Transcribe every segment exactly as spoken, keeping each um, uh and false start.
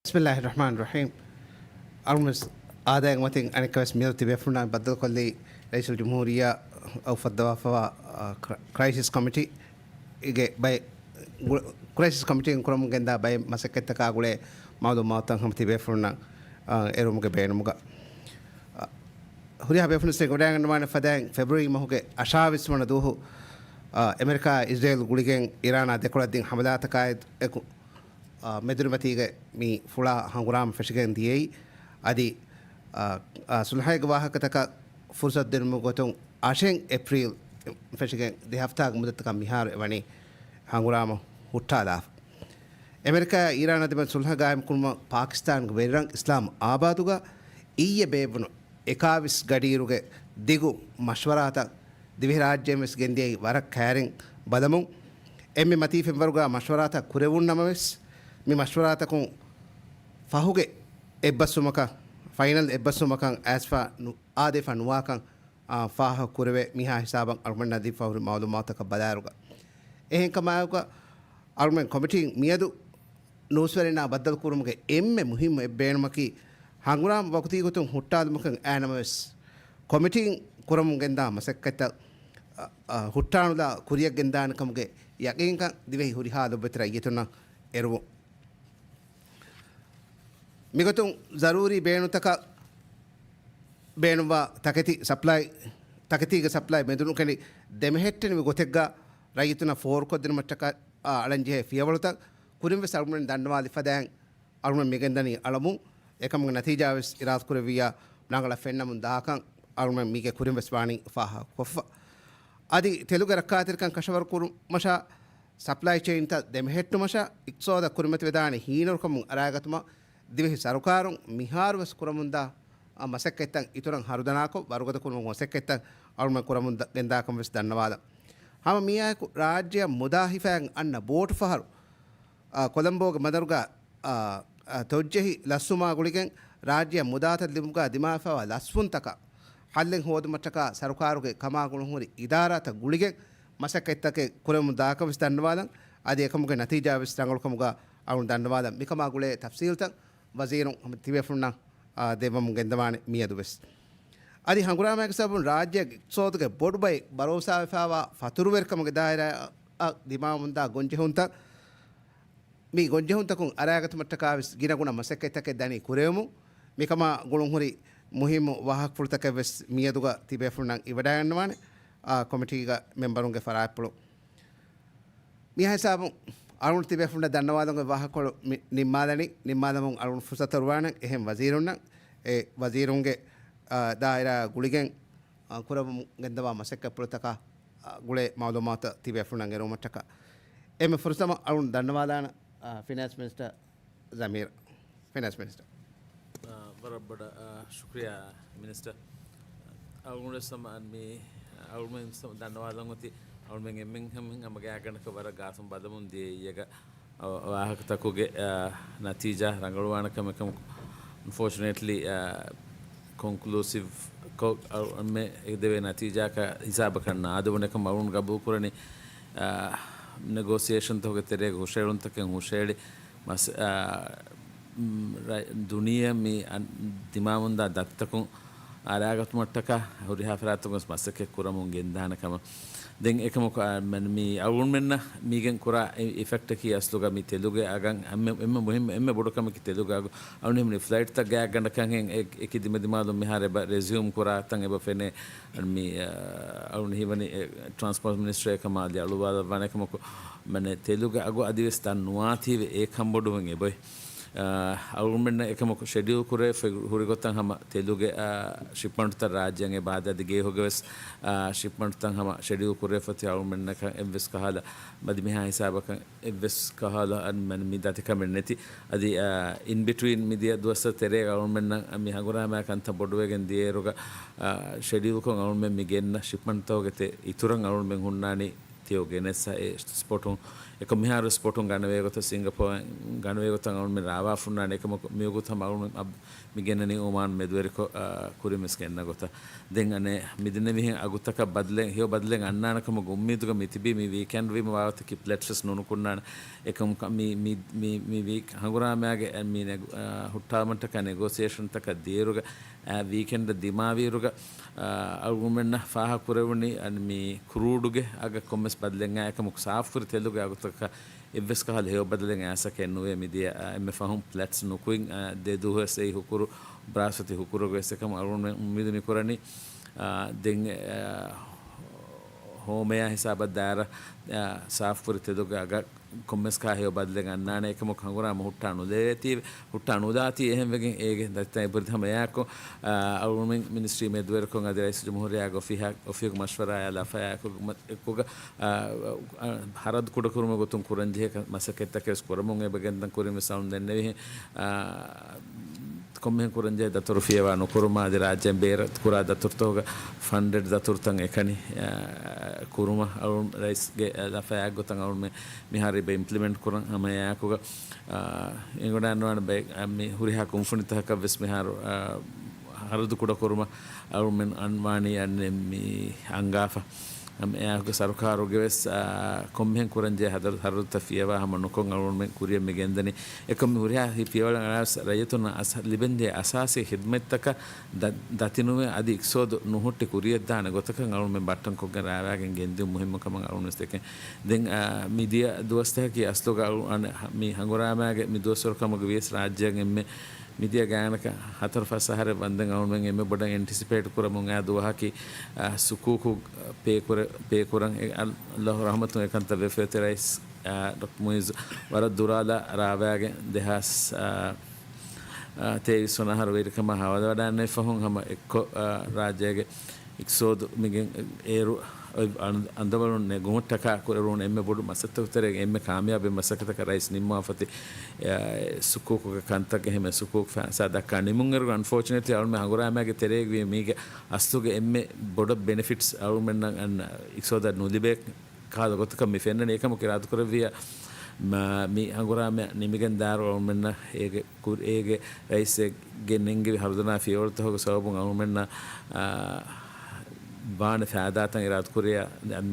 ބިސްމިއްލާހި ރަޙްމާނި ރަޙީމް. އަޅުގަނޑު ވެސް އާދައިގެ މަތިން އަނެއްކާވެސް މިއަދު ތިބޭފުޅުންނާ ބައްދަލުކޮށްލީ ރައީސުލްޖުމްހޫރިއްޔާ އަށް އުފައްދަވާފަވާ، އާ، ކްރަ-، ކްރައިސިސް ކޮމިޓީގެ ބައެއް ގު-، ކްރައިސިސް ކޮމިޓީން ކުރަމުން ގެންދާ ބައެއް މަސައްކަތްތަކާ ގުޅޭ މައުލޫމާތުތައް ހަމަ ތިބޭފުޅުންނަށް، އާ، އެރުވުމުގެ ބޭނުމުގަ، އާ، ހުރިހާ ބޭފުޅުން ވެސް ގޮވައިގަންނަވާނެ ފަދައިން ފެބްރުއަރީ މަހުގެ އަށާވީސް ވަނަ ދުވަހު، އާ، އެމެރިކާ އިޒްރޭލް ގުޅިގެން އިރާނާ ދެކޮޅަށް ދިން ހަމަލާތަކާއެކު، އާ، މެދުނިމަތީގެ މި ފުޅާ ހަނގުރާމަ ފެށިގެން ދިޔައީ. އަދި، އާ، އާ، ސުލްހައިގެ ވާހަކަތަކަށް ފުރުސަތު ދިނުމުގެ ގޮތުން އަށެއް އޭޕްރީލް ފެށިގެން ދެ ހަފްތާގެ މުއްދަތަކަށް މިހާރު އެވަނީ ހަނގުރާމަ ހުއްޓާލާފަ. އެމެރިކާ އީރާނާ ދެމެދު ސުލްހަ ގާއިމްކުރުމަށް ޕާކިސްތާންގެ ވެރިރަށް އިސްލާމް އާބާދުގަ އިއްޔެ ބޭއްވުނު އެކާވީސް ގަޑިއިރުގެ ދިގު މަޝްވަރާތައް ދިވެހިރާއްޖޭން ވެސް ގެންދިޔައީ ވަރަށް ކައިރިން ބަލަމުން. އެންމެ މަތީ ފެންވަރުގަ މަޝްވަރާތައް ކުރެވުން ނަމަވެސް، މި މަޝްވަރާތަކުން ފަހުގެ އެއްބަސްވުމަކަށް، ފައިނަލް އެއްބަސްވުމަކަށް އައިސްފަ ނު-، އާދެފަ ނުވާކަން، އާ، ފާހަގަ ކުރެވޭ މިހާ ހިސާބަށް އަޅުގަނޑަށް ދީފަ ހުރި މައުލޫމާތަކަށް ބަލާއިރުގަ. އެހެންކަމާއެކު އަޅުގަނޑު ކޮމިޓީން މިއަދު ނޫސްވެރިންނާ ބައްދަލުކުރުމުގެ އެންމެ މުހިއްމު އެއް ބޭނުމަކީ، ހަނގުރާމަ ވަގުތީ ގޮތުން ހުއްޓާލުމަކަށް އައި ނަމަވެސް، ކޮމިޓީން ކުރަމުން ގެންދާ މަސައްކަތްތައް، އަ، އަ، ހުއްޓާނުލާ ކުރިއަށް ގެންދާނެ ކަމުގެ ޔަގީންކަން ދިވެހި ހުރިހާ ލޮބުވެތި ރައްޔިތުންނަށް އެރުވުން. މިގޮތުން ޒަރޫރީ ބޭނުންތަކަށް ބޭނުންވާ ތަކެތި ސަޕްލައި، ތަކެތީގެ ސަޕްލައި މެދުނުކެނޑި ދެމެހެއްޓެނިވި ގޮތެއްގަ ރައްޔިތުންނަށް ފޯރުކޮށްދިނުމަށްޓަކާ، އާ، އަޅަންޖެހޭ ފިޔަވަޅުތައް ކުރިންވެސް އަޅުގަނޑުމެން ދަންނަވާލި ފަދައިން އަޅުގަނޑު މިގެންދަނީ އަޅަމުން. އެކަމުގެ ނަތީޖާވެސް އިރާދަކުރެއްވިއްޔާ ނަގަޅަށް ފެންނަމުން ދާކަން އަޅުގަނޑު މީގެ ކުރިންވެސް ވާނީ ފާހަގަކޮށްފަ. އަދި ތެލުގެ ރައްކާތެރިކަން ކަށަވަރުކުރުމަށާ، ސަޕްލައި ޗެއިންތައް ދެމެހެއްޓުމަށާ، އިޤްތިޞާދަށް ކުރިމަތިވެދާނެ ހީނަރުކަމުން އަރާގަތުމަށް ދިވެހި ސަރުކާރުން މިހާރުވެސް ކުރަމުންދާ، އަ، މަސައްކަތްތައް އިތުރަށް ހަރުދަނާކޮށް، ވަރުގަދަކުރުމަށް މަސައްކަތްތައް އަޅުގަނޑު ކުރަމުން ދަ-، ގެންދާކަން ވެސް ދަންނަވާލަން. ހަމަ މިއާއެކު ރާއްޖެއަށް މުދާ ހިފައިގެން އަންނަ ބޯޓު ފަހަރު، އާ، ކޮލަމްބޯގެ ބަނދަރުގަ، އާ، އާ، ތޮއްޖެހި ލަސްވުމާ ގުޅިގެން ރާއްޖެއަށް މުދާތައް ލިބުމުގަ ދިމާވެފައިވާ ލަސްވުންތަކަށް ހައްލެއް ހޯދުމަށްޓަކާ ސަރުކާރުގެ ކަމާ ގުޅުންހުރި އިދާރާތައް ގުޅިގެން މަސައްކަތްތަކެއް ކުރެވެމުން ދާކަން ވެސް ދަންނަވާލަން. އަދި އެކަމުގެ ނަތީޖާ ވެސް ރަނގަޅުކަމުގަ އަޅުން ދަންނަވާލަން. މިކަމާ ގުޅޭ ތަފްސީލްތައް ވަޒީރުން ހަމަ ތިބޭފުޅުންނަށް، އާ، ދެއްވަމުން ގެންދަވާނެ މިއަދު ވެސް. އަދި ހަނގުރާމައިގެ ސަބަބުން ރާއްޖޭގެ އިޤްތިޞާދުގެ ބޮޑު ބައެއް ބަރޯސާވެފައިވާ ފަތުރުވެރިކަމުގެ ދާއިރާއަށް ދިމާވަމުންދާ ގޮންޖެހުންތައް، މި ގޮންޖެހުންތަކުން އަރާގަތުމަށްޓަކާ ވެސް ގިނަގުނަ މަސައްކަތްތަކެއް ދަނީ ކުރެވެމުން. މިކަމާ ގުޅުންހުރި މުހިއްމު ވާހަކަފުޅުތަކެއް ވެސް މިއަދުގަ ތިބޭފުޅުންނަށް އިވަޑައިގަންނަވާނެ، އާ، ކޮމިޓީގަ މެމްބަރުންގެ ފަރާތްޕުޅު. މިހާ ހިސާބުން އަޅުގަނޑު ތިބޭފުޅުންނަށް ދަންނަވާލުމުގެ ވާހަކަފުޅު މި-، ނިންމާލަނީ. ނިންމާލަމުން އަޅުގަނޑު ފުރުސަތު އޮރުވާނެ އެހެން ވަޒީރުންނަށް، އެ ވަޒީރުންގެ، އާ، ދާއިރާ ގުޅިގެން، އާ، ކުރަމުން ގެންދަވާ މަސައްކަތްޕުޅުތަކާ، އާ، ގުޅޭ މައުލޫމާތު ތިބޭފުޅުންނަށް އެރުވުމަށްޓަކާ. އެންމެ ފުރަތަމަ އަޅުން ދަންނަވާލާނަ، އާ، ފިނޭންސް މިނިސްޓަރ ޒަމީރު. ފިނޭންސް މިނިސްޓަރ. އާ، ވަރަށް ބޮޑަށް، އާ، ޝުކްރިޔާ މިނިސްޓަރ. އަޅުގަނޑު ސަމ-، މި، އަޅުގަނޑު ދަންނަވާލަން އޮތީ، އަޅުގަނޑު އެންމެން ހަމަ ގާތްގަނޑަކަށް ވަރަށް ގާތުން ބަލަމުން ދިޔައީ އޭގަ ވާހަކަތަކުގެ، އާ، ނަތީޖާ ރަނގަޅުވާނެ ކަމަކަށް. އަންފޯޗުނޭޓްލީ، އާ، ކޮންކްލޫސިވް ކޮށް، އަޅު-، އެންމެ އެ ދެވޭ ނަތީޖާއަކަށް ހިސާބަކަށް ނާދެވުނެ ކަމަށް އަޅުގަނޑު ގަބޫލު ކުރަނީ. އާ، ނެގޯސިއޭޝަންތަކުގެ ތެރޭގަ ހުށައެޅުންތަކެއް ހުށައެޅި، މަސް-، އާ، މް، ރަ-، ދުނިޔެ މި އަން-، ދިމާވަންދާ ދަތިތަކުން އަރާގަތުމަށްޓަކާ ހުރިހާ ފަރާތުން ވެސް މަސައްކަތް ކުރަމުން ގެންދާނެ ކަމަށް. ދެން އެކަމަކު، އާ، މަން-، މީ އަޅުގަނޑުމެންނަށް މީގެން ކުރާ އި-، އިފެކްޓަކީ އަސްލުގަ މި ތެލުގެ އަގަށް އެންމެ، އެންމެ މުހިއްމު، އެންމެ ބޮޑު ކަމަކީ ތެލުގެ އަގު. އަޅުގަނޑު ހިމެނި ފްލައިޓްތައް ގާތްގަނޑަކަށް ހެން އެ-، އެކި ދިމަދިމާލުން މިހާރު އެބަ ރެޒިއުމް ކުރާ ތަން އެބަ ފެނޭ. އަން މި، އާ، އަޅުގަނޑު ހީވަނީ އެ ޓްރާންސްޕޯޓް މިނިސްޓްރީ އެކަމާ އަދި އަޅުވާލައްވާނެ ކަމަކު، މަނެ ތެލުގެ އަގު އަދިވެސް ދަށް ނުވާތީވެ އެ ކަންބޮޑުވެން އެބައޮތް. އާ، އަޅުގަނޑުމެންނަށް އެކަމަކު ޝެޑިއުލް ކުރެވިފަ ހުރި ގޮތަށް ހަމަ ތެލުގެ، އާ، ޝިޕްމަންޓްތައް ރާއްޖެއަށް އެބަ އަދި ގޭހުގެ ވެސް، އާ، ޝިޕްމަންޓްތައް ހަމަ ޝެޑިއުލް ކުރެވިފަ އޮތީ އަޅުގަނޑުމެންނަކަށް އެއްވެސް ކަހަލަ، މަދި މިހާ ހިސާބަކަށް އެއްވެސް ކަހަލަ އަން މަން މި ދަތިކަމެއް ނެތި. އަދި، އާ، އިން ބިޓްވީން މިދިޔަ ދުވަސްތައް ތެރޭގަ އަޅުގަނޑުމެންނަށް މި ހަނގުރާމައި ކަންތައް ބޮޑުވެގެން ދިޔައިރުގަ، އާ، ޝެޑިއުލްކޮށް އަޅުގަނޑުމެން މި ގެންނަ ޝިޕްމަންޓްތަކުގެ ތެ އިތުރަށް އަޅުގަނޑުމެން ހުންނާނީ ތިޔޯ ގެނެސް އެ ސްޕޮޓުން. އެކަމް މިހާރު ސްޕޮޓުން ގަނެވޭ ގޮތަށް ސިންގަޕޯރުން ގަނެވޭ ގޮތަށް އަޅުމެން ރާވާފުންނާނެ. އެކަމަކު މިވަގުތު ހަމަ އަޅުމެން އަބް މި ގެންނަނީ އޮމާން މެދުވެރިކޮށް، އާ، ކުރިން ވެސް ގެންނަ ގޮތަށް. ދެން އަނެއް މިދެންނެވިހެން އަގުތަކަށް ބަދަލެއް، ހެޔޮ ބަދަލެއް އަންނާނެ ކަމުގެ އުއްމީދުގަ މި ތިބީ. މި ވީކެންޑް ވީމަ ވާގޮތަކީ ޕްލެޓްސް ވެސް ނުނުކުންނާނެ. އެކަމަކު މި، މި، މި، މި ވީކް ހަނގުރާމައިގެ އެ މި ނެގު-، އާ، ހުއްޓާލުމަށްޓަކާ ނެގޯސިއޭޝަންތަކަށް ދިޔައިރުގަ، އާ، ވީކެންޑަށް ދިމާވިއިރުގަ، އާ، އަޅުގަނޑުމެންނަށް ފާހަގަކުރެވުނީ އަން މި ކްރޫޑުގެ އަގަށް ކޮންމެސް ބަދަލެއް އައި އެކަމަކު ސާފުކުރި ތެލުގެ އަގުތަކަށް އެއްވެސް ކަހަލަ ހެޔޮ ބަދަލެއް އައިސަކެއް ނުވޭ. މިދިޔަ، އާ، އެންމެ ފަހުން ޕްލެޓްސް ނުކުތް، އާ، ދެ ދުވަސް އެއީ ހުކުރު، ބްރާސްފަތި ހުކުރުގަ ވެސް އެކަމަކު އަޅުގަނޑުމެން އުއްމީދު މިކުރަނީ، އާ، ދެން، އާ، ހޯމަޔާ ހިސާބަށް ދާއިރަށް، އާ، ސާފުކުރި ތެލުގެ އަގަށް ކޮންމެސް ކަހަލަ ހެޔޮ ބަދަލެއް އަންނާނެ. އެކަމަކު ހަނގުރާމަ ހުއްޓާ ނުލެވޭތީ، ހުއްޓާ ނުލާތީ އެހެންވެގެން އޭގެ ދަތިތައް އެބަހުރި ހަމަ އެއާއެކު، އަޅުގަނޑުމެން މިނިސްޓްރީ މެދުވެރިކޮށް އަދި ރައީސް ޖުމްހޫރިއްޔާގެ އޮފީހާ-، އޮފީހުގެ މަޝްވަރާއާ ލަފަޔާއެކު މަ-، އެކުގަ، އާ، އާ، ހަރަދު ކުޑަކުރުމުގެ ގޮތުން ކުރަންޖެހޭ ކަ-، މަސައްކަތްތަކެއް ވެސް ކުރަމުން އެބަ ގެންދަން ކުރިން ވެސް އަޅުން ދެންނެވިހެން، އާ، ކޮންމެހެން ކުރަންޖެހޭ ދަތުރު ފިޔަވާ ނުކުރުމާ އަދި ރާއްޖޭން ބޭރަށް ކުރާ ދަތުރުތަކުގަ ފަންޑެޑް ދަތުރުތައް އެކަނި، އާ، ކުރުމަށް އަޅުން ރައީސްގެ ލަފަޔާގެ ގޮތަށް އަޅުން މި-، މިހާރު އިބަ އިމްޕްލިމެންޓް ކުރަން ހަމަ އެއާއެކުގަ، އާ، އެނގޮޑާންވާނެ ބައެއް، އާ، މި ހުރިހާ ކުންފުނިތަކަށް ވެސް މިހާރު، އާ، ހަރަދު ކުޑަކުރުމަށް އަޅުމެން އަންވާނީ އަންނެ މި އަންގާފަ. އެއާއެކު ސަރުކާރުގެ ވެސް، އާ، ކޮންމެހެން ކުރަންޖެހޭ ހަދަ-، ހަރަދުތައް ފިޔަވާ ހަމަ ނުކޮށް އަޅުމެން ކުރިއަށް މި ގެންދަނީ. އެކަމް މި ހުރިހާ ހި-، ފިޔަވަޅަށް އަނާސް ރައްޔިތުންނަށް އަސް-، ލިބެންޖެހޭ އަސާސީ ޚިދުމަތްތަކަށް ދަ-، ދަތިނުވެ އަދި އިޤްތިޞާދު ނުހުއްޓި ކުރިއަށްދާނެ ގޮތަކަށް އަޅުމެން ބައްޓަންކޮށްގެން ރާވާގެން ގެންދިއުން މުހިއްމު ކަމަށް އަޅުމެން ދެކެން. ދެން، އާ، މިދިޔަ ދުވަސްތަކަކީ އަސްލުގަ އަޅު-، އަނެ-، ހަ-، މި ހަނގުރާމައިގެ މި ދުވަސްވަރު ކަމުގަ ވިޔަސް ރާއްޖޭގެ އެންމެ މިދިޔަ ގާތްގަނޑަކަށް ހަތަރު ފަސް އަހަރެއް ވަންދެން އަޅުމެން އެންމެ ބޮޑަށް އެންޓިސިޕޭޓް ކުރަމުން އައި ދުވަހަކީ، އާ، ސުކޫކު ޕޭ ކުރެ-، ޕޭ ކުރަން. އެ، އަލް-، އަލްލާހު ރަޙްމަތުން އެކަންތައް ވެފަ އޮތީ ރައީސް، އާ، ޑޮކްޓަރ މުއިއްޒު ވަރަށް ދުރާލާ ރާވާގެން ދެހާސް، އާ، އާ، ތޭވީސް ވަނަ އަހަރު ވެރިކަމާ ހަވާލުވަޑައިގަންނަވި ފަހުން ހަމަ އެއްކޮށް، އާ، ރާއްޖޭގެ އިޤްތިޞާދު މިގެން އޭރު އޮތް އަން-، އަނދަވަޅުން ނެގުމަށްޓަކާ ކުރެވުނު އެންމެ ބޮޑު މަސައްކަތްތަކުގެ ތެރޭގަ އެންމެ ކާމިޔާބު މަސައްކަތަކަށް ރައީސް ނިންމާފަ އޮތީ، އެ، ސުކޫކުގެ ކަންތައް އެހެން ސުކޫކު ފައިސާ ދައްކާ ނިމުންއިރު، އަންފޯޗުނޭޓްލީ އަޅުމެން ހަނގުރާމައިގެ ތެރޭގަ ވީ މީގެ އަސްލުގެ އެންމެ ބޮޑަށް ބެނެފިޓްސް އަޅުމެންނަށް އަން އިޤްތިޞާދަށް ނުލިބޭ ކަހަލަ ގޮތަކަށް މި ފެންނަނީ. އެކަމަކު އިރާދަކުރެއްވިއްޔާ، މަ-، މި ހަނގުރާމަ ނިމިގެން ދާއިރު އަޅުމެންނަށް އޭގެ ކުރި-، އޭގެ ރައީސެއްގެ ނެންގެވި ހަރުދަނާ ފިޔަވަޅުތަކުގެ ސަބަބުން އަޅުމެންނަށް، އާ، ވާނެ ފައިދާތައް އިރާދަކުރިއްޔާ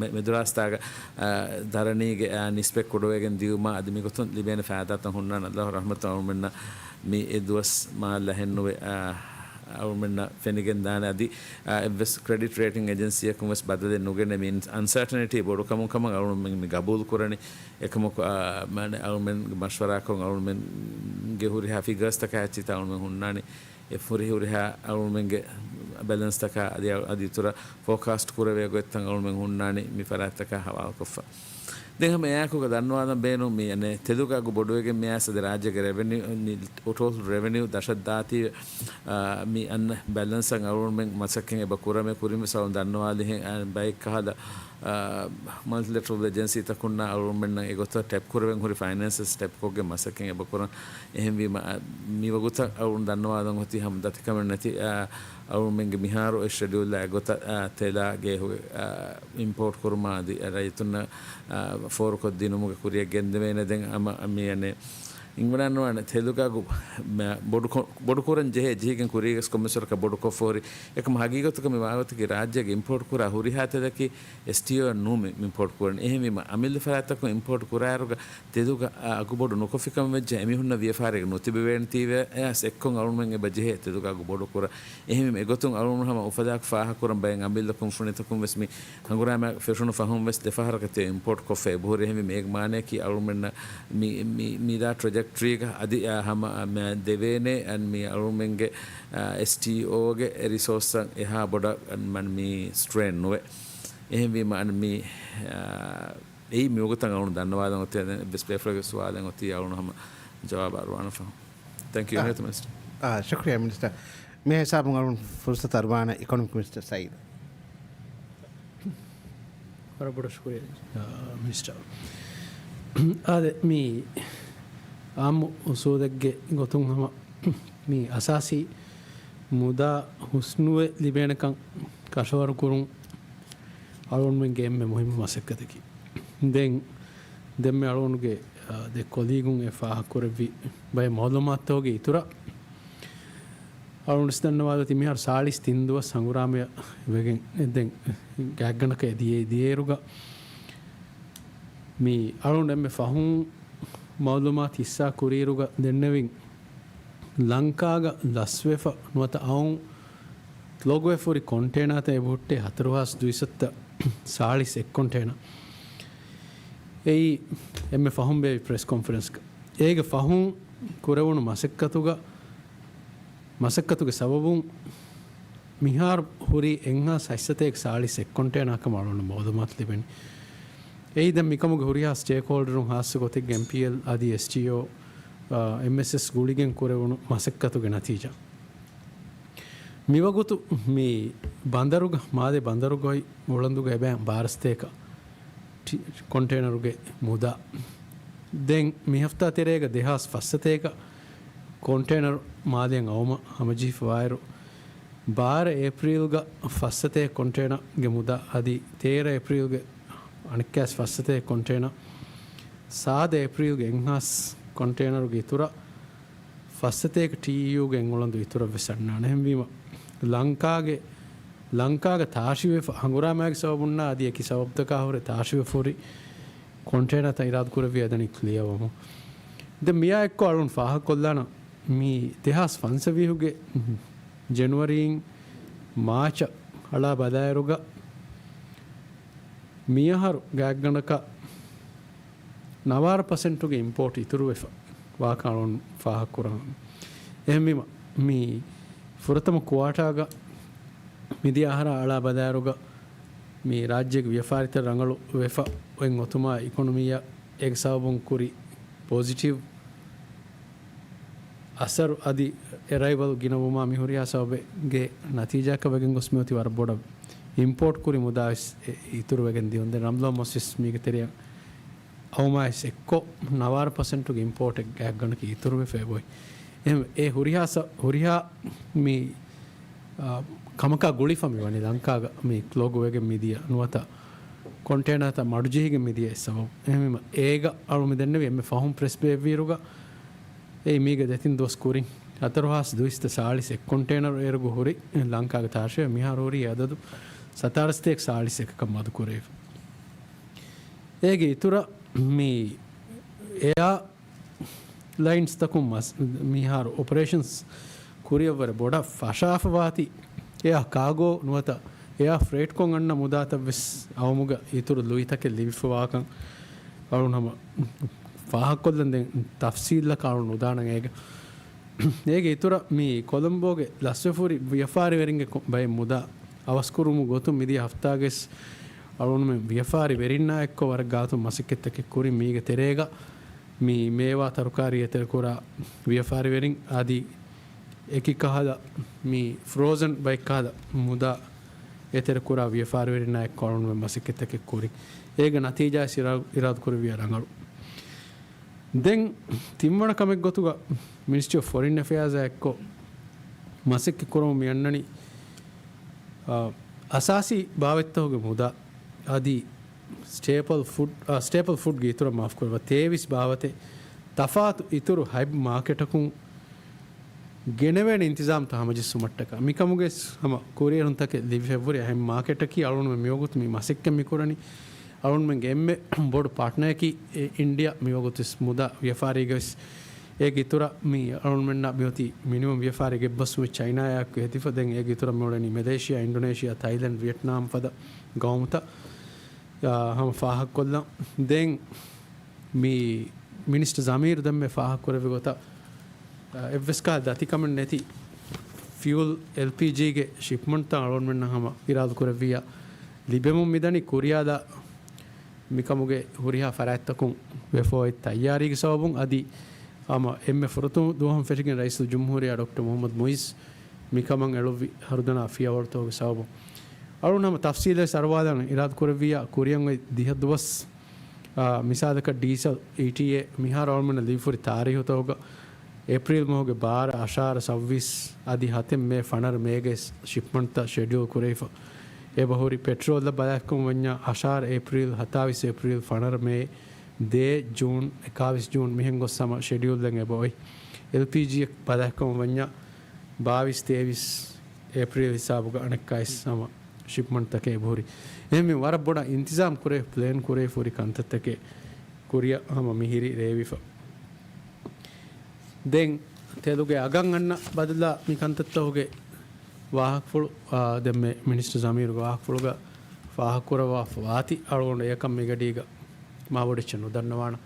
މެ-، މެދުރާސްތާގަ، އާ، ދަރަނީގެ، އާ، ނިސްބަތް ކުޑަވެގެން ދިޔުމާ އަދި މިގޮތުން ލިބޭނެ ފައިދާތައް ހުންނާނެ. އަލްލާހު ރަޙްމަތު އަޅުމެންނަށް މި އެ ދުވަސް މާ ލަހެއްނުވެ، އާ، އަޅުމެންނަށް ފެނިގެން ދާނެ. އަދި، އާ، އެއްވެސް ކްރެޑިޓް ރޭޓިން އެޖެންސީއަކުން ވެސް ބަދަލެއް ނުގެނެ މި އަންސާޓަނިޓީ ބޮޑުކަމުން ކަމަށް އަޅުމެން މި ގަބޫލު ކުރަނީ. އެކަމަކު، އާ، މާނަ އަޅުމެންގެ މަޝްވަރާކޮށް އަޅުމެންގެ ހުރިހާ ފިގަރސްތަކާ އެއްޗިތައް އަޅުމެން ހުންނާނީ. އެ ހުރި ހުރިހާ އަޅުމެންގެ ބެލެންސްތަކާ އަދި، އަދި އިތުރަށް ފޯކާސްޓް ކުރެވޭ ގޮތްތައް އަޅުމެން ހުންނާނީ މި ފަރާތްތަކާ ހަވާލުކޮށްފަ. ދެން ހަމަ އެއާއެކުގަ ދަންނަވާލަން ބޭނުން މި އަނެއް ތެލުގެ އަގު ބޮޑުވެގެން މިއައިސް އަދި ރާއްޖޭގެ ރެވެނިއު، މި ޓޯޓަލް ރެވެނިއު ދަށަށް ދާތީވެ، އާ، މި އަންނަ ބެލެންސަށް އަޅުމެން މަސައްކަތް އެބަ ކުރަމޭ ކުރިން ވެސް އަޅުން ދަންނަވާލިހެން، އާ، ބައެއް ކަހަލަ، އާ، މަލްޓިލެޓްރަލް އެޖެންސީތަކުންނާ އަޅުމެންނަށް އެގޮތަށް ޓެޕް ކުރެވެން ހުރި ފައިނޭންސަސް ޓެޕްކޮށްގެން މަސައްކަތް އެބަ ކުރަން. އެހެންވީމަ، އާ، މިވަގުތަށް އަޅުން ދަންނަވާލަން އޮތީ ހަމަ ދަތިކަމެއް ނެތި، އާ، އަޅުމެންގެ މިހާރު އޮތް ޝެޑިއުލްއާ އެގޮތަށް، އާ، ތެލާ ގޭހުގެ، އާ، އިމްޕޯޓް ކުރުމާ އަދި ރައްޔިތުންނަށް، އާ، ފޯރުކޮށްދިނުމުގެ ކުރިއަށް ގެންދެވޭނެ. ދެން ހަމަ މި އަނެއް އިނގިވަޑައިގަންނަވާނެ ތެލުގެ އަގު މަ-، ބޮޑުކޮ-، ބޮޑުކުރަން ޖެހޭ ޖެހިގެން ކުރީގަސް ކޮންމެސް ވަރަކަށް ބޮޑުކޮށްފަ ހުރި. އެކަމަ ހަގީގަތުގަ މި ވާގޮތަކީ ރާއްޖޭގެ އިމްޕޯޓް ކުރާ ހުރިހާ ތެލަކީ އެސްޓީއޯއަށް ނޫން މި އިމްޕޯޓް ކުރަނީ. އެހެންވީމަ އަމިއްލަ ފަރާތްތަކުން އިމްޕޯޓް ކުރާއިރުގަ ތެލުގެ އަ-، އަގު ބޮޑު ނުކޮށްފިކަމަށް ވެއްޖެ އެމީހުންނަށް ވިޔަފާރިއެއް ނުތިބެވޭނެތީވެ އައިސް އެއްކޮށް އަޅުމެން އެބަ ޖެހޭ ތެލުގެ އަގު ބޮޑުކުރަން. އެހެންވީމަ އެގޮތުން އަޅުމެން ހަމަ އުފަލާކޮށް ފާހަގަކުރަން ބައެއް އަމިއްލަ ކުންފުނިތަކުން ވެސް މި ހަނގުރާމަ ފެށުނު ފަހުން ވެސް ދެފަހަރަކަށް ތެލް އިމްޕޯޓް ކޮށްފަ އެބަހުރި. އެހެންވީމަ އޭގެ މާނަޔަކީ އަޅުމެންނަށް މި، މި، މިދާ ޓްރެޖެކްޓްރީގަ އަދި، އާ، ހަމަ، އާ، މަ-، ދެވޭނެ އަން މި އަޅުމެންގެ، އާ، އެސްޓީއޯގެ ރިސޯސްއަށް އެހާ ބޮޑަށް އަން މަން މި ސްޓްރޭން ނުވޭ. އެހެންވީމަ އަން މި، އާ، އެއީ މިވަގުތަށް އަޅުން ދަންނަވާލަން އޮތީ އަދި ވެސް ބޭފުޅެއްގެ ސުވާލެއް އޮތީ އަޅުން ހަމަ ޖަވާބު އަރުވާނަން ފަހު. ތެންކް ޔޫ، އާ، އިނގޭތަ މިނިސްޓަރ؟ އާ، ޝުކުރިއްޔާ މިނިސްޓަރ. މި ހިސާބުން އަޅުން ފުރުސަތު އަރުވާނަން އިކޮނޮމިކް މިނިސްޓަރ ސައީދަށް. ވަރަށް ބޮޑަށް ޝުކުރިއްޔާ، އާ، މިނިސްޓަރ. އާދެ، މި އާއްމު އުސޫލެއްގެ ގޮތުން ހަމަ މި އަސާސީ މުދާ ހުސްނުވެ ލިބޭނެކަން ކަށަވަރު ކުރުން އަޅުގަނޑުމެންގެ އެންމެ މުހިއްމު މަސައްކަތަކީ. ދެން ދެންމެ އަޅުގަނޑުގެ، އާ، ދެ ކޮލީގުން އެ ފާހަގަކުރެއްވި ބައެއް މައުލޫމާތުތަކުގެ އިތުރަށް އަޅުގަނޑު ވެސް ދަންނަވާލަތި މިހާރު ސާޅީސް ތިން ދުވަސް ހަނގުރާމަޔަށް ވެގެން އެ ދެން ގާތްގަނޑަކަށް އެ ދިޔަ، ދިޔައިރުގަ މި އަޅުގަނޑު އެންމެ ފަހުން މައުލޫމާތު ހިއްސާ ކުރިއިރުގަ ދެންނެވިން ލަންކާގަ ލަސްވެފަ ނުވަތަ އައުން ލޮގުވެފަ ހުރި ކޮންޓޭނާތައް އެބަހުއްޓޭ ހަތަރު ހާސް ދުއިސައްތަ ސާޅީސް އެއް ކޮންޓޭނާ. އެއީ އެންމެ ފަހުން ބޭއްވި ޕްރެސް ކޮންފަރެންސްގަ. އޭގެ ފަހުން ކުރެވުނު މަސައްކަތުގަ، މަސައްކަތުގެ ސަބަބުން މިހާރު ހުރީ އެއްހާސް ހަތްސަތޭކަ ސާޅީސް އެއް ކޮންޓޭނާ ކަމަށް އަޅުގަނޑު މައުލޫމާތު ލިބެނީ. އެއީ ދެން މިކަމުގެ ހުރިހާ ސްޓޭކްހޯލްޑަރުން ހާއްސަ ގޮތެއްގެ އެމްޕީއެލް އަދި އެސްޓީއޯ، އާ، އެމްއެސްއެސް ގުޅިގެން ކުރެވުނު މަސައްކަތުގެ ނަތީޖާ. މިވަގުތު މި ބަނދަރުގަ، މާލެ ބަނދަރުގައި އުޅަނދުގަ އެބައި ބާރަ ސަތޭކަ ޓި-، ކޮންޓޭނަރުގެ މުދާ. ދެން މި ހަފްތާ ތެރޭގަ ދެހާސް ފަސްސަތޭކަ ކޮންޓޭނަރު މާލެއަށް އައުމަށް ހަމަޖެހިފަވާއިރު، ބާރަ އޭޕްރީލްގަ ފަސްސަތޭކަ ކޮންޓޭނަރުގެ މުދާ އަދި ތޭރަ އޭޕްރީލްގެ އަނެއްކާސް ފަސްސަތޭކަ ކޮންޓޭނަރު، ސާދަ އޭޕްރީލްގެ އެއްހާސް ކޮންޓޭނަރުގެ އިތުރަށް ފަސްސަތޭކަ ޓީއީޔޫގެ އެއްއުޅަނދު އިތުރަށް ވެސް އަންނާނެ. އެހެންވީމަ، ލަންކާގެ، ލަންކާގަ ތާށިވެފަ ހަނގުރާމައިގެ ސަބަބުންނާ އަދި އެކި ސަބަބުތަކާ ހުރެ ތާށިވެފަ ހުރި ކޮންޓޭނާތައް އިރާދަކުރެއްވި އެދަނީ ކްލިއަރވަމުން. ދެން މިއާ އެއްކޮށް އަޅުން ފާހަގަކޮށްލާނަ، މި ދެހާސް ފަންސަވީހުގެ ޖެނުއަރީން މާޗަށް އަޅާ ބަލާއިރުގަ މިއަހަރު ގާތްގަނޑަކަށް ނަވާރަ ޕަސެންޓުގެ އިމްޕޯޓް އިތުރުވެފަ ވާކަން އަޅުން ފާހަގަކުރަން. އެހެންވީމަ، މި ފުރަތަމަ ކުއާޓާގަ މިދިޔަ އަހަރާ އަޅާ ބަލާއިރުގަ މި ރާއްޖޭގެ ވިޔަފާރިތައް ރަނގަޅު ވެފަ އޮތް އޮތުމާ އިކޮނޮމީއަށް އޭގެ ސަބަބުން ކުރި ޕޮޒިޓިވް އަސަރު އަދި އެރައިވަލް ގިނަވުމާ މި ހުރިހާ ސަބަބެއްގެ ނަތީޖާއަކަށް ވެގެން ގޮސް މިއޮތީ ވަރަށް ބޮޑަށް އިމްޕޯޓް ކުރި މުދާ ވެސް އިތުރު ވެގެން ދިޔުން. ދެން ރަމްޟާން މަސް ވެސް މީގެ ތެރެއަށް އައުމާ ވެސް އެއްކޮށް ނަވާރަ ޕަސެންޓުގެ އިމްޕޯޓެއް ގާތްގަނޑަކަށް އިތުރުވެފަ އެބައޮތް. އެހެން އެ ހުރިހާ ސަ-، ހުރިހާ މި، އާ، ކަމަކާ ގުޅިފަ މި ވަނީ ލަންކާގަ މި ކްލޯގު ވެގެން މިދިޔަ ނުވަތަ ކޮންޓޭނާތައް މަޑުޖެހިގެން މިދިޔަ އެއް ސަބަބު. އެހެންވީމަ އޭގަ އަޅު މި ދެންނެވި އެންމެ ފަހުން ޕްރެސް ބޭއްވިއިރުގަ އެއީ މީގެ ދެތިން ދުވަސް ކުރިން ހަތަރު ހާސް ދުއިސައްތަ ސާޅީސް އެއް ކޮންޓޭނަރު އޭރުގަ ހުރި ލަންކާގެ ތާށިވެ މިހާރު ހުރީ އެ އަދަދު ސަތާރަ ސަތޭކަ ސާޅީސް އެކަކަށް މަދު ކުރެވިފަ. އޭގެ އިތުރަށް މި އެއާ ލައިންސްތަކުން މަސް-، މިހާރު އޮޕަރޭޝަންސް ކުރިއަށްވުރެ ބޮޑަށް ފަށާފަވާތީ، އެއާ ކާގޯ ނުވަތަ އެއާ ފްރޭޓްކޮށް އަންނަ މުދާތައް ވެސް އައުމުގަ އިތުރު ލުއިތަކެއް ލިބިފަވާކަން އަޅުން ހަމަ ފާހަގަކޮށްލަން ދެން ތަފްސީލްއަކަށް އަޅުން ނުދާނަން އޭގަ. އޭގެ އިތުރަށް މި ކޮލަމްބޯގެ ލަސްވެފަ ހުރި ވިޔަފާރިވެރިންގެ ކޮ-، ބައެއް މުދާ އަވަސްކުރުމުގެ ގޮތުން މިދިޔަ ހަފްތާގައި އަޅުންމެން ވިޔަފާރިވެރިންނާ އެއްކޮށް ވަރަށް ގާތުން މަސައްކަތްތަކެއް ކުރި. މީގެ ތެރޭގަ މި މޭވާ ތަރުކާރީ އެތެރެކުރާ ވިޔަފާރިވެރިން އަދި އެކި ކަހަލަ މި ފްރޯޒަން ބައެއް ކަހަލަ މުދާ އެތެރެކުރާ ވިޔަފާރިވެރިންނާ އެއްކޮށް އަޅުންމެން މަސައްކަތްތަކެއް ކުރި. އޭގެ ނަތީޖާ އިރާ-، އިރާދަކުރެއްވިޔާ ރަނގަޅު. ދެން ތިންވަނަ ކަމެއް ގޮތުގަ މިނިސްޓްރީ އޮފް ފޮރިން އެފެއާޒާ އެއްކޮށް މަސައްކަތް ކުރަމުން މި އަންނަނީ، އާ، އަސާސީ ބާވަތްތަކުގެ މުދާ އަދި ސްޓޭޕަލް ފުޑް، އާ، ސްޓޭޕަލް ފުޑްގެ އިތުރަށް މާފްކުރެވޭ ތޭވީސް ބާވަތެއް ތަފާތު އިތުރު ހަތް މާކެޓަކުން ގެނެވޭނެ އިންތިޒާމްތައް ހަމަޖެއްސުމަށްޓަކާ. މިކަމުގެ ހަމަ ކުރިއެރުންތަކެއް ލިބިފައިވުރެ އެހެން މާކެޓަކީ އަޅުންމެން މިވަގުތު މި މަސައްކަތް މިކުރަނީ. އަޅުންމެންގެ އެންމެ ބޮޑު ޕާޓްނަރަކީ އެ އިންޑިއާ މިވަގުތު ވެސް މުދާ ވިޔަފާރީގަވެސް. އޭގެ އިތުރަށް މި އަޅުންމެންނަށް މިއޮތީ މިނިމަމް ވިޔަފާރީގެ އެއްބަސްވުމެއް ޗައިނާއާއެކު ހެދިފަ. ދެން އޭގެ އިތުރަށް މިއުޅެނީ މެލޭޝިއާ، އިންޑޮނޭޝިއާ، ތައިލެންޑް، ވިޔެޓްނާމް ފަދަ ގައުމުތައް، އާ، ހަމަ ފާހަގަކޮށްލަން. ދެން މި މިނިސްޓަރ ޒަމީރު ދެންމެ ފާހަގަކުރެއްވި ގޮތަށް، އާ، އެއްވެސް ކަހަލަ ދަތިކަމެއް ނެތި ފިއުލް އެލްޕީޖީގެ ޝިޕްމަންޓްތައް އަޅުގަނޑުމެންނަށް ހަމަ އިރާދަކުރެއްވިއްޔާ ލިބެމުން މިދަނީ ކުރިޔާލާ މިކަމުގެ ހުރިހާ ފަރާތްތަކުން ވެފަ އޮތް ތައްޔާރީގެ ސަބަބުން އަދި ހަމަ އެންމެ ފުރަތަމަ ދުވަހުން ފެށިގެން ރައީސުލްޖުމްހޫރިއްޔާ ޑޮކްޓަރ މުހައްމަދު މުއިއްޒު މިކަމަށް އެޅުއްވި ހަރުދަނާ ފިޔަވަޅުތަކުގެ ސަބަބުން. އަޅުން ހަމަ ތަފްސީލަށް އަރުވާލާނަން އިރާދަކުރެއްވިއްޔާ ކުރިއަށް އޮތް ދިހަ ދުވަސް، އާ، މިސާލަކަށް ޑީސަލް، އީޓީއޭ މިހާރު އަޅުމެންނަށް ލިބިފަ ހުރި ތާރީހުތަކުގަ އޭޕްރީލް މަހުގެ ބާރަ، އަށާރަ، ސައްވީސް އަދި ހަތެއް މޭ، ފަނަރަ މޭގެ ޝިޕްމަންޓްތައް ޝެޑިއުލް ކުރެވިފަ. އެބަހުރި ޕެޓްރޯލްއަށް ބަލާކަމަށް ވަންޏާ އަށާރަ އޭޕްރީލް، ހަތާވީސް އޭޕްރީލް، ފަނަރަ މޭ، ދޭއް ޖޫން، އެކާވީސް ޖޫން މިހެން ގޮސް ހަމަ ޝެޑިއުލް ދެން އެބަ އޮތް. އެލްޕީޖީއަށް ބަލާކަމަށް ވަންޏާ ބާވީސް ތޭވީސް އޭޕްރީލް ހިސާބުގަ އަނެއްކާވެސް ހަމަ ޝިޕްމަންޓްތަކެއް އެބަހުރި. އެހެންވެ ވަރަށް ބޮޑަށް އިންތިޒާމް ކުރޭ، ޕްލޭން ކުރޭ ފުރި ކަންތައްތަކެއް ކުރިއަށް ހަމަ މިހިރީ ރޭވިފަ. ދެން ތެލުގެ އަގަށް އަންނަ ބަދަލާ މި ކަންތައްތަކުގެ ވާހަކަފުޅު، އާ، ދެންމެ މިނިސްޓަރ ޒަމީރުގެ ވާހަކަފުޅުގަ ފާހަގަކުރައްވާފަ ވާތީ އަޅުގަނޑު އެއަކަށް މިގަޑީގަ މާބޮޑެއްޗެއް ނުދަންނަވާނަ.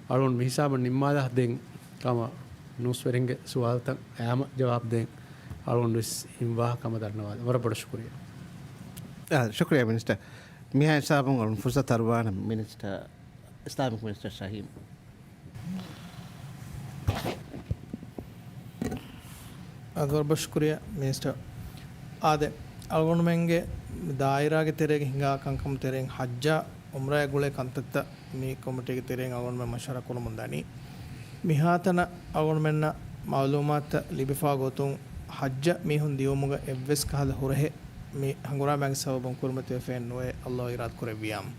އަޅުގަނޑު މިހިސާބަށް ނިންމާލާ ދެން ހަމަ ނޫސްވެރިންގެ ސުވާލުތައް އައިމަ ޖަވާބު ދޭން އަޅުގަނޑު ވެސް އިން ވާހަކަ ހަމަ ދަންނަވާލަން. ވަރަށް ބޮޑަށް ޝުކުރިއްޔާ. އާ، ޝުކުރިއްޔާ މިނިސްޓަރ. މިހާ ހިސާބުން އަޅުން ފުރުސަތު އަރުވާނަ މިނިސްޓަރ، އިސްލާމިކް މިނިސްޓަރ ޝަހީމް. އާ، ވަރަށް ބޮޑަށް ޝުކުރިއްޔާ މިނިސްޓަރ. އާދެ، އަޅުގަނޑުމެންގެ ދާއިރާގެ ތެރޭގަ ހިނގާ ކަންކަމުގެ ތެރެއިން ޙައްޖާ ޢުމްރާއާ ގުޅޭ ކަންތައްތައް މި ކޮމިޓީގެ ތެރެއިން އަޅުގަނޑުމެން މަޝްވަރާ ކުރަމުން ދަނީ. މިހާތަނަށް އަޅުގަނޑުމެންނަށް މަޢުލޫމާތުތައް ލިބިފާ ގޮތުން ޙައްޖަށް މީހުން ދިޔުމުގަ އެއްވެސް ކަހަލަ ހުރަހެއް މި ހަނގުރާމައިގެ ސަބަބުން ކުރިމަތިވެފައެއް ނުވޭ، ﷲ އިރާދަ ކުރެއްވިއްޔާމު.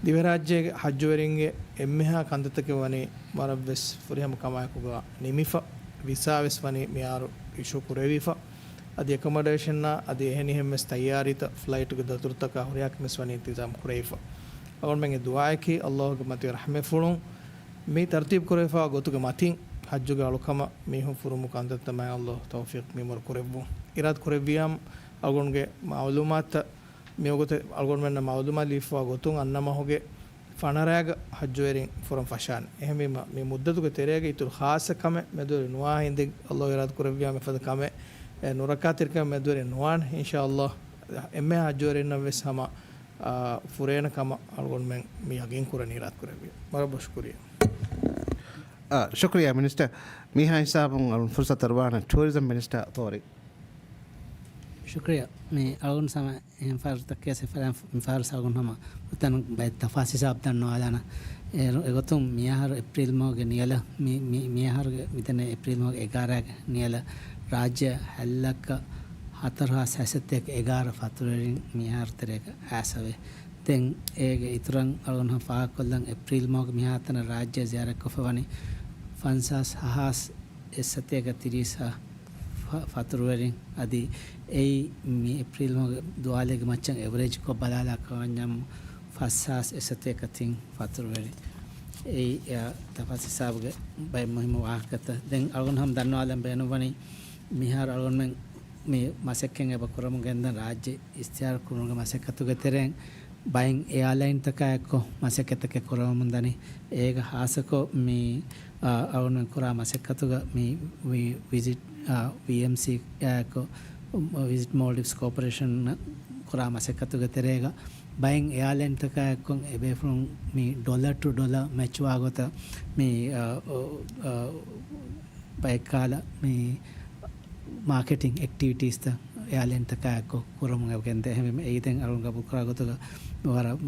ދިވެހިރާއްޖޭގެ ޙައްޖުވެރިންގެ އެންމެހާ ކަންތައްތަކެއް ވަނީ ވަރަށްވެސް ފުރިހަމަ ކަމާއެކުގަ ނިމިފަ، ވިސާވެސް ވަނީ މިހާރު އިޝޫ ކުރެވިފަ. އަދި އެކޮމޮޑޭޝަންއާ އަދި އެހެނިހެންވެސް ތައްޔާރީތައް ފްލައިޓުގެ ދަތުރުތަކާ ހުރިހާ ކަމެއްވެސް ވަނީ އިންތިޒާމް ކުރެވިފަ. އަޅުގަނޑުމެންގެ ދުޢާއަކީ ﷲގެ މަތިވެރި ރަޙްމަތްފުޅުން މި ތަރުތީބު ކުރެވިފާ ގޮތުގެ މަތިން ޙައްޖުގެ އަޅުކަމަށް މީހުން ފުރުމު ކަންތައްތައް މާތް ﷲ ތައުފީޤު މިންވަރު ކުރެއްވުން. އިރާދަ ކުރެއްވިއްޔާމު އަޅުގަނޑުގެ މަޢުލޫމާތުތައް މިވަގުތު އަޅުގަނޑުމެންނަށް މަޢުލޫމާތު ލިބިފައިވާ ގޮތުން އަންނަ މަހުގެ ފަނަރައިގަ ޙައްޖުވެރިން ފުރަން ފަށާނެ. އެހެންވީމަ، މި މުއްދަތުގެ ތެރޭގަ އިތުރު ޚާއްޞަ ކަމެއް މެދުވެރި ނުވާ ހިނދެއް، ﷲ އިރާދަ ކުރެއްވިއްޔާ މިފަދަ ކަމެއް، އެ، ނުރައްކާތެރިކަމެއް މެދުވެރި ނުވާނެ، އިންޝާﷲ. އެންމެހާ ޙައްޖުވެރިންނަށް ވެސް ހަމަ، އާ، ފުރޭނެ ކަމަށް އަޅުގަނޑުމެން މި ޔަގީން ކުރަން އިރާދަ ކުރެއްވި. ވަރަށް ބޮޑަށް ޝުކުރިއްޔާ. އާ، ޝުކުރިއްޔާ މިނިސްޓަރ. މިހާ ހިސާބުން އަޅުން ފުރުސަތު އަރުވާނަން ޓޫރިޒަމް މިނިސްޓަރ ތޯރި. ޝުކުރިއްޔާ. މި އަޅުގަނޑު ސަމަ އެހެން ފަހަރު ތައް ކޭސް އެފަރާން މި ފަހަރު ސަގުން ހަމަ އުތަން ބައެއް ތަފާސް ހިސާބް ދަންނަވާލާނަ. އޭރު އެގޮތުން މިއަހަރު އޭޕްރީލް މަހުގެ ނިޔަލަށް މި، މި، މިއަހަރުގެ މިދެންނެވި އޭޕްރީލް މަހުގެ އެގާރައިގެ ނިޔަލަށް ރާއްޖެ ހަތް ލައްކަ ހަތަރު ހާސް ހަތްސަތޭކަ އެގާރަ ފަތުރުވެރިން މިއަހަރު ތެރޭގަ އައިސްފަވޭ. ދެން އޭގެ އިތުރަށް އަޅުގަނޑު ފާހަގަކޮށްލަން އޭޕްރީލް މަހުގެ މިހާތަނަށް ރާއްޖެ ޒިޔާރަތްކޮށްފަ ވަނީ ފަންސާސް ހަ ހާސް އެއްސަތޭކަ ތިރީސް ހާ ފަ-، ފަތުރުވެރިން. އަދި އެއީ މި އޭޕްރީލް މަހުގެ ދުވާލޭގެ މައްޗަށް އެވަރޭޖްކޮށް ބަލާލާކަމަށް ވަންޏާމު ފަސް ހާސް އެއްސަތޭކަ ތިން ފަތުރުވެރި. އެއީ އެއާ ތަފާސް ހިސާބުގެ ބައެއް މުހިއްމު ވާހަކަތައް. ދެން އަޅުގަނޑު ހަމަ ދަންނަވާލަން ބޭނުންވަނީ މިހާރު އަޅުގަނޑުމެން މި މަސައްކަތް އެބަ ކުރަމުން ގެންދަން ރާއްޖެ އިސްތިހާރު ކުރުމުގެ މަސައްކަތުގެ ތެރެއިން ބައެއް އެއާލައިންތަކާ އެއްކޮށް މަސައްކަތްތަކެއް ކުރަމުން ދަނީ. އޭގަ ހާއްސަކޮށް މި، އާ، އަޅުގަނޑުމެން ކުރާ މަސައްކަތުގަ މި ވި-، ވިޒިޓް، އާ، ވީއެމްސީ އާ އެއްކޮށް، ވިޒިޓް މޯލްޑިވްސް ކޯޕަރޭޝަން ކުރާ މަސައްކަތުގެ ތެރޭގަ ބައެއް އެއާލައިންތަކާ އެއްކޮށް އެބޭފުޅުން މި ޑޮލަރ ޓު ޑޮލަރ މެޗް ވާގޮތަށް މި، އާ، އާ، އާ، ބައެއްކާލަ މި މާކެޓިން އެކްޓިވިޓީސްތައް އެއާލައިންތަކާ އެއްކޮށް ކުރަމުން އެބަ ގެންދޭ. އެހެންވީމަ އެއީ ދެން އަޅުން ގަބޫލުކުރާ ގޮތުގަ ވަރަށް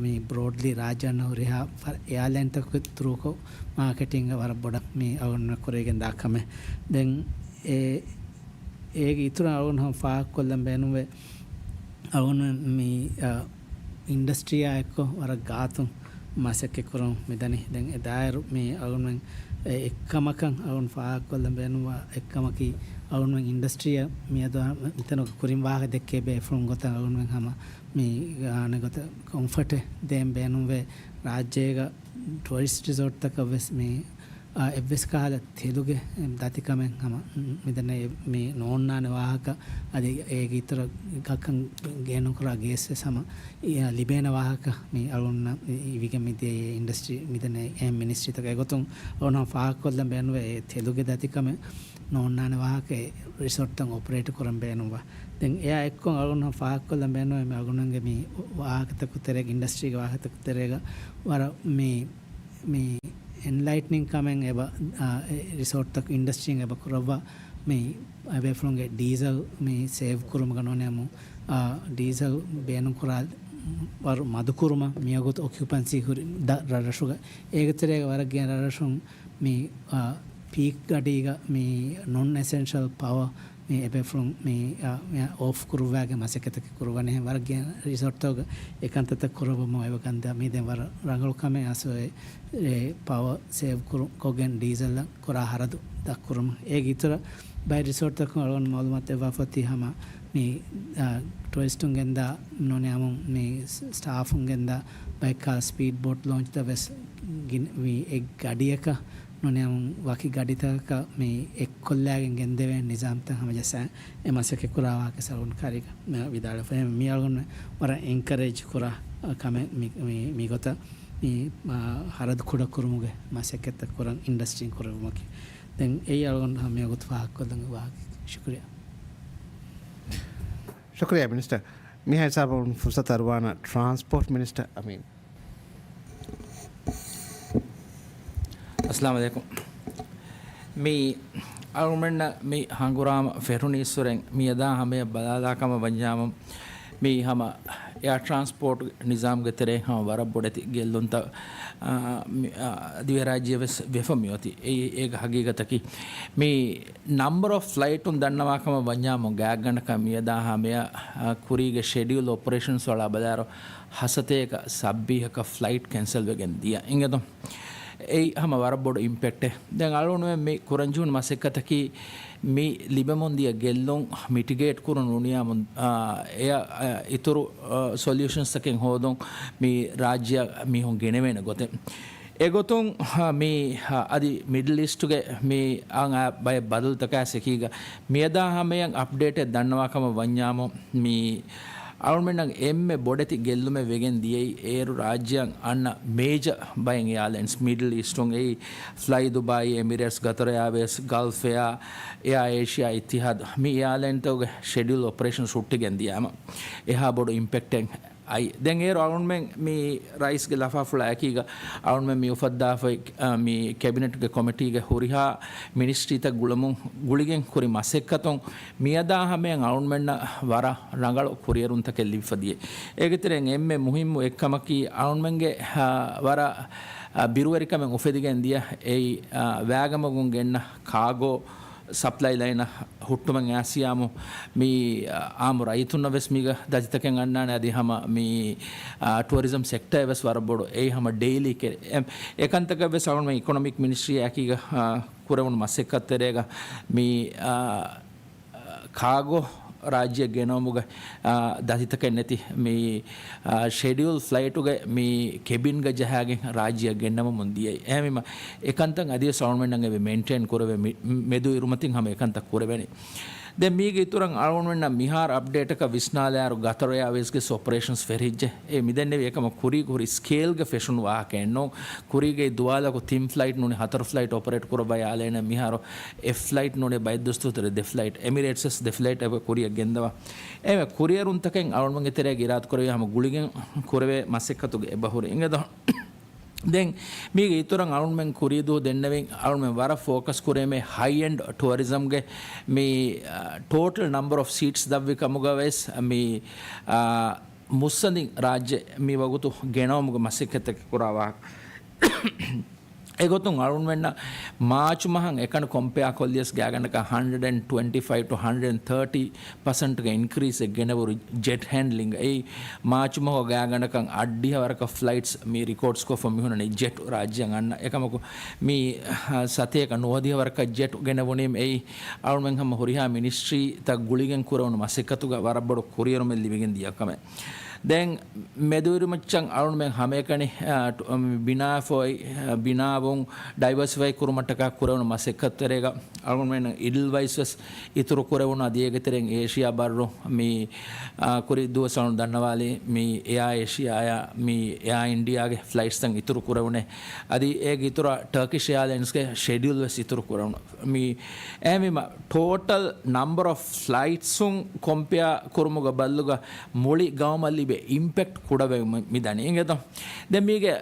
މި ބްރޯޑްލީ ރާއްޖެ އަންނަ ހުރިހާ ފަ-، އެއާލައިންތަކުގެ ތުރޫކޮށް މާކެޓިންގ ވަރަށް ބޮޑަށް މި އަޅުން ކުރެވިގެން ދާ ކަމެއް. ދެން އެ-، އޭގެ އިތުރަށް އަޅުން ހަމަ ފާހަގަކޮށްލަން ބޭނުންވޭ. އަޅުން މި، އަ، އިންޑަސްޓްރީއާ އެއްކޮށް ވަރަށް ގާތުން މަސައްކަތް ކުރަމުން މިދަނީ. ދެން އެ ދާއިރު މި އަޅުން އެ އެއްކަމަކަށް އަޅުން ފާހަގަކޮށްލަން ބޭނުންވާ އެއްކަމަކީ، އަޅުން އިންޑަސްޓްރީއަށް މިއަދު މިތަނުގަ ކުރިން ވާހަކަ ދެއްކޭ ބޭފުޅުން ގޮތަށް އަޅުން ހަމަ މި ގާނެ ގޮތަށް ކޮންފަޓެއް ދޭން ބޭނުންވޭ. ރާއްޖޭގަ ޓުއަރިސްޓް ރިސޯޓްތަކަށް ވެސް މި އާ، އެއްވެސް ކަހަލަ ތެލުގެ ދަތިކަމެއް ހަމަ މިދަނީ މި ނޯންނާނެ ވާހަކަ، އަދި އޭގެ އިތުރަށް ގަކަން ގޭނުންކުރާ ގޭސް ވެސް ހަމަ ލިބޭނެ ވާހަކަ މި އަޅުންނަށް އިވިގެން މިދިޔަ އިންޑަސްޓްރީ މިދަނީ އެހެން މިނިސްޓްރީތަކަށް އެގޮތުން އަޅުން ހަމަ ފާހަގަކޮށްލަން ބޭނުންވޭ އެ ތެލުގެ ދަތިކަމެއް ނޯންނާނެ ވާހަކަ އެ ރިސޯޓްތައް އޮޕަރޭޓް ކުރަން ބޭނުންވާ. ދެން އެއާ އެއްކޮށް އަޅުން ހަމަ ފާހަގަކޮށްލަން ބޭނުންވޭ މި އަޅުގަނޑުގެ މި ވާހަކަތަކު ތެރޭގަ އިންޑަސްޓްރީގެ ވާހަކަތަކު ތެރޭގަ ވަރަށް މި މި އެންލައިޓްނިން ކަމެއް އެބަ، އާ، އެ ރިސޯޓްތަކު އިންޑަސްޓްރީން އެބަ ކުރައްވާ މި އެބޭފުޅުންގެ ޑީޒަލް މި ސޭވް ކުރުމުގަ ނޫނޭމު، އާ، ޑީޒަލް ބޭނުންކުރާ ވަރު މަދުކުރުމަށް މިވަގުތު އޮކިއުޕަންސީ ހުރި ދަ-، ރަށްރަށުގަ އޭގެ ތެރޭގަ ވަރަށް ގިނަ ރަށްރަށުން މި، އާ، ޕީކް ގަޑީގަ މި ނޮން އެސެންޝަލް ޕަވަ މި އެބޭފުޅުން މި، އާ، މި އޯފް ކުރުއްވާގެން މަސައްކަތަކެއް ކުރުއްވަނީ. ވަރަށް ގިނަ ރިސޯޓްތަކުގަ އެކަންތައްތައް ކުރައްވަމުން އެބަ ގަންދާ. މީ ދެން ވަރަށް ރަނގަޅު ކަމެއް އާސޯއެ، އެ، ޕަވަރ ސޭވް ކުރު-، ކޮށްގެން ޑީޒަލްއަށް ކުރާ ހަރަދު ދަށްކުރުމަށް. އޭގެ އިތުރަށް ބައެއް ރިސޯޓްތަކުން އަޅުގަނޑު މައުލޫމާތު ދެއްވާފަ އޮތީ ހަމަ މި، އާ، ޓުރިސްޓުން ގެންދާ ނޫނީއަމުން މި ސް-، ސްޓާފުން ގެންދާ ބައެއްކާ ސްޕީޑް ބޯޓް ލޯންޗްތައް ވެސް ގިނަ ވީ އެއް ގަޑިއަކަށް ނޫނީއަމުން ވަކި ގަޑިތަކަކަށް މި އެއްކޮށްލާގެން ގެންދެވޭނެ ނިޒާމްތައް ހަމަޖައްސާ އެ މަސައްކަތް ކުރާ ވާހަކަ ސަލޫން ކާރީގަ މި ވިދާޅުވެފަ. މި އަޅުގަނޑު ވަރަށް އެންކަރޭޖް ކުރާ ކަމެއް މި، މި، މިގޮތަށް މި، އާ، ހަރަދު ކުޑަކުރުމުގެ މަސައްކަތްތައް ކުރަން އިންޑަސްޓްރީން ކުރެއްވުމަކީ. ދެން އެއީ އަޅުގަނޑު ހަމަ މިވަގުތު ފާހަގަކޮށްލަން ވާހަކަ. ޝުކުރިއްޔާ. ޝުކުރިއްޔާ މިނިސްޓަރ. މިހާ ހިސާބުން ފުރުސަތު އަރުވާނަ ޓްރާންސްޕޯޓް މިނިސްޓަރ އަމީން. އައްސަލާމު ޢަލައިކުމް. މި އަޅުގަނޑަށް މި ހަނގުރާމަ ފެށުނީއްސުރެން މިއަދާ ހަމަޔަށް ބަލާލާ ކަމަށް ވަންޏާމު، މި ހަމަ އެއާ ޓްރާންސްޕޯޓް ނިޒާމްގެ ތެރޭ ހަމަ ވަރަށް ބޮޑެތި ގެއްލުންތައް، އާ، މި، އާ، ދިވެހިރާއްޖެ ވެސް ވެފަ މިއޮތީ. އެއީ އޭގެ ހަގީގަތަކީ. މި ނަމްބަރ އޮފް ފްލައިޓުން ދަންނަވާ ކަމަށް ވަންޏާމު ގާތްގަނޑަކަށް މިއަދާ ހަމަޔަށް، އާ، ކުރީގެ ޝެޑިއުލް އޮޕަރޭޝަންސް އަޅާ ބަލާއިރު، ހަސަތޭކަ ސައްބީހަކަށް ފްލައިޓް ކެންސަލް ވެގެން ދިޔަ އިނގޭތޯ. އެއީ ހަމަ ވަރަށް ބޮޑު އިމްޕެކްޓެއް. ދެން އަޅުގަނޑުމެން މި ކުރަންޖެހުނު މަސައްކަތަކީ މި ލިބެމުން ދިޔަ ގެއްލުން މިޓިގޭޓް ކުރުން ނޫނީއަމުން، އާ، އެއަށް، އާ، އިތުރު، އާ، ސޮލިއުޝަންސްތަކެއް ހޯދުން މި ރާއްޖެއަށް މީހުން ގެނެވޭނެ ގޮތެއް. އެގޮތުން، އާ، މި، އާ، އަދި މިޑްލް އީސްޓުގެ މި އާ، އާ، ބައެއް ބަދަލުތަކާ އެކީގަ މިއަދާ ހަމަޔަށް އަޕްޑޭޓެއް ދަންނަވާ ކަމަށް ވަންޏާމު މި އަޅުމެންނަށް އެންމެ ބޮޑެތި ގެއްލުމެއް ވެގެން ދިޔައީ އޭރު ރާއްޖެއަށް އަންނަ މޭޖަ ބައެއް އެއާލައިންސް މިޑްލް އީސްޓުން އެއީ ފްލައި ދުބާއީ، އެމިރޭޓްސް، ގަތަރ އެއާވޭސް، ގަލްފް އެއާ، އެއާ އޭޝިއާ އިއްތިހާދު މި އެއާލައިންތަކުގެ ޝެޑިއުލް އޮޕަރޭޝަންސް ހުއްޓިގެން ދިޔާމަ އެހާ ބޮޑު އިމްޕެކްޓެއް އައި. ދެން އޭރު އަޅުމެން މި ރައީސްގެ ލަފާފުޅާ އެކީގަ އަޅުމެން މި އުފައްދާފައި، އަ، މި ކެބިނެޓްގެ ކޮމިޓީގެ ހުރިހާ މިނިސްޓްރީތައް ގުޅަމުން ގުޅިގެން ކުރި މަސައްކަތުން މިއަދާ ހަމަޔަށް އަޅުމެންނަށް ވަރަށް ރަނގަޅު ކުރިއެރުންތަކެއް ލިބިފަ ދިޔަ. އޭގެތެރެއިން އެންމެ މުހިއްމު އެއްކަމަކީ އަޅުމެންގެ، އަ، ވަރަށް، އަ، ބިރުވެރިކަމެއް އުފެދިގެން ދިޔަ އެއީ، އަ، ވައިގަމުގުން ގެންނަ ކާގޯ ސަޕްލައި ލައިނަށް ހުއްޓުމެއް އައިސްޔާމު މި، އާ، އާއްމު ރައްޔިތުންނަށް ވެސް މީގަ ދަތިތަކެއް އަންނާނެ. އަދި ހަމަ މި، އާ، ޓުއަރިޒަމް ސެކްޓަރ ވެސް ވަރަށް ބޮޑު އެއީ ހަމަ ޑެއިލީ ކެ-، އެ-، އެކަންތަކަށް ވެސް އަޅުގަނޑު އިކޮނޮމިކް މިނިސްޓްރީ އެކީގަ، އާ، ކުރެވުނު މަސައްކަތް ތެރޭގަ މި، އާ، ކާގޯ ރާއްޖެއަށް ގެނައުމުގެ، އާ، ދަތިތަކެއް ނެތި މި، އާ، ޝެޑިއުލް ފްލައިޓުގެ މި ކެބިންގަ ޖަހާގެން ރާއްޖެއަށް ގެންނަމުމުން ދިޔައީ. އެހެންވީމަ އެކަންތައް އަދިވެސް އަޅުމެންނަށް އެބަ މެންޓެއިން ކުރެވޭ މި-، މެދު އިރުމަތިން ހަމަ އެކަންތައް ކުރެވޭނެ. ދެން މީގެ އިތުރަށް އަޅުގަނޑުމެންނަށް މިހާރު އަޕްޑޭޓަކަށް ވިސްނާލާއިރު ގަތަރު އެއާވޭސްގެ އޮޕަރޭޝަންސް ފެށިއްޖެ. އެ މިދެންނެވި އެކަމަށް ކުރީގަ ހުރި ސްކޭލްގަ ފެށުނު ވާހަކައެއް ނޫން. ކުރީގައި ދުވާލަކު ތިން ފްލައިޓް ނޫނީ ހަތަރު ފްލައިޓް އޮޕަރޭޓް ކުރައްވައި އާލޭނެ މިހާރު އެއް ފްލައިޓް ނޫނީ ބައެއް ދުވަސް ދުވަހު ތެރޭ ދެ ފްލައިޓް އެމިރޭޓްސް ވެސް ދެ ފްލައިޓް އެބަ ކުރިއަށް ގެންދަވާ. އެ ކުރިއެރުންތަކެއް އަޅުގަނޑުގެ ތެރޭގަ އިރާދަކުރެވި ހަމަ ގުޅިގެން ކުރެވޭ މަސައްކަތުގެ އެބަހުރި އިނގޭތޯ. ދެން މީގެ އިތުރަށް އަޅުމެން ކުރީދުވަހު ދެންނެވިން އަޅުމެން ވަރަށް ފޯކަސް ކުރޭމެ ހައި އެންޑް ޓުއަރިޒަމްގެ މި، އާ، ޓޯޓަލް ނަމްބަރ އޮފް ސީޓްސް ދަށްވި ކަމުގަ ވެސް މި، އާ، މުއްސަނދިން ރާއްޖެ މި ވަގުތު ގެނައުމުގެ މަސައްކަތެއް ކުރާ ވާހަކަ. އެގޮތުން އަޅުންމެންނަށް މާޗު މަހަށް އެކަނި ކޮމްޕެއާ ކޮށްލިޔަސް ގާގަނޑަކަށް ހަންޑްރެޑް އެންޑް ޓްވެންޓީ ފައިވް ޓު ހަންޑްރެޑް އެންޑް ތާޓީ ޕަސެންޓްގެ އިންކްރީސްއެއް ގެނެވުރި ޖެޓް ހޭންޑްލިންގ. އެއީ މާޗު މަހު ގާގަނޑަކަށް އަށްޑިހަ ވަރަކަށް ފްލައިޓްސް މި ރިކޯޑްސްކޮށްފަ މިހުންނަނީ ޖެޓް ރާއްޖެއަށް އަންނަ. އެކަމަކު މި ސަތޭކަ ނުވަދިހަ ވަރަކަށް ޖެޓް ގެނެވުނީމަ އެއީ އަޅުންމެން ހަމަ ހުރިހާ މިނިސްޓްރީތައް ގުޅިގެން ކުރެވުނު މަސައްކަތުގަ ވަރަށް ބޮޑު ކުރިއެރުމެއް ލިބިގެން ދިޔަ ކަމެއް. ދެން މެދުއިރުމައްޗަށް އަޅުންމެން ހަމައެކަނި، އާ، ޓު-، އަ، ބިނާފޮއި، އަ، ބިނާވުން ޑައިވަރސިފައި ކުރުމަށްޓަކާ ކުރެވުނު މަސައްކަތްތެރޭގަ އަޅުންމެން އިޑިލް ވައިސް ވެސް އިތުރު ކުރެވުނު. އަދި އޭގެ ތެރެއިން އޭޝިއާ ބައްރު މި، އާ، ކުރި ދުވަސް އަޅުން ދަންނަވާލި މި އެއާ އޭޝިއާއާ މި އެއާ އިންޑިއާގެ ފްލައިޓްސްތައް އިތުރު ކުރެވުނެ. އަދި އޭގެ އިތުރަށް ޓަރކިޝް އެއާލައިންސްގެ ޝެޑިއުލް ވެސް އިތުރު ކުރެވުނު. މި އެހެންވީމަ ޓޯޓަލް ނަމްބަރ އޮފް ފްލައިޓްސުން ކޮމްޕެއާ ކުރުމުގަ ބައްލުގަ މުޅި ގައުމަށް ލިބޭ އިމްޕެކްޓް ކުޑަވެ މި-، މިދަނީ އިނގޭތޯ. ދެން މީގެ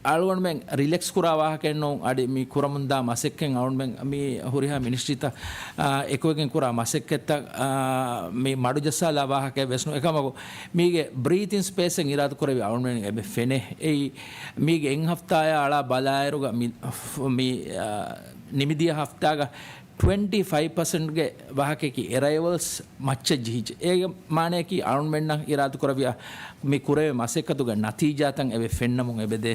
އަޅުގަނޑުމެން ރިލެކްސް ކުރާ ވާހަކައެއް ނޫން. އަދި މި ކުރަމުންދާ މަސައްކަތް އަޅުގަނޑުމެން މި ހުރިހާ މިނިސްޓްރީތައް، އާ، އެކުވެގެން ކުރާ މަސައްކަތްތައް، އާ، މި މަޑުޖައްސާލާ ވާހަކައެއް ވެސް ނޫން. އެކަމަކު މީގެ ބްރީތިން ސްޕޭސްއެއް އިރާދަކުރެވި އަޅުގަނޑުމެން އެބަ ފެނޭ. އެއީ މީގެ އެއް ހަފްތާޔާ އަޅާ ބަލާއިރުގަ މި، މި، އާ، ނިމިދިޔަ ހަފްތާގަ ޓްވެންޓީ ފައިވް ޕަސެންޓްގެ ވާހަކައަކީ އެރައިވަލްސް މައްޗަށް ޖެހިއްޖެ. އޭގެ މާނައަކީ އަޅުންމެންނަށް އިރާދަކުރެއްވިޔާ މި ކުރެވޭ މަސައްކަތުގެ ނަތީޖާތައް އެބަ ފެންނަމުން އެބަދޭ.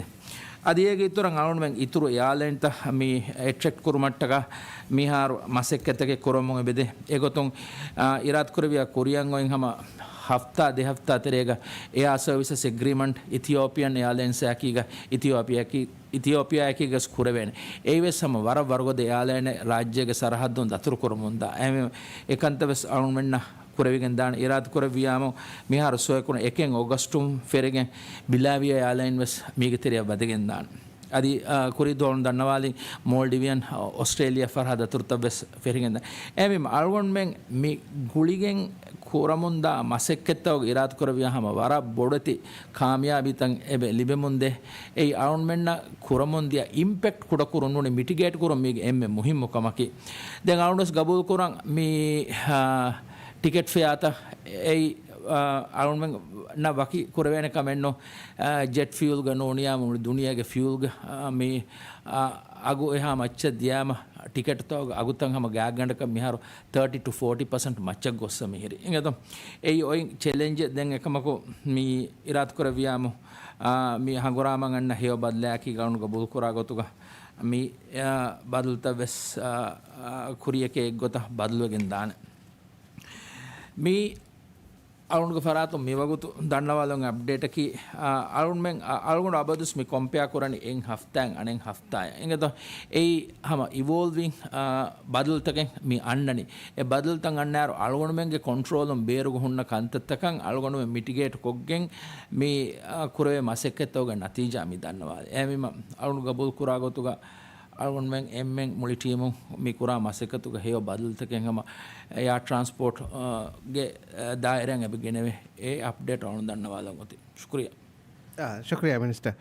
އަދި އޭގެ އިތުރަށް އަޅުންމެން އިތުރު އެއާލައިންތައް މި އެޓްރެކްޓް ކުރުމަށްޓަކާ މިހާރު މަސައްކަތްތަކެއް ކުރަމުން އެބަދޭ. އެގޮތުން، އާ، އިރާދަކުރެއްވިޔާ ކުރިއަށް އޮތް ހަމަ ހަފްތާ ދެ ހަފްތާ ތެރޭގަ އެއާ ސަރވިސަސް އެގްރިމަންޓް އިތިއޯޕިއަން އެއާލައިންސްއާއެކީގަ އިތިއޯޕިއާއަކީ އިތިއޯޕިއާއެކީގަސް ކުރެވޭނެ. އެއީވެސް ހަމަ ވަރަށް ވަރުގަދަ އެއާލައިނެއް ރާއްޖޭގެ ސަރަހައްދުން ދަތުރުކުރަމުންދާ. އެހެންވެ، އެކަންތައް ވެސް އަޅުންމެންނަށް ކުރެވިގެން ދާނެ. އިރާދަކުރެއްވިޔާމު، މިހާރު ސޮއެކުނު އެކެއް އޮގަސްޓުން ފެރިގެން ބިލާވިޔާ އެއާލައިން ވެސް މީގެ ތެރެއަށް ވަދެގެން ދާނެ. އަދި، އާ، ކުރީ ދޯން ދަންނަވާލި މޯލްޑިވިއަން، އޮސްޓްރޭލިޔާ ފަރާތް ދަތުރުތައް ވެސް ފެރިގެން ދާނެ. އެހެންވީމަ އަޅުގަނޑުމެން މި ގުޅިގެން ކުރަމުންދާ މަސައްކަތްތަކުގެ އިރާދަކުރެއްވިޔާ ހަމަ ވަރަށް ބޮޑެތި ކާމިޔާބީތައް އެބަ ލިބެމުންދޭ. އެއީ އަޅުންމެންނަށް ކުރަމުންދިޔަ އިމްޕެކްޓް ކުޑަކުރުން ނޫނީ މިޓިގޭޓް ކުރުން މީގެ އެންމެ މުހިއްމު ކަމަކީ. ދެން އަޅުންވެސް ގަބޫލުކުރަން މި، އާ، ޓިކެޓް ފެއާތައް އެއީ، އާ، އަޅުންމެންނަށް ވަކި ކުރެވޭނެ ކަމެއް ނޫން. އާ، ޖެޓް ފިއުލްގަ ނޫނިޔާ މުޅި ދުނިޔޭގެ ފިއުލްގެ، އާ، މި، އާ، އަގު އެހާ މައްޗަށް ދިޔާމަ ޓިކެޓްތަކުގެ އަގުތައް ހަމަ ގާތްގަނޑަކަށް މިހާރު ތާޓީ ޓު ފޯޓީ ޕަސެންޓް މައްޗަށް ގޮއްސަ މިހިރީ. އިނގޭތޯ؟ އެއީ އޮތް ޗެލެންޖެއް. ދެން އެކަމަކު މި އިރާދަކުރެއްވިޔާމު، އާ، މި ހަނގުރާމަ އަންނަ ހެޔޮ ބަދަލާއެކީ ގައުނު ގަބޫލުކުރާ ގޮތުގަ މި، އާ، ބަދަލުތައް ވެސް، އާ، އާ، ކުރިޔަކޭ އެއްގޮތަށް ބަދަލުވެގެން ދާނެ. މި އަޅުގަނޑުގެ ފަރާތުން މިވަގުތު ދަންނަވާލަން އަޕްޑޭޓަކީ، އާ، އަޅުގަނޑުމެން، އަ، އަޅުގަނޑު އަބަދުސް މި ކޮމްޕެއާ ކުރަނީ އެއް ހަފްތާއިން އަނެއް ހަފްތާއަށް. އިނގޭތޯ؟ އެއީ ހަމަ އިވޯލްވިން، އާ، ބަދަލުތަކެއް މި އަންނަނީ. އެ ބަދަލުތައް އަންނާއިރު އަޅުގަނޑުމެންގެ ކޮންޓްރޯލުން ބޭރުގަ ހުންނަ ކަންތައްތަކަށް އަޅުގަނޑުމެން މިޓިގޭޓް ކޮށްގެން މި، އާ، ކުރެވޭ މަސައްކަތްތަކުގެ ނަތީޖާ މި ދަންނަވާލީ. އެހެންވީމަ އަޅުގަނޑު ގަބޫލު ކުރާ ގޮތުގަ އަޅުގަނޑުމެން އެންމެން މުޅި ޓީމުން މި ކުރާ މަސައްކަތުގެ ހެޔޮ ބަދަލުތަކެއް ހަމަ އެއާ ޓްރާންސްޕޯޓް، އާ، ގެ، އާ، ދާއިރާއިން އެބަ ގެނެވޭ. އެ އަޕްޑޭޓް އަޅުގަނޑު ދަންނަވާލަން އޮތީ. ޝުކުރިއްޔާ. އާ، ޝުކުރިއްޔާ މިނިސްޓަރ.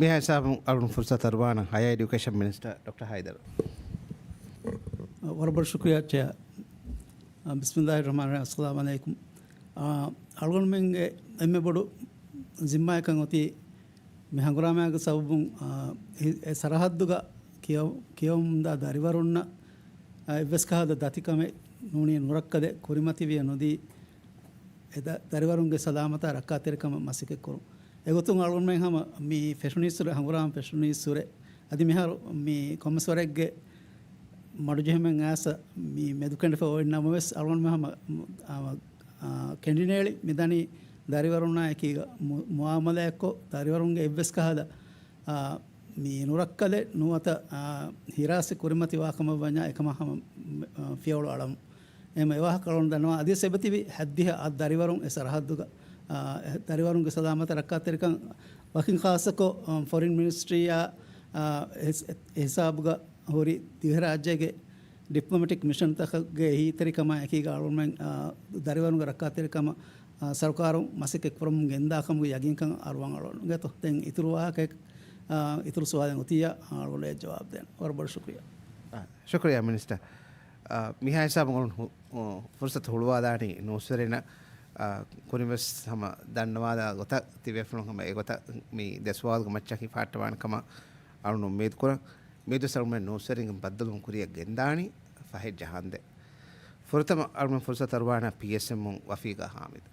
މިހާ ހިސާބުން އަޅުގަނޑު ފުރުސަތު އަރުވާނަން ހަޔަރ އެޑިއުކޭޝަން މިނިސްޓަރ ޑޮކްޓަރ ހައިދަރު. ވަރަށް ބޮޑަށް ޝުކުރިއްޔާ ޗެއާ. އާ، ބިސްމިއްލާހި ރަހްމާނި ރަހީމް. އައްސަލާމު ޢަލައިކުމް. އާ، އަޅުގަނޑުމެންގެ އެންމެ ބޮޑު ޒިންމާއަކަށް އޮތީ މި ހަނގުރާމައިގެ ސަބަބުން، އާ، އެ، އެ ސަރަހައްދުގަ ކިޔަ-، ކިޔަވަމުންދާ ދަރިވަރުންނަށް، އާ، އެއްވެސް ކަހަލަ ދަތިކަމެއް ނޫނީ ނުރައްކަލެއް ކުރިމަތިވިޔަ ނުދީ، އެ ދަ-، ދަރިވަރުންގެ ސަލާމަތާ ރައްކާތެރިކަމަށް މަސައްކަތްކުރުން. އެގޮތުން އަޅުގަނޑުމެން ހަމަ މި ފެށުނީއްސުރެ، ހަނގުރާމަ ފެށުނީއްސުރެ، އަދި މިހާރު މި ކޮންމެސް ވަރެއްގެ މަޑުޖެހުމެއް އައިސް މި މެދުކެނޑިފަ އޮތް ނަމަވެސް، އަޅުގަނޑުމެން ހަމަ، އާ، އާ، ކެނޑިނޭޅި މިދަނީ ދަރިވަރުންނާ އެކީގަ މު-، މުއާމަލާތްކޮށް، ދަރިވަރުންގެ އެއްވެސް ކަހަލަ، އާ، މި ނުރައްކަލެއް ނުވަތަ، އާ، ހިރާސް ކުރިމަތިވާކަމަށްވަންޏާ އެކަމަށް ހަމަ، އާ، ފިޔަވަޅު އަޅަމު. އެހެން އެވާހަކަ އަޅުގަނޑު ދަންނަވާ އަދިވެސް އެބަތިބި ހައްދިހަ އަށް ދަރިވަރުން އެ ސަރަހައްދުގަ، އާ، އެ ދަރިވަރުންގެ ސަލާމަތަށް ރައްކާތެރިކަން ވަކިން ޚާއްޞަކޮށް، އާ، ފޮރިން މިނިސްޓްރީއާ، އާ، އެ ހިސ-، އެ ހިސާބުގަ ހުރި ދިވެހިރާއްޖޭގެ ޑިޕްލޮމެޓިކް މިޝަންތަކުގެ އެހީތެރިކަމާ އެކީގަ އަޅުގަނޑުމެން، އާ، ދަރިވަރުންގެ ރައްކާތެރިކަމަށް، އާ، ސަރުކާރުން މަސައްކަތް ކުރަމުން ގެންދާ ކަމުގެ ޔަގީންކަން އަރުވަން އަޅުގަނޑު އިނގޭތޯ. ދެން އިތުރު ވާހަކަ، އާ، އިތުރު ސުވާލެއް އޮތިއްޔާ އަޅުގަނޑު ޖަވާބު ދޭން. ވަރަށް ބޮޑަށް ޝުކުރިއްޔާ. އާ، ޝުކުރިއްޔާ މިނިސްޓަރ. އާ، މިހާ ހިސާބުން އަޅުން ހު-، އު، ފުރުސަތު ހުޅުވާލާނީ ނޫސްވެރިންނަށް، އާ، ކުރިންވެސް ހަމަ ދަންނަވާލާ ގޮތަށް ތިބޭފުޅުން ހަމަ އެގޮތަށް މި ދެ ސުވާލުގެ މައްޗަށް ހިފާއްޓަވާނެ ކަމަށް އަޅުން އުއްމީދު ކުރަން. މިއަދުވެސް އަޅުމެން ނޫސްވެރިންގެ ބައްދަލުވުން ކުރިއަށް ގެންދާނީ ފަހެއް ޖަހާނދެ. ފުރަތަމަ އަޅުމެން ފުރުސަތު އަރުވާނަ ޕީއެސްއެމްއުން ވަފީގާ ހާމިދު.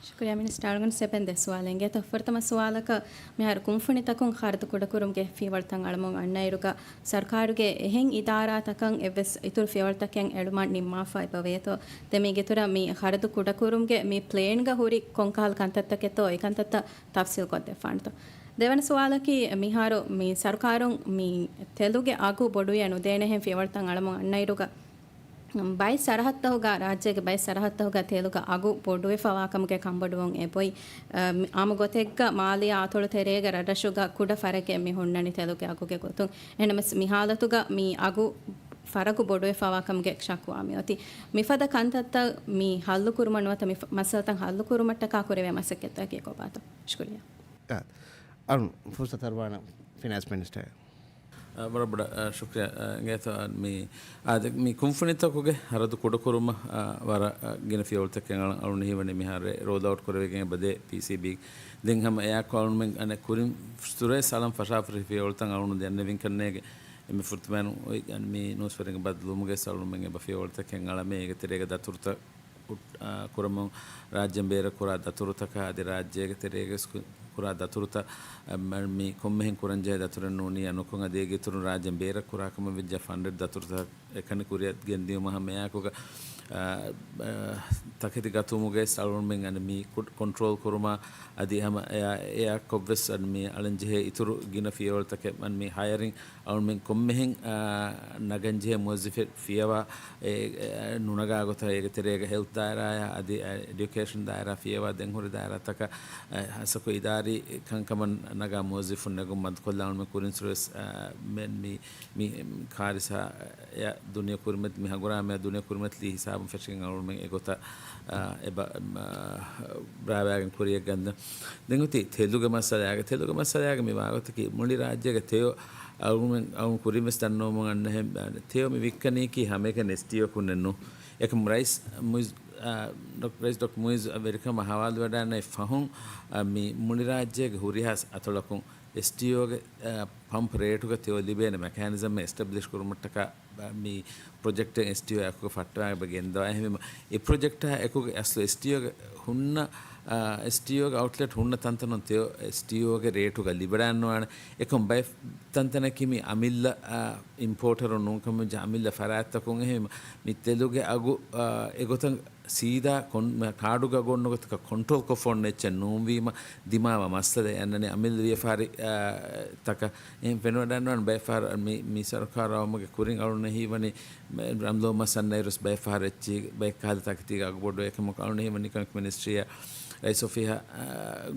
ޝުކުރިއްޔާ މިނިސްޓަރ. އަޅުގަނޑު ސެބެން ދެ ސުވާލެއް އިނގޭތޯ. ފުރަތަމަ ސުވާލަކަށް، މިހާރު ކުންފުނިތަކުން ޚަރަދު ކުޑަކުރުމުގެ ފިޔަވަޅުތައް އަޅަމުން އަންނައިރުގަ، ސަރުކާރުގެ އެހެން އިދާރާތަކަށް އެއްވެސް އިތުރު ފިޔަވަޅުތަކެއް އެޅުމަށް ނިންމާފަ އެބަވޭތޯ. ދެން މީގެ އިތުރަށް މި ޚަރަދު ކުޑަކުރުމުގެ މި ޕްލޭންގަ ހުރި ކޮންކަހަލަ ކަންތައްތަކެއްތޯ، އެ ކަންތައްތައް ތަފްސީލް ކޮށްދެއްވާނެތޯ. ދެވަނަ ސުވާލަކީ، މިހާރު މި ސަރުކާރުން މި ތެލުގެ އަގު ބޮޑުވިޔަ ނުދޭނެހެން ފިޔަވަޅުތައް އަޅަމުން އަންނައިރުގަ، ބައެއް ސަރަހައްދުތަކުގަ، ރާއްޖޭގެ ބައެއް ސަރަހައްދުތަކުގަ ތެލުގެ އަގު ބޮޑުވެފަވާކަމުގެ ކަންބޮޑުވުން އެބޮތް. އަ، މި އާއްމު ގޮތެއްގަ މާލީ އަތޮޅު ތެރޭގަ ރަށްރަށުގަ ކުޑަ ފަރަކެއް މި ހުންނަނީ ތެލުގެ އަގުގެ ގޮތުން. އެހެނަސް މި ހާލަތުގަ މި އަގު ފަރަގު ބޮޑުވެފަވާކަމުގެ ޝަކުވާ މިއޮތީ. މިފަދަ ކަންތައްތައް މި ހައްލުކުރުމަށް ނުވަތަ މި ފަ-، މައްސަލަތައް ހައްލުކުރުމަށްޓަކާ ކުރެވޭ މަސައްކަތްތަކެއް ކޮބާތޯ؟ ޝުކުރިއްޔާ. އަ، އަޅުން ފުރުސަތު އަރުވާނަ ފިނޭންސް މިނިސްޓަރ. ވަރަށް ބޮޑަށް ޝުކްރިޔާ. އިނގޭތޯ މި އާދެ، މި ކުންފުނިތަކުގެ ހަރަދު ކުޑަކުރުމަށް ވަރަށް ގިނަ ފިޔަވަޅުތަކެއް އަޅު، އަޅުން ހީވަނީ މިހާރު ރޯލް އައުޓް ކުރެވިގެން އެބަދޭ ޕީސީބީ. ދެން ހަމަ އެއާއެކު އަޅުންމެން އަނެއް ކުރިން ސުރޭސް އަޅަން ފަށާފަށި ފިޔަވަޅުތައް އަޅުން ދެންނެވިން ކަންނޭގެ އެންމެ ފުރަތަމައިން އޮތް މި ނޫސްވެރިންގެ ބައްދަލުވުމުގެ އަޅުންމެން އެބަ ފިޔަވަޅުތަކެއް އަޅަމޭ އޭގެ ތެރޭގަ ދަތުރުތައް ކުރަމުން ރާއްޖޭން ބޭރަށް ކުރާ ދަތުރުތަކާ އަދި ރާއްޖޭގެ ތެރޭގަ ކުރާ ދަތުރުތައް މި ކޮންމެހެން ކުރަންޖެހޭ ދަތުރެއް ނޫނީ ނުކޮށް އަދި އޭގެ އިތުރުން ރާއްޖޭން ބޭރަށް ކުރާ ކަމަށް ވެއްޖެ ފަންޑެއް ދަތުރުތައް އެކަނި ކުރިއަށް ގެންދިޔުމަށް ހަމައެއާއެކުގަ ތަކެތި ގަތުމުގެ އަޅުންމެން އަން މި ކޮންޓްރޯލް ކުރުމާ އަދި ހަމަ އެއާ ކޮށްވެސް އަން މި އަޅަންޖެހޭ އިތުރު ގިނަ ފިޔަވަޅުތަކެއް އަން މި ހަޔަރިން އަޅުމެން ކޮންމެހެން ނަގަންޖެހޭ މުވައްޒަފެއް ފިޔަވާ ނުނަގާ ގޮތަށް އޭގެ ތެރޭގަ ހެލްތް ދާއިރާއާ އަދި އެޑިއުކޭޝަން ދާއިރާ ފިޔަވާ ދެން ހުރި ދާއިރާތަކަށް ހަސަކު އިދާރީ ކަންކަމަށް ނަގާ މުވައްޒަފުން ނެގުން މަދުކޮށްލާ އަޅުމެން ކުރިން ސުރެސް މި މި ކާރިސާ އެ ދުނިޔެ ކުރިމަތި މި ހަނގުރާމައާ ދުނިޔެ ކުރިމަތިލީ ހިސާބުން ފެށިގެން އަޅުމެން އެގޮތަށް އެބަ ރާވާގެން ކުރިޔަށް ގަންނަ. ދެން އޮތީ ތެލުގެ މައްސަލާގެ، ތެލުގެ މައްސަލާގެ މި ވާގޮތަކީ މުޅި ރާއްޖޭގެ ތެޔޮ އަޅުމެން އަޅުން ކުރިން ވެސް ދަންނަވަމުން އަންނަހެން ތެޔޮ މި ވިއްކަނީކީ ހަމައެކަނި އެސްޓީއޯކުންނެއް ނޫ. އެކަމު ރައީސް މުއިޒް، ރައީސް ޑޮކްޓަރ މުއިޒް ވެރިކަމަށް ހަވާލުވެވަޑައިގަންނައި ފަހުން މި މުޅި ރާއްޖޭގެ ހުރިހާ އަތޮޅަކުން އެސްޓީއޯގެ ޕަމްޕް ރޭޓުގަ ތެޔޮ ލިބޭނެ މެކޭނިޒަމެއް އެސްޓަބްލިޝް ކުރުމަށްޓަކާ މި ޕްރޮޖެކްޓެއް އެސްޓީއޯ އެކުގަ ފައްޓަވާ ގެންދަވާ. އެހެންވީމަ، އެ ޕްރޮޖެކްޓާ އެކުގެ އަސްލު އެސްޓީއޯގެ ހުންނަ، އެސްޓީއޯގެ އައުޓްލެޓް ހުންނަ ތަންތަނުން ތެޔޮ އެސްޓީއޯގެ ރޭޓުގަ ލިބެރާންނުވާނެ. އެކަމް ބައެއް ތަންތަނަކީ މި އަމިއްލަ އިމްޕޯޓަރު ނޫންކަމުން ޖަ އަމިއްލަ ފަރާތްތަކުން. އެހެންވީމަ، މި ތެލުގެ އަގު އެގޮތަށް ސީދާ ކާޑުގެ އަގު އޮންނަ ގޮތަކަށް ކޮންޓްރޯލް ކޮށްފަ އޮންނަ އެއްޗެއް ނޫންވީމަ، ދިމާވާ މައްސަލައެއް އަންނަނީ އަމިއްލަ ވިޔަފާރި ތަކަށް. އެހެން ފެނުވަޑައިގަންނަވާނެ ބައެއް ފަހަރު މި، މި ސަރުކާރާ އައުމުގެ ކުރިން އަޅުން ހީވަނީ ރަންލޯ މަސް އަންނައިރުސް ބައެއް ފަހަރު އެއްޗި ބައެއް ކަހަލަ ތަކެތީގެ އަގު ބޮޑު އެކަމަކު އަޅުން ހީވަނީ އިކޮނޮމިކް މިނިސްޓްރީއަށް ރައީސް އޮފީހަށް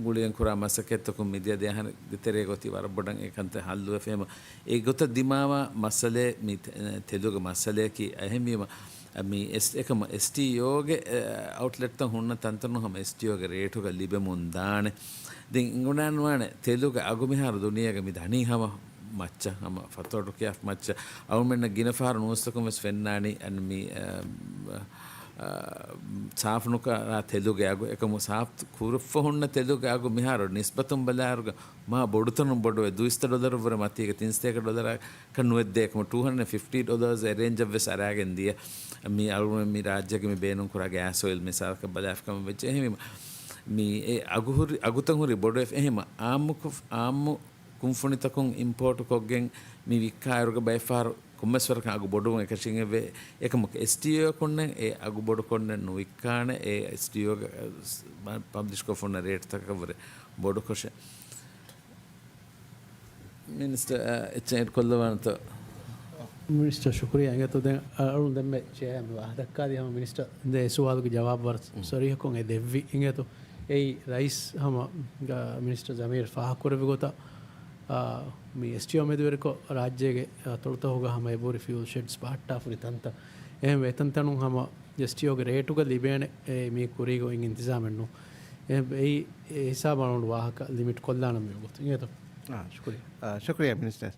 ގުޅިގެން ކުރާ މަސައްކަތްތަކުން މިދިޔަ ދެއަހަރުގެ ތެރޭގަ އޮތީ ވަރަށް ބޮޑަށް އެކަންތައް ހައްލުވެފަ. އެހެންވީމަ، އެގޮތަށް ދިމާވާ މައްސަލައެއް މި ތެ-، ތެލުގެ މައްސަލަޔަކީ. އެހެންވީމަ، މި އެސް-، އެކަމަ އެސްޓީއޯގެ އައުޓްލެޓްތައް ހުންނަ ތަންތަނުން ހަމަ އެސްޓީއޯގެ ރޭޓުގަ ލިބެމުން ދާނެ. ދެން އިނގުނާންވާނެ ތެލުގެ އަގު މިހާރު ދުނިޔޭގަ މި ދަނީ ހަމަ މައްޗަށް، ހަމަ ފަތޯޓު ކިޔާފަ މައްޗަށް. އަޅުމެންނަށް ގިނަ ފަހަރު ނޫސްތަކުން ވެސް ފެންނާނީ އަން މި، އަ، އަ، ސާފު ނުކުރާ ތެލުގެ އަގު. އެކަމު ސާފު ކުރައްފަ ހުންނަ ތެލުގެ އަގު މިހާރު ނިސްބަތުން ބަލާއިރުގަ މާ ބޮޑުތަނުން ބޮޑުވެ، ދުއިސައްތަ ޑޮލަރު ވުރެ މަތީގަ ތިން ސަތޭކަ ޑޮލަރަކަށް ނުވެއްދޭ. އެކަމު ޓޫ ހަންޑްރެޑް ފިފްޓީ ޑޮލަރސް އެ ރޭންޖަށް ވެސް އަރާގެން ދިޔަ. މި އަޅުގަނޑު މި ރާއްޖޭގެ މި ބޭނުން ކުރާ ގޭސް އޮއިލް މިސާލަކަށް ބަލާފި ކަމަށް ވެއްޖެ. އެހެންވީމަ، މި އެ އަގު ހުރި، އަގުތައް ހުރި ބޮޑުވެފަ. އެހެންވީމަ، އާއްމު ކު-، އާއްމު ކުންފުނިތަކުން އިމްޕޯޓު ކޮށްގެން މި ވިއްކާއިރުގަ ބައެއް ފަހަރު ކޮންމެސް ވަރަކަށް އަގު ބޮޑުވުން އެކަށީގެންވޭ. އެކަމަކު އެސްޓީއޯއަކުންނެއް އެ އަގު ބޮޑުކޮށްނެއް ނުވިއްކާނެ، އެ އެސްޓީއޯގެ ޕަބްލިޝްކޮށްފަ ހުންނަ ރޭޓްތަކަށްވުރެ ބޮޑުކޮށެއް. މިނިސްޓަރ، އެއްޗެއް އެޑް ކޮށްލަވާނެތޯ؟ މިނިސްޓަރ ޝުކުރިއްޔާ. އިނގޭތޯ ދެން އަޅުން ދެންމެ ޗެއާ މި ވާހަކަ ދައްކާލީ ހަމަ މިނިސްޓަރ ދެ ސުވާލުގެ ޖަވާބު ވަރަށް ސަރީހަކޮށް އެ ދެއްވި. އިނގޭތޯ އެއީ ރައީސް ހަމަ މިނިސްޓަރ ޒަމީރު ފާހަގަކުރެއްވި ގޮތަށް، މި އެސްޓީއޯ މެދުވެރިކޮށް ރާއްޖޭގެ އަތޮޅުތަކުގަ ހަމަ އެބަހުރި ފިއުލް ޝެޑްސް ބަހައްޓާފަ ހުރި ތަންތަން. އެހެންވެ އެތަންތަނުން ހަމަ އެސްޓީއޯގެ ރޭޓުގަ ލިބޭނެ އެ މީ ކުރީގަ އޮތް އިންތިޒާމެއް ނޫން. އެ، އެއީ އެ ހިސާބަށް އަޅުގަނޑު ވާހަކަ ލިމިޓް ކޮށްލާނަން މިވަގުތު. އިނގޭތޯ؟ އާ، ޝުކުރިއްޔާ. އާ، ޝުކުރިއްޔާ މިނިސްޓަރ.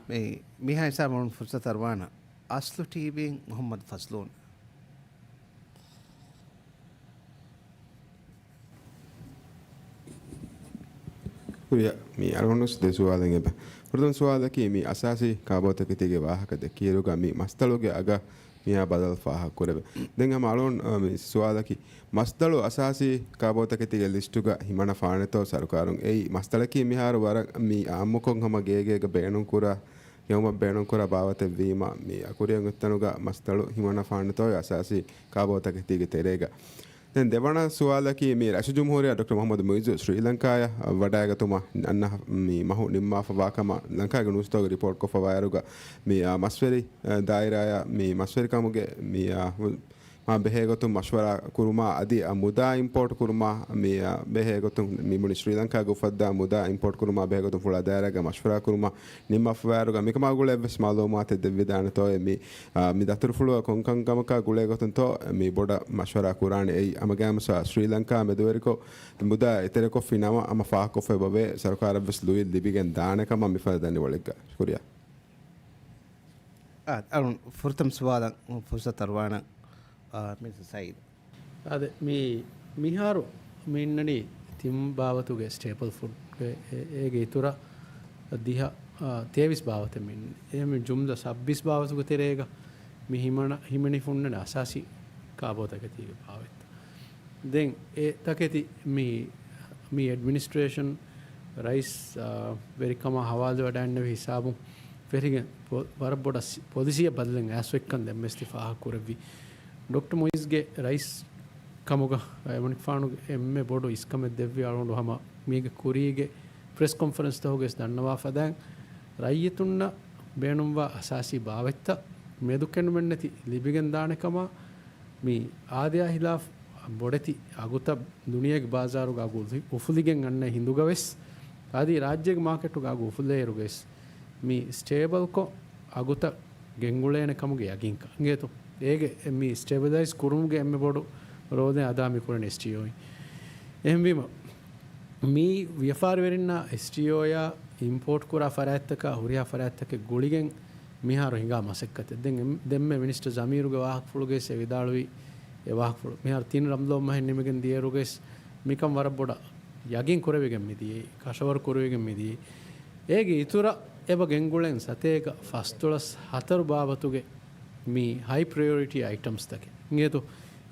މި، މިހާ ހިސާބަށް އަޅުން ފުރުސަތު އަރުވާނަން. އަސްލު ޓީވީން މުހައްމަދު ފަޒްލޫން. ކުރިއަށް މި އަޅުގަނޑު ދެ ސުވާލެއް އެބަ. ފުރަތަމަ ސުވާލަކީ މި އަސާސީ ކާބޯތަކެތީގެ ވާހަކަ ދެއްކިއިރުގަ މި މަސްތަޅުގެ އަގަށް މިއާ ބަދަލު ފާހަގަ ކުރެވޭ. ދެން ހަމަ އަޅުގަނޑު، މި ސުވާލަކީ މަސްތަޅު އަސާސީ ކާބޯތަކެތީގެ ލިސްޓުގަ ހިމަނަފާނެތޯ ސަރުކާރުން؟ އެއީ މަސްތަޅަކީ މިހާރު ވަރަށް މި އާއްމުކޮށް ހަމަ ގޭގޭގަ ބޭނުންކުރާ ކެއުމަށް ބޭނުންކުރާ ބާވަތެއްވީމަ، މި އަކުރިއަށް އޮތްތަނުގަ މަސްތަޅު ހިމަނަފާނެތޯ އަސާސީ ކާބޯތަކެތީގެ ތެރޭގަ. ދެން ދެވަނަ ސުވާލަކީ، މި ރައީސުލްޖުމްހޫރިއްޔާ ޑޮކްޓަރ މުހައްމަދު މުއިއްޒު ސްރީލަންކާއަށް ވަޑައިގަތުމަށް އަންނަ މި މަހު ނިންމާފަވާ ކަމަށް ލަންކާގެ ނޫސްތަކުގަ ރިޕޯޓްކޮށްފަވާއިރުގަ، މި، އާ، މަސްވެރި، އާ، ދާއިރާއާ މި މަސްވެރިކަމުގެ މި، އާ، މާ ބެހޭގޮތުން މަޝްވަރާ ކުރުމާ އަދި މުދާ އިމްޕޯޓް ކުރުމާ މި ބެހޭގޮތުން މި މުޅި ސްރީލަންކާގެ އުފައްދާ މުދާ އިމްޕޯޓް ކުރުމާ ބެހޭގޮތުން ފުޅާ ދާއިރާގެ މަޝްވަރާ ކުރުމާ ނިންމާފަވާއިރުގަ މިކަމާ ގުޅޭ ވެސް މައުލޫމާތެއް ދެއްވިދާނެތޯއޭ މި، މި ދަތުރުފުޅުއަށް ކޮންކަންކަމަކާ ގުޅޭ ގޮތުންތޯ މި ބޮޑަށް މަޝްވަރާ ކުރާނެ އެއީ ހަމަގައިމު ސްރީލަންކާ މެދުވެރިކޮށް މުދާ އެތެރެކޮށްފި ނަމަ ހަމަ ފާހަގަކޮށްފައި ބޮވޭ ސަރުކާރަށް ވެސް ލުއި ލިބިގެން ދާނެ ކަމަށް މިފަދަ ދަންނަވަޅެއްގަ. ޝުކުރިއްޔާ. އާ، އަޅުން ފުރަތަމަ ސުވާލަށް ފުރުސަތު އަރުވާނަން، އާ، މިސް ސައީދު. އާދެ، މި، މިހާރު މި އިންނަނީ ތިން ބާވަތުގެ ސްޓޭޕަލް ފުޑްގެ އޭ، އޭގެ އިތުރަށް ދިހަ، އާ، ތޭވީސް ބާވަތެއް މި އިންނަނީ. އެހެން ޖުމްލަ ސައްބީސް ބާވަތުގެ ތެރޭގަ މި ހިމަނަ، ހިމެނިފަ އިންނަނީ އަސާސީ ކާބޯތަކެތީގެ ބާވަތްތައް. ދެން އެ ތަކެތި މި، މި އެޑްމިނިސްޓްރޭޝަން ރައީސް، އާ، ވެރިކަމާ ހަވާލުވެވަޑައިގެންނެވި ހިސާބުން ފެށިގެން ވަ-، ވަރަށް ބޮޑަށް ސި-، ޕޮލިސީއަށް ބަދަލެއް އައިސްފަ އޮތްކަން ދެންމެސް ތި ފާހަގަ ކުރެއްވި. ޑޮކްޓަރ މުއިޒްގެ ރައީސް ކަމުގަ އެމަނިކުފާނުގެ އެންމެ ބޮޑު އިސްކަމެއް ދެއްވި އަޅުގަނޑު ހަމަ މީގެ ކުރީގެ ޕްރެސް ކޮންފަރެންސްތަކުގައި ދަންނަވާ ފަދައިން، ރައްޔިތުންނަށް ބޭނުންވާ އަސާސީ ބާވަތްތައް މެދުކެނޑުމެއްނެތި ލިބިގެންދާނެ ކަމަށް، މި އާދަޔާ ހިލާފް ބޮޑެތި އަގުތައް ދުނިޔޭގެ ބާޒާރުގަ އަގު އުފުލި-، އުފުލިގެން އަންނަ ހިނދުގަވެސް، އަދި ރާއްޖޭގެ މާކެޓުގަ އަގު އުފުލޭއިރުގަވެސް، މި ސްޓޭބަލްކޮށް އަގުތައް ގެންގުޅޭނެ ކަމުގެ ޔަގީންކަން އިނގޭތޯ. އޭގެ މި ސްޓޭބިލައިޒް ކުރުމުގެ އެންމެ ބޮޑު ރޯލެއް އަދާ މި ކުރަނީ އެސްޓީއޯއިން. އެހެންވީމަ، މި ވިޔަފާރިވެރިންނާ އެސްޓީއޯއާ އިމްޕޯޓް ކުރާ ފަރާތްތަކާ ހުރިހާ ފަރާތްތަކެއް ގުޅިގެން މިހާރު ހިނގާ މަސައްކަތެއް. ދެން އެ-، ދެންމެ މިނިސްޓަރ ޒަމީރުގެ ވާހަކަފުޅުގައި އެ ވިދާޅުވި އެ ވާހަކަފުޅު. މިހާރު ތިން ރަމްޟާން މަހެއް ނިމިގެން ދިޔައިރުގައި މިކަން ވަރަށް ބޮޑަށް ޔަގީން ކުރެވިގެން މިދިޔައީ، ކަށަވަރު ކުރެވިގެން މިދިޔައީ. އޭގެ އިތުރަށް އެބަ ގެންގުޅެން ސަތޭކަ ފަސްދޮޅަސް ހަތަރު ބާވަތުގެ މި ހައި ޕްރަޔޮރިޓީ އައިޓަމްސްތަކެއް. އިނގޭތޯ،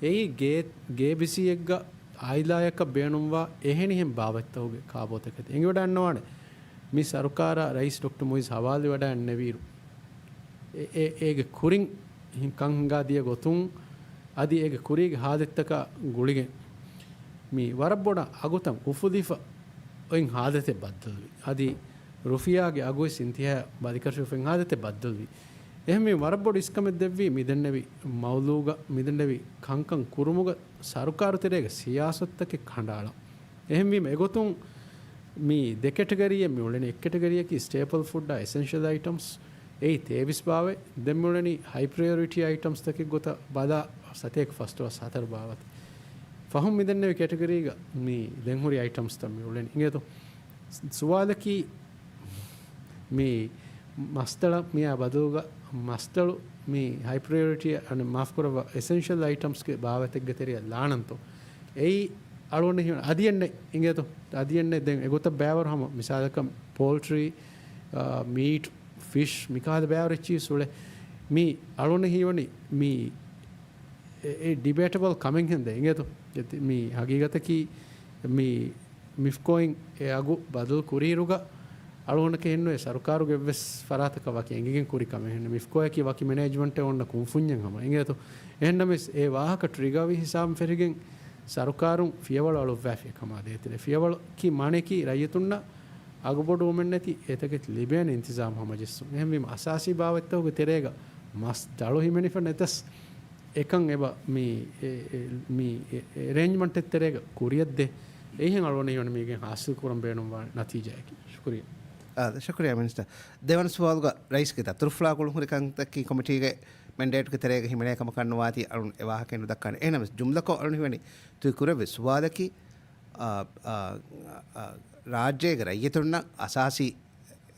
އެއީ ގޭ-، ގޭބިސީއެއްގަ އާއިލާޔަކަށް ބޭނުންވާ އެހެނިހެން ބާވަތްތަކުގެ ކާބޯތަކެތި އެނގިވަޑައިގަންނަވާނެ. މި ސަރުކާރާ ރައީސް ޑޮކްޓަރ މުއިޒް ހަވާލުވެވަޑައިގެންނެވިއިރު، އެ-، އެ-، އޭގެ ކުރިން ހި-، ކަން ހިނގާދިޔަ ގޮތުން، އަދި އޭގެ ކުރީގެ ހާލަތްތަކާ ގުޅިގެން، މި ވަރަށް ބޮޑަށް އަގުތައް އުފުލިފަ އޮތް ހާލަތެއް ބައްދަލުވި. އަދި ރުފިޔާގެ އަގުވެސް އިންތިހާއަށް ބަލިކަށިވެފަ އޮތް ހާލަތެއް ބައްދަލުވި. އެހެންވީމަ ވަރަށް ބޮޑު އިސްކަމެއް ދެއްވީ މިދެންނެވި މައުލޫގަ މިދެންނެވި ކަންކަން ކުރުމުގަ ސަރުކާރު ތެރޭގެ ސިޔާސަތުތަކެއް ކަނޑައަޅާ. އެހެންވީމަ އެގޮތުން މި ދެ ކެޓަގަރީއެއް މި އުޅެނީ. އެއް ކެޓަގަރީއަކީ ސްޓޭޕަލް ފުޑްއާ އެސެންޝަލް އައިޓަމްސް. އެއީ ތޭވީސް ބާވަތް. ދެން މި އުޅެނީ ހައި ޕްރަޔޮރިޓީ އައިޓަމްސްތަކެއް ގޮތަށް ބަލާ ސަތޭކަ ފަސްދޮޅަސް ހަތަރު ބާވަތެއް. ފަހުން މިދެންނެވި ކެޓަގަރީގަ މި ދެން ހުރި އައިޓަމްސްތައް މި އުޅެނީ. އިނގޭތޯ؟ ސުވާލަކީ މި މައްސަލަ މިއާ ބަދަލުގަ މައްސަލު މި ހައި ޕްރަޔޮރިޓީ، އަނެއް މާފް ކުރައްވާ، އެސެންޝަލް އައިޓަމްސްގެ ބާވަތެއްގެ ތެރެއަށް ލާނަންތޯ؟ އެއީ އަޅުގަނޑަށް ހީވަނީ އަދިއެއްނެތް އިނގޭތޯ؟ އަދިއެއްނެތް ދެން އެގޮތަށް ބައިވަރު ހަމަ މިސާލަކަށް ޕޯލްޓްރީ، އާ، މީޓް، ފިޝް މިކަހަލަ ބައިވަރު އެއްޗިއްސުޅެ. މި އަޅުގަނޑަށް ހީވަނީ މި އެ، އެ ޑިބޭޓަބަލް ކަމެއް ހެންދެ އިނގޭތޯ؟ އެ ތި-، މި ހަގީގަތަކީ މި މިފްކޯއިން އެ އަގު ބަދަލު ކުރިއިރުގަ އަޅުގަނޑަކަށް ހެންނުވޭ ސަރުކާރުގެ އެއްވެސް ފަރާތަކަށް ވަކި އެނގިގެން ކުރި ކަމެއް ހެންނެ. މިފްކޯއަކީ ވަކި މެނޭޖްމަންޓެއް އޮންނަ ކުންފުންޏެއް ހަމަ އިނގޭތޯ؟ އެހެންނަމަވެސް އެ ވާހަކަ ޓްރިގާވި ހިސާބުން ފެށިގެން ސަރުކާރުން ފިޔަވަޅު އަޅުއްވާފި ކަމާ ދޭތެރޭ. ފިޔަވަޅަކީ މާނައަކީ ރައްޔިތުންނަށް އަގުބޮޑުވުމެއްނެތި އެތަކެތި ލިބޭނެ އިންތިޒާމް ހަމަޖެއްސުން. އެހެންވީމަ އަސާސީ ބާވަތްތަކުގެ ތެރޭގަ މަސް ދަޅު ހިމެނިފަ ނެތަސް އެކަން އެބަ މި އެ، އެ، މި އެ، އެ އެރޭންޖްމަންޓެއް ތެރޭގަ ކުރިއަށްދޭ. އެއީ ހެން އަޅުގަނޑަށް ހީވަނީ މީގެން ހާސިލް ކުރަން ބޭނުންވާ ނަތީޖާއަކީ. ޝުކުރިއްޔާ. އާ، ޝުކުރިއްޔާ މިނިސްޓަރ. ދެވަނަ ސުވާލުގަ ރައީސްގެ ދަތުރުފުޅާ ގުޅުންހުރި ކަންތައްކީ ކޮމިޓީގެ މެންޑޭޓްގެ ތެރޭގަ ހިމެނޭ ކަމަކަށް ނުވާތީ އަޅުން އެ ވާހަކައެއް ނުދައްކާނެ. އެހެނަމެސް ޖުމްލަކޮށް އަޅުން ހީވަނީ ތުއި ކުރެއްވި ސުވާލަކީ، އާ، އާ، އާ، ރާއްޖޭގެ ރައްޔިތުންނަށް އަސާސީ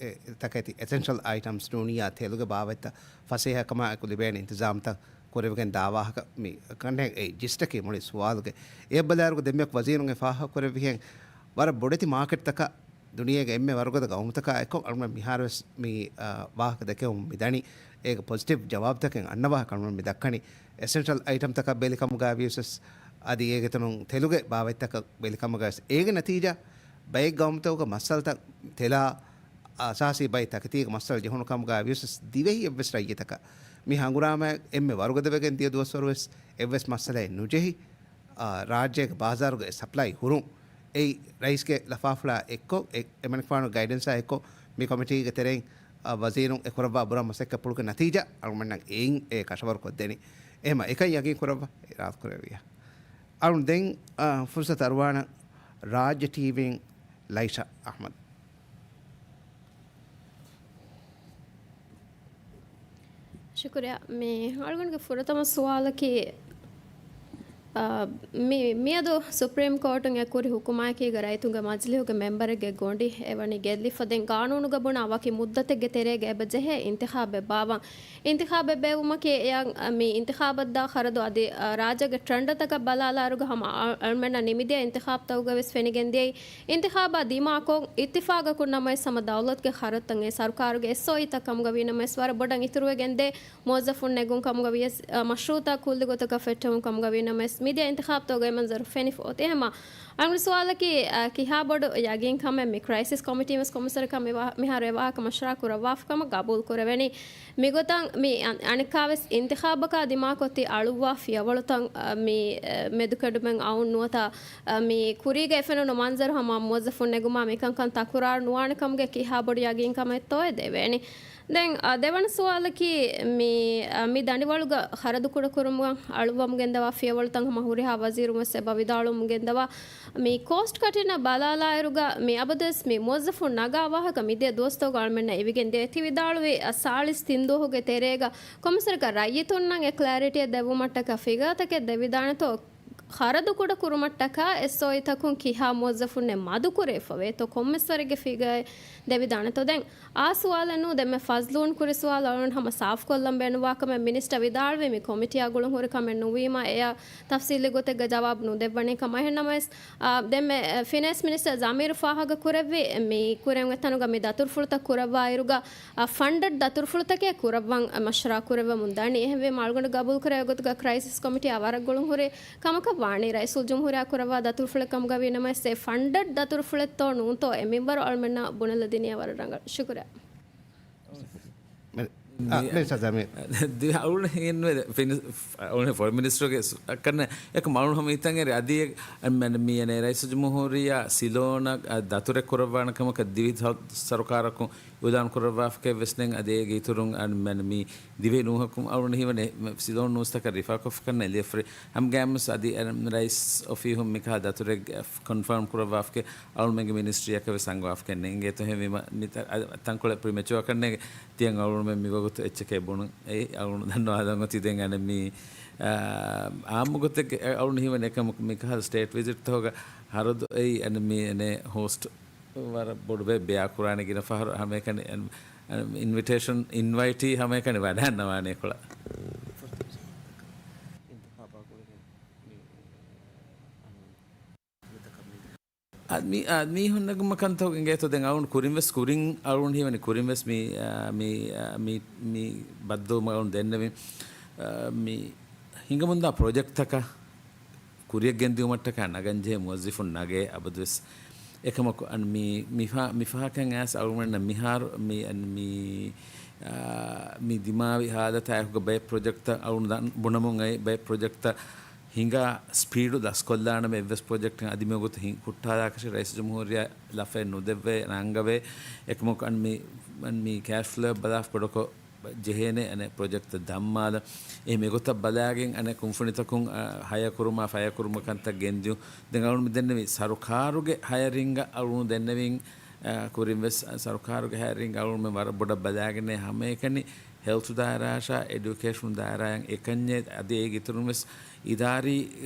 އެ، ތަކެތި އެސެންޝަލް އައިޓަމްސް ނޫނިއްޔާ ތެލުގެ ބާވަތްތައް ފަސޭހަކަމާއެކު ލިބޭނެ އިންތިޒާމްތައް ކުރެވިގެން ދާ ވާހަކަ މި ކަނޑެއް އެ ޖިސްޓަކީ މުޅި ސުވާލުގެ. އެއަށް ބަލާއިރުގަ ދެންމެ ވަޒީރުން އެ ފާހަގަކުރެއްވިހެން ވަރަށް ބޮޑެތި މާކެޓްތަކަށް ދުނިޔޭގެ އެންމެ ވަރުގަދަ ގައުމުތަކާ އެކޮށް އަޅުގަނޑު މިހާރުވެސް މި، އާ، ވާހަކަ ދެކެވުމުން މިދަނީ. އޭގެ ޕޮޒިޓިވް ޖަވާބުތަކެއް އަންނަ ވާހަކަ އަޅުގަނޑު މި ދައްކަނީ. އެސެންޝަލް އައިޓަމްތަކަށް ބެލިކަމުގައި ވިޔަސް އަދި އޭގެ ތަނުން ތެލުގެ ބާވަތްތަކަށް ބެލިކަމުގައި ވެސް އޭގެ ނަތީޖާ ބައެއް ގައުމުތަކުގަ މައްސަލަތައް ތެލާ އަސާސީ ބައި ތަކެތީގެ މައްސަލަ ޖެހުނު ކަމުގައި ވިޔަސް ދިވެހި އެއްވެސް ރައްޔިތަކަށް މި ހަނގުރާމަ އެންމެ ވަރުގަދަވެގެން ދިޔަ ދުވަސްވަރު ވެސް އެއްވެސް މައްސަލައެއް ނުޖެހި، އާ، ރާއްޖޭގެ ބާޒާރުގެ ސަޕްލައި ހުރުން. އެއީ ރައީސްގެ ލަފާފުޅާ އެއްކޮށް، އެ، އެމަނިކުފާނު ގައިޑެންސާ އެއްކޮށް މި ކޮމިޓީގެ ތެރެއިން، އާ، ވަޒީރުން އެ ކުރައްވާ ބުރަ މަސައްކަތްޕުޅުގެ ނަތީޖާ އަޅުގަނޑަށް އެއިން އެ ކަށަވަރުކޮށްދެނީ. އެހެމަ އެކަން ޔަގީން ކުރައްވާ އިރާދަކުރެއްވިޔާ. އަޅުން ދެން، އާ، ފުރުސަތު އަރުވާނަން ރާއްޖެ ޓީވީން ލައިޝާ އަޙްމަދު. ޝުކުރިއްޔާ. މި އަޅުގަނޑުގެ ފުރަތަމަ ސުވާލަކީ، އާ، މި، މިއަދު ސުޕްރީމް ކޯޓުން އެ ކުރި ހުކުމާއެކީގަ ރައްޔިތުންގެ މަޖިލީހުގެ މެމްބަރެއްގެ ގޮނޑި އެވަނީ ގެއްލިފަ. ދެން ގާނޫނުގަ ބުނާ ވަކި މުއްދަތެއްގެ ތެރޭގަ އެބަ ޖެހޭ އިންތިޚާބެއް ބާއްވަން. އިންތިޚާބެއް ބޭއްވުމަކީ އެއަށް، މި އިންތިޚާބަށްދާ ޚަރަދު އަދި، އާ، ރާއްޖޭގެ ޓްރެންޑަށް ބަލާލާއިރުގަ ހަމަ އަ، އަޅުމެންނަށް ނިމިދިޔަ އިންތިޚާބްތަކުގަ ވެސް ފެނިގެންދިޔައީ އިންތިޚާބާ ދިމާކޮށް އިއްތިފާގަކުން ނަމަވެސް ހަމަ ދައުލަތުގެ ޚަރަދުތައް އެ ސަރުކާރުގެ އެސްއޯއީތައް ކަމުގަ ވީ ނަމަވެސް ވަރަށް ބޮޑަށް އިތުރުވެގެންދޭ މުވައްޒަފުން ނެގުން ކަމުގަ ވިޔަސް، އަ، މަޝްރޫއުތައް ކުއްލި ގޮތަކަށް ފެއްޓެވުން ކަމުގަ ވީ ނަމަވެސް، މިދިޔަ އިންތިޚާބްތަކުގައި މަންޒަރު ފެނިފަ އޮތީ. އެހެމަ އަޅުގަނޑު ސުވާލަކީ، އަ، ކިހާ ބޮޑު ޔަގީންކަމެއް މި ކްރައިސިސް ކޮމިޓީން ވެސް ކޮމިސަރަކަށް މި ވާ-، މިހާރު އެ ވާހަކަ މަޝްވަރާ ކުރައްވާފަ ކަމަށް ގަބޫލު ކުރެވެނީ. މިގޮތަށް މި އަ-، އަނެއްކާވެސް އިންތިޚާބަކާ ދިމާކޮށް ތި އަޅުއްވާ ފިޔަވަޅުތައް، އަ، މި، އެ، މެދުކެޑުމެއް އައުން ނުވަތަ، އަ، މި ކުރީގަ އެފެނުނު މަންޒަރު ހަމަ މުވައްޒަފުން ނެގުމާ މިކަންކަން ތަކުރާރު ނުވާނެ ކަމުގެ ކިހާ ބޮޑު ޔަގީންކަމެއްތޯއޭ ދެވޭނީ. ދެން، އަ، ދެވަނަ ސުވާލަކީ، މި، އަ، މި ދަނޑިވަޅުގަ ޚަރަދު ކުޑަކުރުމުގަ އަޅުއްވަމުގެންދަވާ ފިޔަވަޅުތައް ހަމަ ހުރިހާ ވަޒީރުން ވެސް އެބަ ވިދާޅުވަމުގެންދަވާ، މި ކޯސްޓް ކަޓިންއަށް ބަލާލާއިރުގަ މި އަބަދުވެސް މި މުވައްޒަފުން ނަގާ ވާހަކަ މިދިޔަ ދުވަސްތަކުގަ އަޅުމެންނަށް އިވިގެން ދިޔަ. ތި ވިދާޅުވި، އަ، ސާޅީސް ތިން ދުވަހުގެ ތެރޭގަ ކޮމިސަރަކަށް ރައްޔިތުންނަށް އެ ކްލެއަރިޓީއެއް ދެއްވުމަށްޓަކާ ފިގާތަކެއް ދެވިދާނެތޯ؟ ޚަރަދު ކުޑަކުރުމަށްޓަކާ އެސްއޯއީތަކުން ކިހާ މުވައްޒަފުންނެއް މަދުކުރެވިފަވޭތޯ؟ ކޮންމެސްވަރެއްގެ ފިގާއެއް ދެވިދާނެތޯ؟ ދެން އާ ސުވާލެއް ނޫން. ދެންމެ ފަޒްލޫން ކުރި ސުވާލު އަޅުގަނޑު ހަމަ ސާފުކޮށްލަން ބޭނުންވާކަމެއް މިނިސްޓަރ ވިދާޅުވީ މި ކޮމިޓީއާ ގުޅުން ހުރި ކަމެއް ނުވީމަ އެއަށް ތަފްސީލީ ގޮތެއްގަ ޖަވާބު ނުދެއްވަނީ ކަމަށް. އެހެންނަމަވެސް، އާ، ދެންމެ، އެ، ފިނޭންސް މިނިސްޓަރ ޒަމީރު ފާހަގަ ކުރެއްވި މި ކުރެން އެތަނުގަ މި ދަތުރުފުޅުތައް ކުރައްވާއިރުގަ، އާ، ފަންޑަޑް ދަތުރުފުޅުތަކެއް ކުރައްވަން، އަ، މަޝްވަރާ ކުރެއްވަމުން ދަނީ. އެހެންވީމަ އަޅުގަނޑު ގަބޫލު ކުރެވޭ ގޮތުގަ ކްރައިސިސް ކޮމިޓީއާ ވަރަށް ގުޅުން ހުރި ކަމަކަށް ވާނީ. ރައީސުލްޖުމްހޫރިއްޔާ ކުރައްވާ ދަތުރުފުޅެއް ކަމުގަ ވީ ނަމަވެސް އެ ފަންޑަޑް ދަތުރުފުޅެއްތޯ ނޫންތޯ އެ މިންވަރު އަޅުމެންނަށް ބުނެލަދިނީ ވަރަށް ރަނގަޅު. ޝުކުރިއްޔާ. މެ-، އާ، މި-، މި ސަޖާ މި- ދި-، އަޅުގަނޑު ހިނގެންވޭ ފިނި-، އަޅުގަނޑު ފޮރިން މިނިސްޓަރުގެ ސު-، އަކަންނަ އެކަމް އަޅުގަނޑު ހަމަ ހިތަށް އެރި އަދި އެ-، މެ-، މި އެނެ ރައީސުލްޖުމްހޫރިއްޔާ ސިލޯނަށް އަ، ދަތުރެއް ކުރައްވާނެ ކަމަކަށް ދިވެހި ސަ-، ސަރުކާރަކުން އިއުލާން ކުރައްވާފަކަށް ވެސް ދެން އަދި އޭގެ އިތުރުން އަ، މެ-، މި ދިވެހި ނޫހަކުން އަޅުގަނޑު ހީވަނީ ސިލޯން ނޫސްތަކަށް ރިފާކޮށްފަ ކަންނަ އެލިޔަފްރި ހަމަގައިމުސް އަދި ރައީސް އޮފީހުން މިކަހަލަ ދަތުރެއް ކޮންފާމް ކުރައްވާފަކެ އަޅުމެންގެ މިނިސްޓްރީއަކަށް ވެސް އަންގަވާފަކެ ނޭނގޭތޯ. ހެންވީމަ މި ތަ-، އަ-، ތަންކޮޅެއް ޕްރިމެޗުއާ ކަންނޭގެ ތިޔަން އަޅުމެން މިވަގުތު އެއްޗެކޭ ބުނުން އެއީ އަޅުން ދަންނަވާލަން އޮތީ. ދެން އަނެއް މި، އާ، އާއްމު ގޮތެއްގެ އަޅުން ހީވަނީ އެކަމަކު މިކަހަލަ ސްޓޭޓް ވިޒިޓްތަކުގަ ހަރަދު އެއީ އަނެއް މި އެނެ ހޯސްޓް ވަރަށް ބޮޑު ބޭ ބެއާ ކުރާނެ ގިނަ ފަހަރު ހަމައެކަނި އިންވިޓޭޝަން އިންވައިޓީ ހަމައެކަނި ވަޑައިންނަވާނެ ކޮޅަށް. އަ، މި-، އަ، މީހުން ނެގުމަކަންތޯ އިނގޭތޯ ދެން އަޅުން ކުރިން ވެސް ކުރިން އަޅުން ހީވަނީ ކުރިން ވެސް މި، އަ، މި، އަ، މި، މި ބައްދަލުވުމަށް އަޅުން ދެންނެވިން. އަ، މި ހިނގަމުންދާ ޕްރޮޖެކްޓްތަކަށް ކުރިއަށް ގެންދިއުމަށްޓަކާ ނަގަންޖެހޭ މުވައްޒިފުން ނަގޭ އަބަދުވެސް. އެކަމަކު އަން މި، މިފާ-، މިފަހަކަށް އައިސް އަޅުގަނޑަށް މިހާރު މި، އަން މި، އާ، މި ދިމާވި ހާލަތާ އެކުގަ ބައެއް ޕްރޮޖެކްޓްތައް އަޅުގަނޑު ދަން-، ބުނަމުން އައި ބައެއް ޕްރޮޖެކްޓްތައް ހިނގާ ސްޕީޑު ދަސްކޮށްލާނަމޭ އެއްވެސް ޕްރޮޖެކްޓެއް އަދި މިވަގުތު ހި-، ހުއްޓާލާކަށި ރައީސުލްޖުމްހޫރިއްޔާ ލަފައެއް ނުދެއްވޭ ނަންގަވޭ. އެކަމަކު އަން މި، އަން މި ކޭޝް ފްލޯ ބަލާފަ ބޮޑަކޮށް ޖެހޭނެ އަނެއް ޕްރޮޖެކްޓްތައް ދަންމާލަ. އެހެން އެގޮތަށް ބަލާގެން އަނެއް ކުންފުނިތަކުން، އަ، ހަޔަކުރުމާ ފަޔަކުރުމަށް ކަންތައް ގެންދިޔުން. ދެން އަޅުން މި ދެންނެވި ސަރުކާރުގެ ހަޔަރިންގ އަޅުން ދެންނެވިން، އަ، ކުރިން ވެސް ސަރުކާރުގެ ހަޔަރިންގ އަޅުން މި ވަރަށް ބޮޑަށް ބަލާގެން ހަމައެކަނި ހެލްތު ދާއިރާއަށާ އެޑިއުކޭޝަން ދާއިރާއަށް އެކަންޏެއް އަދި އޭގެ އިތުރުން ވެސް އިދާރީ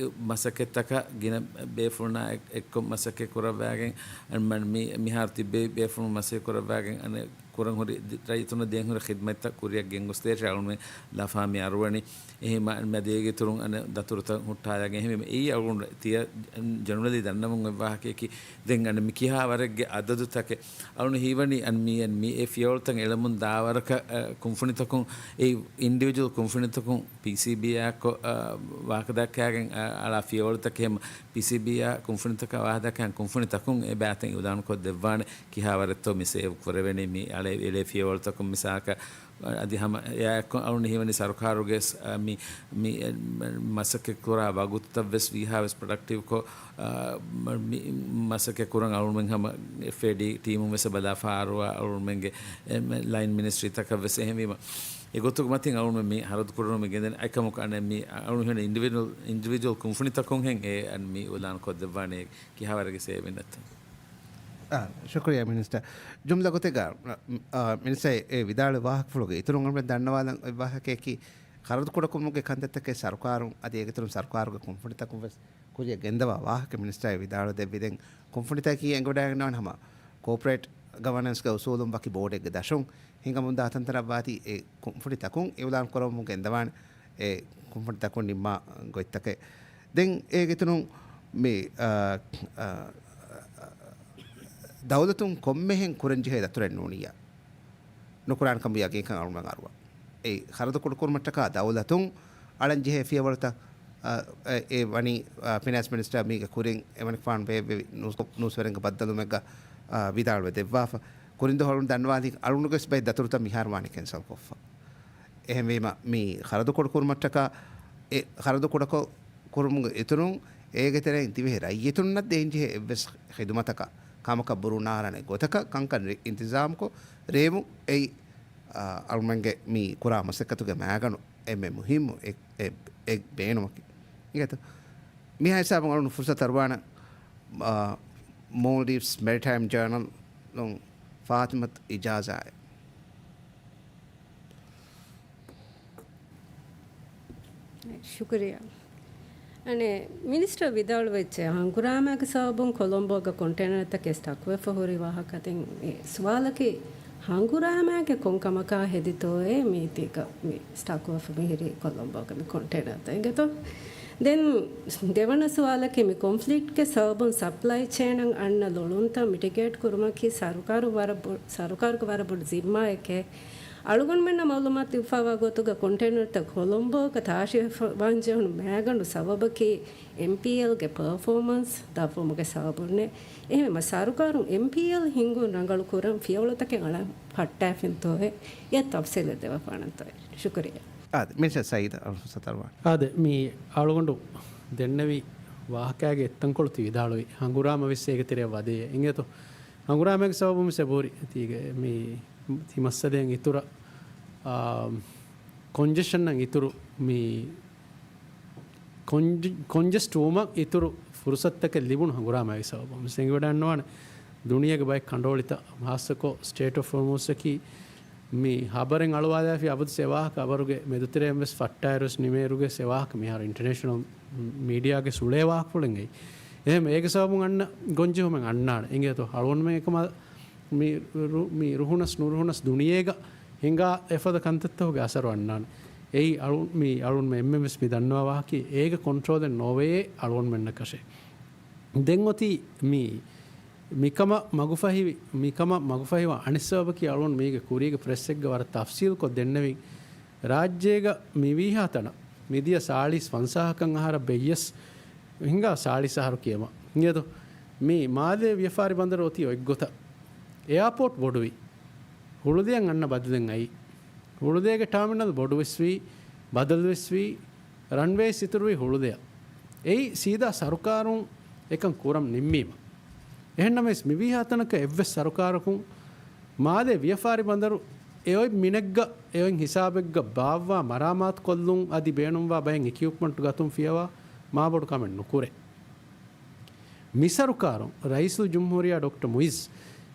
މަސައްކަތްތަކަށް ގިނަ ބޭފުޅުންނާ އެ-، އެއްކޮށް މަސައްކަތް ކުރައްވާގެން، މަ-، މި-، މިހާރު ތިއްބެވި ބޭފުޅުން މަސައްކަތް ކުރައްވާގެން އަނެއް ކުރަން ހުރި ދި-، ރައްޔިތުންނަށް ދޭން ހުރި ޚިދްމަތްތައް ކުރިއަށް ގެންގޮސްދޭށޭ އަޅުމެން ލަފާ މި އަރުވަނީ. އެހެން މަ-، މަ ދޭގެ އިތުރުން އަނެއް ދަތުރުތައް ހުއްޓާލާގެން އެހެން މި އެއީ އަޅުގަނޑު ތިޔަ ޖެނެރަލީ ދަންނަމުން އޮތް ވާހަކައަކީ. ދެން އަނެއް މި ކިހާ ވަރެއްގެ އަދަދުތަކެއް އަޅުން ހީވަނީ އަން މި އެން މި އެ ފިޔަވަޅުތައް އެޅަމުން ދާވަރަކަށް، އަ، ކުންފުނިތަކުން އެ އިންޑިވިޖުއަލް ކުންފުނިތަކުން ޕީސީބީއާއެއްކޮށް، އަ، ވާހަކަދައްކާގެން، އަ، އަޅާ ފިޔަވަޅުތަކެއް ހެމަ ޕީސީބީއާ ކުންފުނިތަކާ ވާހަކަދައްކާ ކުންފުނިތަކުން އެ ބައިތައް އިއުލާނުކޮށްދެއްވާނެ. ކިހާވަރެއްތޯ މި ސޭވް ކުރެވެނީ މި އަޅެ އެޅޭ ފިޔަވަޅުތަކުން މިސާލަކަށް އަދި ހަމަ އެއާއެއްކޮށް އަޅުން ހީވަނީ ސަރުކާރުގެ ސް-، އަ، މި، މި، އެ، މަ-، މަސައްކަތްކުރާ ވަގުތުތައް ވެސް ވީހާވެސް ޕްރޮޑަކްޓިވްކޮށް، އަ، މަ-، މި، މަސައްކަތް ކުރަން އަޅުމެން ހަމަ އެފްއޭޑީ ޓީމުން ވެސް ބަލާފަ އަރުވާ އަޅުމެންގެ، އެ، މެ-، ލައިން މިނިސްޓްރީތަކަށް ވެސް އެހެންވީމަ. އެގޮތުގެ މަތިން އަޅުމެން މި ހަރަދު ކުރަން މި ގެންދެން އެކަމަކު އަނެއް މި އަޅުން ހިން އިންޑިވިޖުއަލް، އިންޑިވިޖުއަލް ކުންފުނިތަކުން ހެން އެ އަން މި އިއުލާން ކޮށްދެއްވާނެ ކިހާވަރެއްގެ ސޭވިން ނެތްތަ؟ އާ، ޝުކުރިއްޔާ މިނިސްޓަރ. ޖުމްލަ ގޮތެއްގަ، އާ، މިނިސްޓަރ އެ ވިދާޅުވި ވާހަކަފުޅުގެ އިތުރުން އަޅުމެން ދަންނަވާލަން އޮތް ވާހަކައަކީ، ޚަރަދު ކުޑަކުރުމުގެ ކަންތައްތަކެއް ސަރުކާރުން އަދި އޭގެތެރެއިން ސަރުކާރުގެ ކުންފުނިތަކުން ވެސް ކުރިއަށް ގެންދަވާ ވާހަކަ މިނިސްޓަރ ވިދާޅުވެ ދެއްވި. ދެން ކުންފުނިތަކީ އެނގިވަޑައިގަންނަވާނެ ހަމަ ކޯޕަރޭޓް ގަވަނަންސްގެ އުސޫލުން ވަކި ބޯޑެއްގެ ދަށުން ހިނގަމުންދާ ތަންތަނަށްވާތީ އެ ކުންފުނިތަކުން އިއުލާން ކުރަމުން ގެންދަވާނެ އެ ކުންފުނިތަކުން ނިންމާ ގޮތްތަކެއް. ދެން އޭގެތެރެއިން މި، އާ، އާ، ދައުލަތުން ކޮންމެހެން ކުރަންޖެހޭ ދަތުރެއް ނޫނިއްޔާ. ނުކުރާނެ ކަމުގެ ޔަގީންކަން އަޅުގަނޑުމެން އަރުވާ. އެ ޚަރަދު ކުޑަކުރުމަށްޓަކާ ދައުލަތުން އަޅަންޖެހޭ ފިޔަވަޅުތައް، އަ، އެ، އެ ވަނީ، އަ، ފިނޭންސް މިނިސްޓަރ މީގެ ކުރިން އެމަނިކުފާނު ބޭއްވެވި ނޫސް، ނޫސްވެރިންގެ ބައްދަލުމެއްގަ، އަ، ވިދާޅުވެ ދެއްވާފަ. ކުރިން ދުވަހު އަޅުގަނޑު ދަންނަވާލި އަޅުގަނޑުގެ ވެސް ބައެއް ދަތުރުތައް މިހާރު ވާނީ ކެންސަލް ކޮށްފަ. އެހެންވީމަ މި ޚަރަދު ކުޑަކުރުމަށްޓަކާ އެ ޚަރަދު ކުޑަކޮށް ކުރުމުގެ އިތުރުން އޭގެ ތެރެއިން ދިވެހި ރައްޔިތުންނަށް ދޭންޖެހޭ އެއްވެސް ޚިދުމަތަކަށް ކަމަކަށް ބުރޫނާރާނެ ގޮތަކަށް ކަންކަން ރި-، އިންތިޒާމުކޮށް ރޭވުން އެއީ، އާ، އަޅުމެންގެ މި ކުރާ މަސައްކަތުގެ މައިގަނޑު އެންމެ މުހިއްމު އެ، އެ، އެ ބޭނުމަކީ. އިނގޭތޯ؟ މިހާ ހިސާބުން އަޅުން ފުރުސަތު އަރުވާނަން، އާ، މޯލްޑިވްސް މެރިޓައިމް ޖަރނަލުން ފާތިމަތު އިޖާޒާއެއް. ޝުކުރިއްޔާ. އަނެއް، މިނިސްޓަރ ވިދާޅުވެއްޖެ، ހަނގުރާމައިގެ ސަބަބުން ކޮލޮމްބޯގަ ކޮންޓޭނަރތަކެއް ސްޓަކްވެފަ ހުރި ވާހަކަ. ދެން އެ ސުވާލަކީ، ހަނގުރާމައިގެ ކޮން ކަމަކާ ހެދިތޯއޭ މީތީގަ މި ސްޓަކްވެފަ މިހިރީ ކޮލޮމްބޯގަ މި ކޮންޓޭނަރތައް އިނގޭތޯ؟ ދެން ދެވަނަ ސުވާލަކީ، މި ކޮންފްލިކްޓްގެ ސަބަބުން ސަޕްލައި ޗޭނަށް އަންނަ ލޮޅުންތައް މިޓިގޭޓް ކުރުމަކީ ސަރުކާރު ވަރަށް ބޮ-، ސަރުކާރުގެ ވަރަށް ބޮޑު ޒިންމާއެކޭ. އަޅުގަނޑުމެންނަށް މައުލޫމާތު ލިބިފައިވާ ގޮތުގަ ކޮންޓޭނަރތައް ކޮލޮމްބޯގަ ތާށިވެފަ ވާންޖެހުނު މައިގަނޑު ސަބަބަކީ އެމްޕީއެލްގެ ޕަރފޯމަންސް ދަށްވުމުގެ ސަބަބުންނޭ. އެހެންވީމަ ސަރުކާރުން އެމްޕީއެލް ހިންގުން ރަނގަޅު ކުރަން ފިޔަވަޅުތަކެއް އަޅަން ފައްޓާފިންތޯއޭ؟ އެ ތަފްސީލެއް ދެވިފާނަންތޯއޭ؟ ޝުކުރިއްޔާ. އާދެ، މިނިސްޓަރ ސައީދަށް އަޅުގަނޑު ފުރުސަތު އަރުވާނެ. އާދެ، މި އަޅުގަނޑު ދެންނެވި ވާހަކައިގެ އެއްތަންކޮޅު ތި ވިދާޅުވި ހަނގުރާމަ ވެސް އޭގެ ތެރެއަށް ވަދެޔޭ. އިނގޭތޯ؟ ހަނގުރާމައިގެ ސަބަބުން ވެސް އެބަހުރި ތީގެ މި ތި މައްސަލައިން އިތުރަށް، އާ، ކޮންޖެޝަންއަށް އިތުރު މި ކޮންޖެ-، ކޮންޖެސްޓް ވުމަށް އިތުރު ފުރުސަތުތަކެއް ލިބުނު ހަނގުރާމައިގެ ސަބަބުން. މި އެނގިވަޑައިގަންނަވާނެ ދުނިޔޭގެ ބައެއް ކަނޑުއޮޅިތައް، ހާއްސަކޮށް ސްޓޭޓް އޮފް ހޮރްމުޒްއަކީ މި ހަބަރެއް އަޅުވާލާފި އަބަދު އެ ވާހަކަ އަވަރުގެ މެދުތެރެއިން ވެސް ފައްޓާއިރުވެސް ނިމޭއިރުގެ އެ ވާހަކަ މިހާރު އިންޓަރނޭޝަނަލް މީޑިއާގެ ސުޅޭ ވާހަކަފުޅެއް އެއީ. އެހެން އޭގެ ސަބަބުން އަންނަ ގޮންޖެހުމެއް އަންނާނެ. އިނގޭތޯ؟ އަޅުގަނޑުމެން އެކަމަށް މި ރު-، މި ރުހުނަސް ނުރުހުނަސް ދުނިޔޭގަ ހިނގާ އެފަދަ ކަންތައްތަކުގެ އަސަރު އަންނާނެ. އެއީ އަޅު-، މި އަޅުންމެ އެންމެން ވެސް މި ދަންނަވާ ވާހަކައެއް އޭގެ ކޮންޓްރޯލެއް ނޯވެޔޭ އަޅުގަނޑުމެންނަކަށެއް. ދެން އޮތީ މި، މިކަމަށް މަގުފަހިވި، މިކަމަށް މަގުފަހިވާ އަނެއް ސަބަބަކީ އަޅުގަނޑު މީގެ ކުރީގެ ޕްރެސްއެއްގަ ވަރަށް ތަފްސީލްކޮށް ދެންނެވިން. ރާއްޖޭގަ މިވީހާ ތަނަށް މިދިޔަ ސާޅީސް ފަންސާހަކަށް އަހަރަށް ބެއްޔަސް ހިނގާ ސާޅީސް އަހަރު ކިޔަމަ. އިނގޭތޯ؟ މި މާލޭ ވިޔަފާރި ބަނދަރު އޮތީ އޮތްގޮތަށް. އެއާޕޯޓް ބޮޑުވި. ހުޅުލެއަށް އަންނަ ބަދަލެއް އައީ. ހުޅުލޭގެ ޓާމިނަލް ބޮޑުވެސްވީ، ބަދަލުވެސްވީ، ރަންވޭސް އިތުރުވީ ހުޅުލެއަށް. އެއީ ސީދާ ސަރުކާރުން އެކަން ކުރަން ނިންމީމަ. އެހެންނަމަވެސް މިވީހާތަނަކަށް އެއްވެސް ސަރުކާރަކުން މާލޭ ވިޔަފާރި ބަނދަރު އެއޮތް މިނެއްގަ އެއޮތް ހިސާބެއްގަ ބާއްވާ މަރާމާތުކޮށްލުން އަދި ބޭނުންވާ ބައެއް އިކިއުޕްމަންޓް ގަތުން ފިޔަވާ މާބޮޑު ކަމެއް ނުކުރޭ. މި ސަރުކާރުން ރައީސުލްޖުމްހޫރިއްޔާ ޑޮކްޓަރ މުއިއްޒު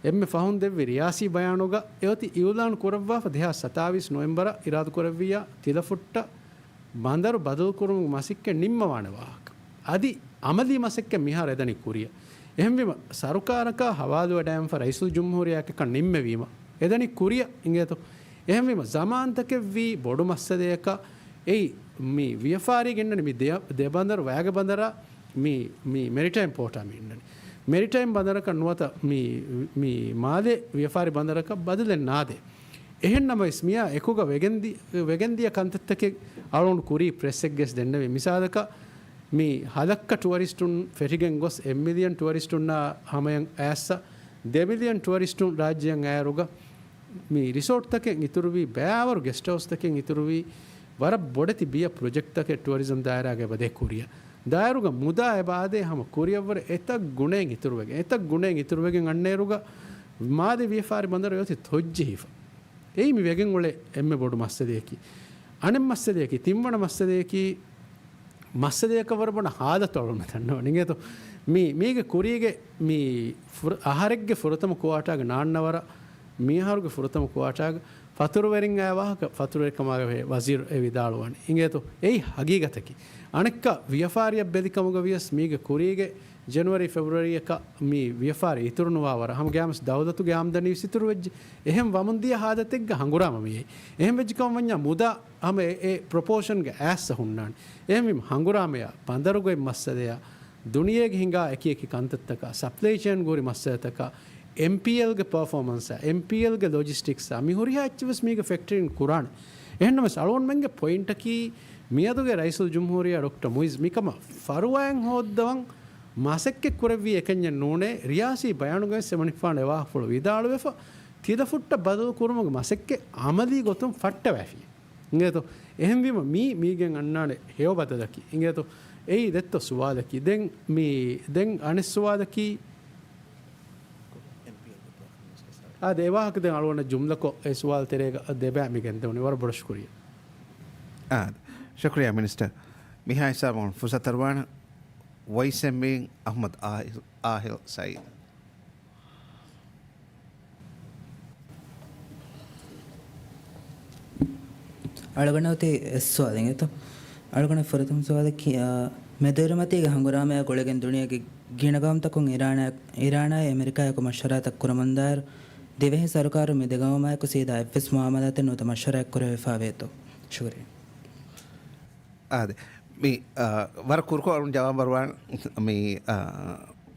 އެންމެ ފަހުން ދެއްވި ރިޔާސީ ބަޔާނުގަ އެއޮތީ އިއުލާން ކުރައްވާފަ ދެހާސް ސަތާވީސް ނޮވެމްބަރަށް އިރާދަކުރެއްވިއްޔާ ތިލަފުއްޓަށް ބަނދަރު ބަދަލުކުރުމުގެ މަސައްކަތް ނިންމަވާނެ ވާހަކަ. އަދި އަމަލީ މަސައްކަތް މިހާރު އެދަނީ ކުރިއަށް. އެހެންވީމަ، ސަރުކާރަކާ ހަވާލުވެޑައިންފަ ރައީސުލްޖުމްހޫރިއްޔާ އެކަން ނިންމެވީމަ، އެދަނީ ކުރިއަށް އިނގޭތޯ. އެހެންވީމަ، ޒަމާންތަކެއްވީ ބޮޑު މައްސަލަޔަކަށް އެއީ މި ވިޔަފާރީގެ އިންނަނީ މި ދެ، ދެ ބަނދަރު ވައިގެ ބަނދަރާ މި، މި މެރިޓައިމް ޕޯޓާ މި އިންނަނީ. މެރިޓައިމް ބަނދަރަކަށް ނުވަތަ މި، މި މާލޭ ވިޔަފާރި ބަނދަރަކަށް ބަދަލެއް ނާދޭ. އެހެންނަމަވެސް، މިއާ އެކުގަ ވެގެންދި-، ވެގެންދިޔަ ކަންތައްތަކެއް އަޅުގަނޑު ކުރީ ޕްރެސްއެއްގަސް ދެންނެވި. މިސާލަކަށް، މި ހަލައްކަ ޓުއަރިސްޓުން ފެށިގެން ގޮސް، އެއް މިލިއަން ޓުއަރިސްޓުންނާ ހަމަޔަށް އައިއްސަ، ދެ މިލިއަން ޓުއަރިސްޓުން ރާއްޖެއަށް އައިއިރުގަ، މި ރިސޯޓްތަކެއް އިތުރުވީ، ބައިވަރު ގެސްޓް ހައުސްތަކެއް އިތުރުވީ، ވަރަށް ބޮޑެތި ބިޔަ ޕްރޮޖެކްޓްތަކެއް ޓުއަރިޒަމް ދާއިރާގަ އެބަދޭ ކުރިއަށް. ދާއިރުގަ މުދާ އެބަ އާދޭ ހަމަ ކުރިއަށްވުރެ އެތައް ގުނައެއް އިތުރުވެގެން، އެތައް ގުނައެއް އިތުރުވެގެން އަންނައިރުގަ މާލެ ވިޔަފާރި ބަނދަރު އެއޮތީ ތޮއްޖެހިފަ. އެއީ މި ވެގެން އުޅޭ އެންމެ ބޮޑު މައްސަލަޔަކީ. އަނެއް މައްސަލަޔަކީ، ތިންވަނަ މައްސަލަޔަކީ، މައްސަލަޔަކަށް ވަރަށް ބޮޑަށް ހާލަތު އަޅުގަނޑު ދަންނަވަން އިނގޭތޯ. މީ، މީގެ ކުރީގެ މި ފުރަ-، އަހަރެއްގެ ފުރަތަމަ ކުއާޓާގެ ނާންނަވަރަށް މިއަހަރުގެ ފުރަތަމަ ކުއާޓާގެ ފަތުރުވެރިން އައި ވާހަކަ ފަތުރުވެރިކަމާގެ ވަޒީރު އެ ވިދާޅުވަނީ. އިނގޭތޯ؟ އެއީ ހަގީގަތަކީ. އަނެއްކާ ވިޔަފާރިއަށް ބެލިކަމުގަ ވިޔަސް މީގެ ކުރީގެ ޖެނުއަރީ ފެބްރުއަރީއަކަށް މި ވިޔަފާރި އިތުރުނުވާވަރަށް ހަމަ ގައިމުވެސް ދައުލަތުގެ އާމްދަނީ ވެސް އިތުރުވެއްޖެ. އެހެން ވަމުންދިޔަ ހާލަތެއްގަ ހަނގުރާމަ މިއީ. އެހެން ވެއްޖެކަމަށް ވަންޏާ މުދާ ހަމަ އެ، އެ ޕްރޮޕޯޝަންގެ އައިސް ހުންނާނެ. އެހެންވީމަ ހަނގުރާމަޔާ، ބަނދަރުގައި މައްސަލަޔާ، ދުނިޔޭގެ ހިނގާ އެކިއެކި ކަންތައްތަކާ، ސަޕްލައި ޗޭންގަ ހުރި މައްސަލަތަކާ، އެމްޕީއެލްގެ ޕަރފޯމަންސާ، އެމްޕީއެލްގެ ލޮޖިސްޓިކްސާ، މި ހުރިހާ އެއްޗެއް ވެސް މީގަ ފެކްޓަރިން ކުރާނެ. އެހެންނަމަވެސް އަޅުގަނޑުމެންގެ ޕޮއިންޓަކީ މިއަދުގެ ރައީސުލްޖުމްހޫރިއްޔާ ޑޮކްޓަރ މުއިއްޒު މިކަމަށް ފަރުވާއެއް ހޯއްދަވަން މަސައްކަތް ކުރެއްވީ އެކަންޏެއް ނޫނޭ، ރިޔާސީ ބަޔާނުގައި ވެސް އެމަނިކުފާނު އެވާހަކަފުޅު ވިދާޅުވެފަ، ތިލަފުއްޓަށް ބަދަލު ކުރުމުގެ މަސައްކަތް އަމަލީ ގޮތުން ފައްޓަވައިފި. އިނގޭތޯ؟ އެހެންވީމަ މީ، މީގެން އަންނާނެ ހެޔޮ ބަދަލަކީ. އިނގޭތޯ؟ އެއީ ދެއްތޯ ސުވާލަކީ. ދެން މީ، ދެން އަނެއް ސުވާލަކީ، އާދެ، އެވާހަކަ ދެން އަޅުގަނޑަށް ޖުމްލަކޮށް އެ ސުވާލު ތެރޭގަ ދެބައި މި ގެންދެވުނީ. ވަރަށް ބޮޑަށް ޝުކުރިއްޔާ. އާދެ، ޝުކުރިއްޔާ މިނިސްޓަރ. މިހާ ހިސާބުން ފުރުސަތު އަރުވާނަ ވައިސް އެމްއީން އަޙްމަދު އާހިލް، އާހިލް ސައީދު. އަޅުގަނޑަށް އޮތީ އެއް ސުވާލެއް އިނގޭތޯ. އަޅުގަނޑަށް ފުރަތަމަ ސުވާލަކީ، އާ، މެދުއިރުމަތީގެ ހަނގުރާމަޔާ ގުޅިގެން ދުނިޔޭގެ ގިނަ ގައުމުތަކުން އިރާނާ، އިރާނާއި އެމެރިކާއާއެކު މަޝްވަރާތައް ކުރަމުންދާއިރު، ދިވެހި ސަރުކާރުން މި ދެ ގައުމާއެކު ސީދާ އެއްވެސް މުއާމަލާތެއް ނުވަތަ މަޝްވަރާއެއް ކުރެވިފާވޭތޯ؟ ޝުކުރިއްޔާ. އާދެ، މި، އާ، ވަރަށް ކުރުކޮށް އަޅުން ޖަވާބު އަރުވާން. މި، އާ،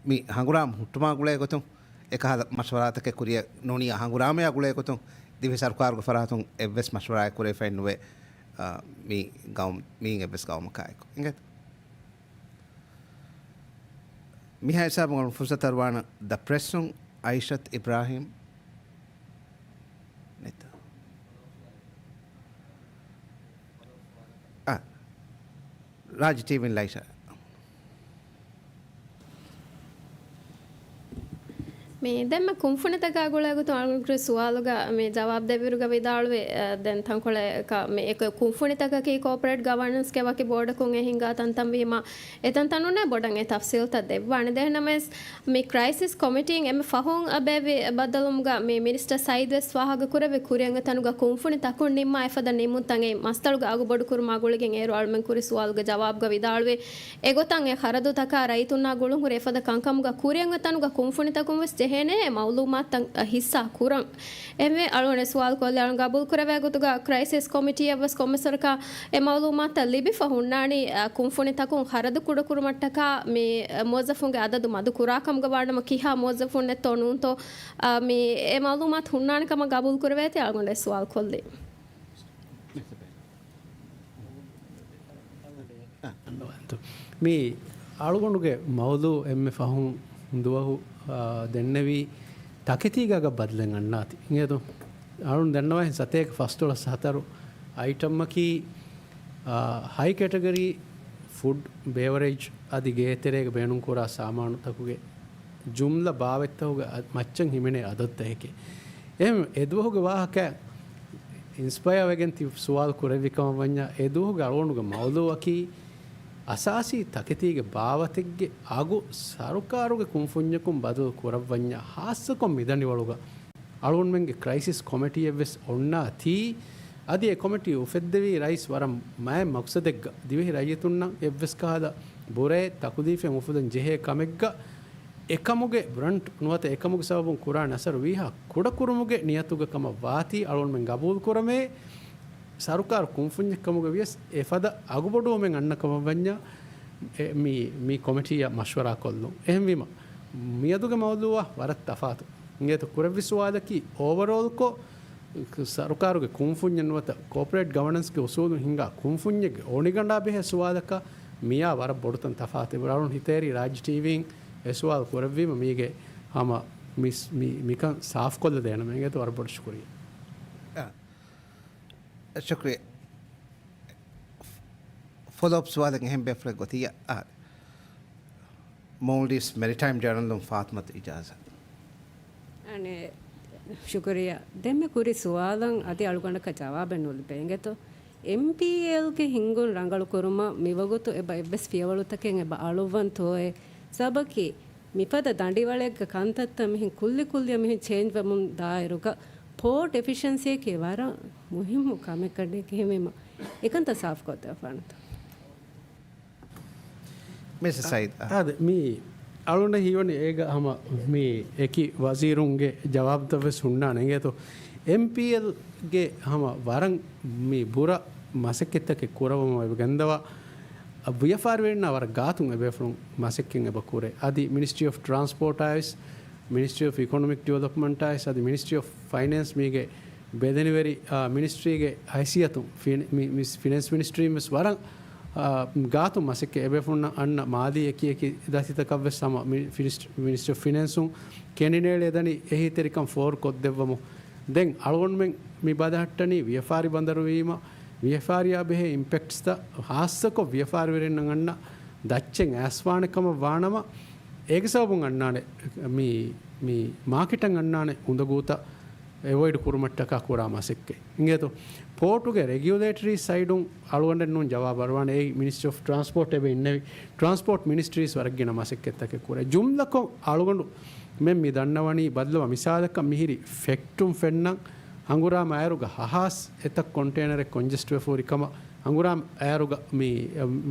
މި ހަނގުރާމަ ހުއްޓުމާ ގުޅޭ ގޮތުން އެކަހަލަ މަޝްވަރާތަކެއް ކުރިއަށް ނޫނީ ހަނގުރާމަޔާ ގުޅޭ ގޮތުން ދިވެހި ސަރުކާރުގެ ފަރާތުން އެއްވެސް މަޝްވަރާއެއް ކުރެވިފައެއް ނުވޭ، އާ، މި ގައުމް، މިއިން އެއްވެސް ގައުމަކާއެކު. އިނގޭތޯ؟ މިހާ ހިސާބުން އަޅުން ފުރުސަތު އަރުވާނަ ދަ ޕްރެސްއުން އައިޝަތު އިބްރާހިމް ނެތަ؟ އާ، ރާއްޖެ ޓީވީން ލައިޝާ. މި ދެންމެ ކުންފުނިތަކާ ގުޅޭ ގޮތުން އަޅުގަނޑު ކުރި ސުވާލުގަ މި ޖަވާބު ދެއްވިއިރުގަ ވިދާޅުވި، އަ، ދެން ތަންކޮޅެއް ކަ-، މި އެކު ކުންފުނިތަކަކީ ކޯޕަރޭޓް ގަވަނަންސްގެ ވަކި ބޯޑަކުން އެ ހިނގާ ތަންތަން ވީމަ، އެތަންތަނުންނޭ ބޮޑަށް އެ ތަފްސީލްތައް ދެއްވާނެ. ދެންނަމަވެސް މި ކްރައިސިސް ކޮމިޓީން އެންމެ ފަހުން އަ، ބޭއްވި ބައްދަލުވުމުގަ މި މިނިސްޓަރ ސައީދު ވެސް ފާހަގަކުރެއްވި ކުރިއަށް އެތަނުގަ ކުންފުނި ތަކުން ނިންމާ އެފަދަ ނިންމުންތައް އެ މަސްތަޅުގެ އަގު ބޮޑުކުރުމާ ގުޅިގެން އޭރު އަޅުމެން ކުރި ސުވާލުގެ ޖަވާބުގަ ވިދާޅުވި އެގޮތަށް އެ ޚަރަދުތަކާ ރައްޔިތުންނާ ގުޅުންހުރި އެފަދަ ކަންކަމުގަ ކުރިއަށް އެތަނުގަ ކުންފުނިތަކުން ވެސް ޖެހޭނެ އެ މައުލޫމާތުތައް ހިއްސާ ކުރަން. އެހެންވެ އަޅުގަނޑު ސުވާލު ކޮށްލި އަޅުން ގަބޫލު ކުރެވޭ ގޮތުގަ ކްރައިސިސް ކޮމިޓީއަށް ވެސް ކޮންމެސްވަރަކަށް އެ މައުލޫމާތުތައް ލިބިފަ ހުންނާނީ، އަ، ކުންފުނިތަކުން ޚަރަދު ކުޑަކުރުމަށްޓަކާ މި، އަ، މުވައްޒަފުންގެ އަދަދު މަދު ކުރާކަމުގަ ވާނަމަ ކިހާ މުވައްޒަފުންނެއްތޯ ނޫންތޯ، އަ، މި އެ މައުލޫމާތު ހުންނާނެ ކަމަށް ގަބޫލު ކުރެވޭތީ އަޅުގަނޑު އެ ސުވާލު ކޮށްލީ. މި އަޅުގަނޑުގެ މައުޟޫ އެންމެ ފަހުން ދުވަހު، އާ، ދެންނެވީ ތަކެތީގަ ބަދަލެއް އަންނާތީ. އިނގޭތޯ؟ އަޅުން ދެންނަވަހެން ސަތޭކަ ފަސްދޮޅަސް ހަތަރު އައިޓަމަކީ، އާ، ހައި ކެޓަގަރީ ފުޑް، ބޭވަރޭޖް އަދި ގޭތެރޭގަ ބޭނުންކުރާ ސާމާނުތަކުގެ ޖުމްލަ ބާވަތްތަކުގެ އަ-، މައްޗަށް ހިމެނޭ އަދަދުތަކެކޭ. އެހެން އެދުވަހުގެ ވާހަކަ އިންސްޕަޔާ ވެގެން ތި ސުވާލު ކުރެއްވި ކަމަށް ވަންޏާ، އެދުވަހުގެ އަޅުގަނޑުގެ މައުޟޫއަކީ އަސާސީ ތަކެތީގެ ބާވަތެއްގެ އަގު ސަރުކާރުގެ ކުންފުންޏަކުން ބަދަލު ކުރައްވަންޏާ، ހާއްސަކޮށް މިދަނޑިވަޅުގަ އަޅުގަނޑުމެންގެ ކްރައިސިސް ކޮމިޓީއެއްވެސް އޮންނާތީ، އަދި އެ ކޮމިޓީ އުފެއްދެވީ ރައީސް ވަރަށް މާތް މަޤްޞަދެއްގަ، ދިވެހި ރައްޔިތުންނަށް އެއްވެސް ކަހަލަ ބުރައެއް ތަކުލީފެއް އުފުލަން ޖެހޭ ކަމެއްގަ، އެކަމުގެ ބްރަންޓް ނުވަތަ އެކަމުގެ ސަބަބުން ކުރާނެ އަސަރު ވީހާ ކުޑަކުރުމުގެ ނިޔަތުގަ ކަމަށް ވާތީ އަޅުގަނޑުމެން ގަބޫލު ކުރަމޭ، ސަރުކާރު ކުންފުންޏެއް ކަމުގަ ވިޔަސް އެފަދަ އަގުބޮޑުވުމެއް އަންނަ ކަމަށް ވަންޏާ، އެ، މި، މި ކޮމިޓީއަށް މަޝްވަރާ ކޮށްލުން. އެހެންވީމަ، މިއަދުގެ މައުޟޫއާ ވަރަށް ތަފާތު. އިނގޭތޯ ކުރެއްވި ސުވާލަކީ އޯވަރޯލްކޮށް، ސަރުކާރުގެ ކުންފުންޏެއް ނުވަތަ ކޯޕަރޭޓް ގަވަނަންސްގެ އުސޫލުން ހިނގާ ކުންފުންޏެއްގެ އޮނިގަނޑާ ބެހޭ ސުވާލަކާ މިއާ ވަރަށް ބޮޑުތަން ތަފާތެއް. އަޅުން ހިތޭރި ރާއްޖެ ޓީވީން އެ ސުވާލު ކުރެއްވީމަ މީގެ ހަމަ މި، މި، މިކަން ސާފުކޮށްލަދޭނަމޭ. އިނގޭތޯ ވަރަށް ބޮޑު ޝުކުރިއްޔާ. އާ. ޝުކުރިއްޔާ. ފޮލޯއަޕް ސުވާލެއް އެހެން ބޭފުޅެއް ގޮތިއްޔާ. އާ. މޯލްޑިވްސް މެރިޓައިމް ޖަރނަލުން ފާތުމަތު އިޖާޒަތް. އަނެއް، ޝުކުރިއްޔާ. ދެންމެ ކުރި ސުވާލަށް އަދި އަޅުގަނޑަކަށް ޖަވާބެއް ނުލިބޭ އިނގޭތޯ. އެމްޕީއެލްގެ ހިންގުން ރަނގަޅުކުރުމަށް މިވަގުތު އެބަ އެއްވެސް ފިޔަވަޅުތަކެއް އެބަ އަޅުއްވަންތޯއޭ؟ ސަބަކީ މިފަދަ ދަނޑިވަޅެއްގެ ކަންތައްތައް މިހެން ކުއްލި ކުއްލިއަށް މިހެން ޗޭންޖް ވަމުން ދާއިރުގަ ޕޯޓް އެފިޝަންސީއަކީ ވަރަށް މުހިއްމު ކަމެއް ކަނޑޭ ކިހިމެމަ އެކަންތައް ސާފުކޮށްދެއްވާނެތަ؟ މިސް ސައީދް. އާދެ، މި އަޅުގަނޑަށް ހީވަނީ އޭގަ ހަމަ މި އެކި ވަޒީރުންގެ ޖަވާބުތައް ވެސް ހުންނާނެ. އިނގޭތޯ، އެމްޕީއެލްގެ ހަމަ ވަރަށް މި ބުރަ މަސައްކަތްތަކެއް ކުރައްވަމުން އެބަ ގެންދަވާ، ވިޔަފާރިވެރިންނާ ވަރަށް ގާތުން އެބޭފުޅުން މަސައްކަތް އެބަ ކުރޭ. އަދި މިނިސްޓްރީ އޮފް ޓްރާންސްޕޯޓާ ވެސް، މިނިސްޓްރީ އޮފް އިކޮނޮމިކް ޑިވެލޮޕްމަންޓާ ވެސް، އަދި މިނިސްޓްރީ އޮފް ފައިނޭންސް މީގެ ބެލެނިވެރި، އާ، މިނިސްޓްރީގެ ހައިސިއްޔަތުން ފިނ-، މި-، މި-، ފިނޭންސް މިނިސްޓްރީން ވެސް ވަރަށް، އާ، ގާތުން މަސައްކަތް އެބޭފުޅުންނަށް އަންނަ މާލީ އެކި އެކި ދަތިތަކަށް ވެސް ހަމަ މި-، ފިނިސް-، މިނިސްޓްރީ އޮފް ފިނޭންސުން ކެނޑިނޭޅި އެދަނީ އެހީތެރިކަން ފޯރު ކޮށްދެއްވަމުން. ދެން އަޅުގަނޑުމެން މި ބަލަހައްޓަނީ ވިޔަފާރި ބަނދަރު ވީމަ، ވިޔަފާރިއާ ބެހޭ އިމްޕެކްޓްސްތައް ހާއްސަކޮށް ވިޔަފާރިވެރިންނަށް އަންނަ ދައްޗެއް އައިސްފާނެ ކަމަށް ވާނަމަ، އޭގެ ސަބަބުން އަންނާނެ މި، މި މާކެޓަށް އަންނާނެ އުނދަގޫތައް އެވޮއިޑް ކުރުމަށްޓަކާ ކުރާ މަސައްކަތް. އިނގޭތޯ، ޕޯޓުގެ ރެގިއުލޭޓަރީ ސައިޑުން އަޅުގަނޑެއް ނޫން ޖަވާބު އަރުވާނެ. އެއީ މިނިސްޓްރީ އޮފް ޓްރާންސްޕޯޓް އެބަ އިންނެވި. ޓްރާންސްޕޯޓް މިނިސްޓްރީސް ވަރަށް ގިނަ މަސައްކަތްތަކެއް ކުރޭ. ޖުމްލަކޮށް އަޅުގަނޑުމެން މި ދަންނަވަނީ ބައްލަވާ މިސާލަކަށް މިހިރި ފެކްޓުން ފެންނަން ހަނގުރާމަ އައިރުގަ ހަހާސް އެތައް ކޮންޓޭނަރެއް ކޮންޖެސްޓްވެފަ ހުރި ކަމަށް، ހަނގުރާމަ އައިރުގަ މި،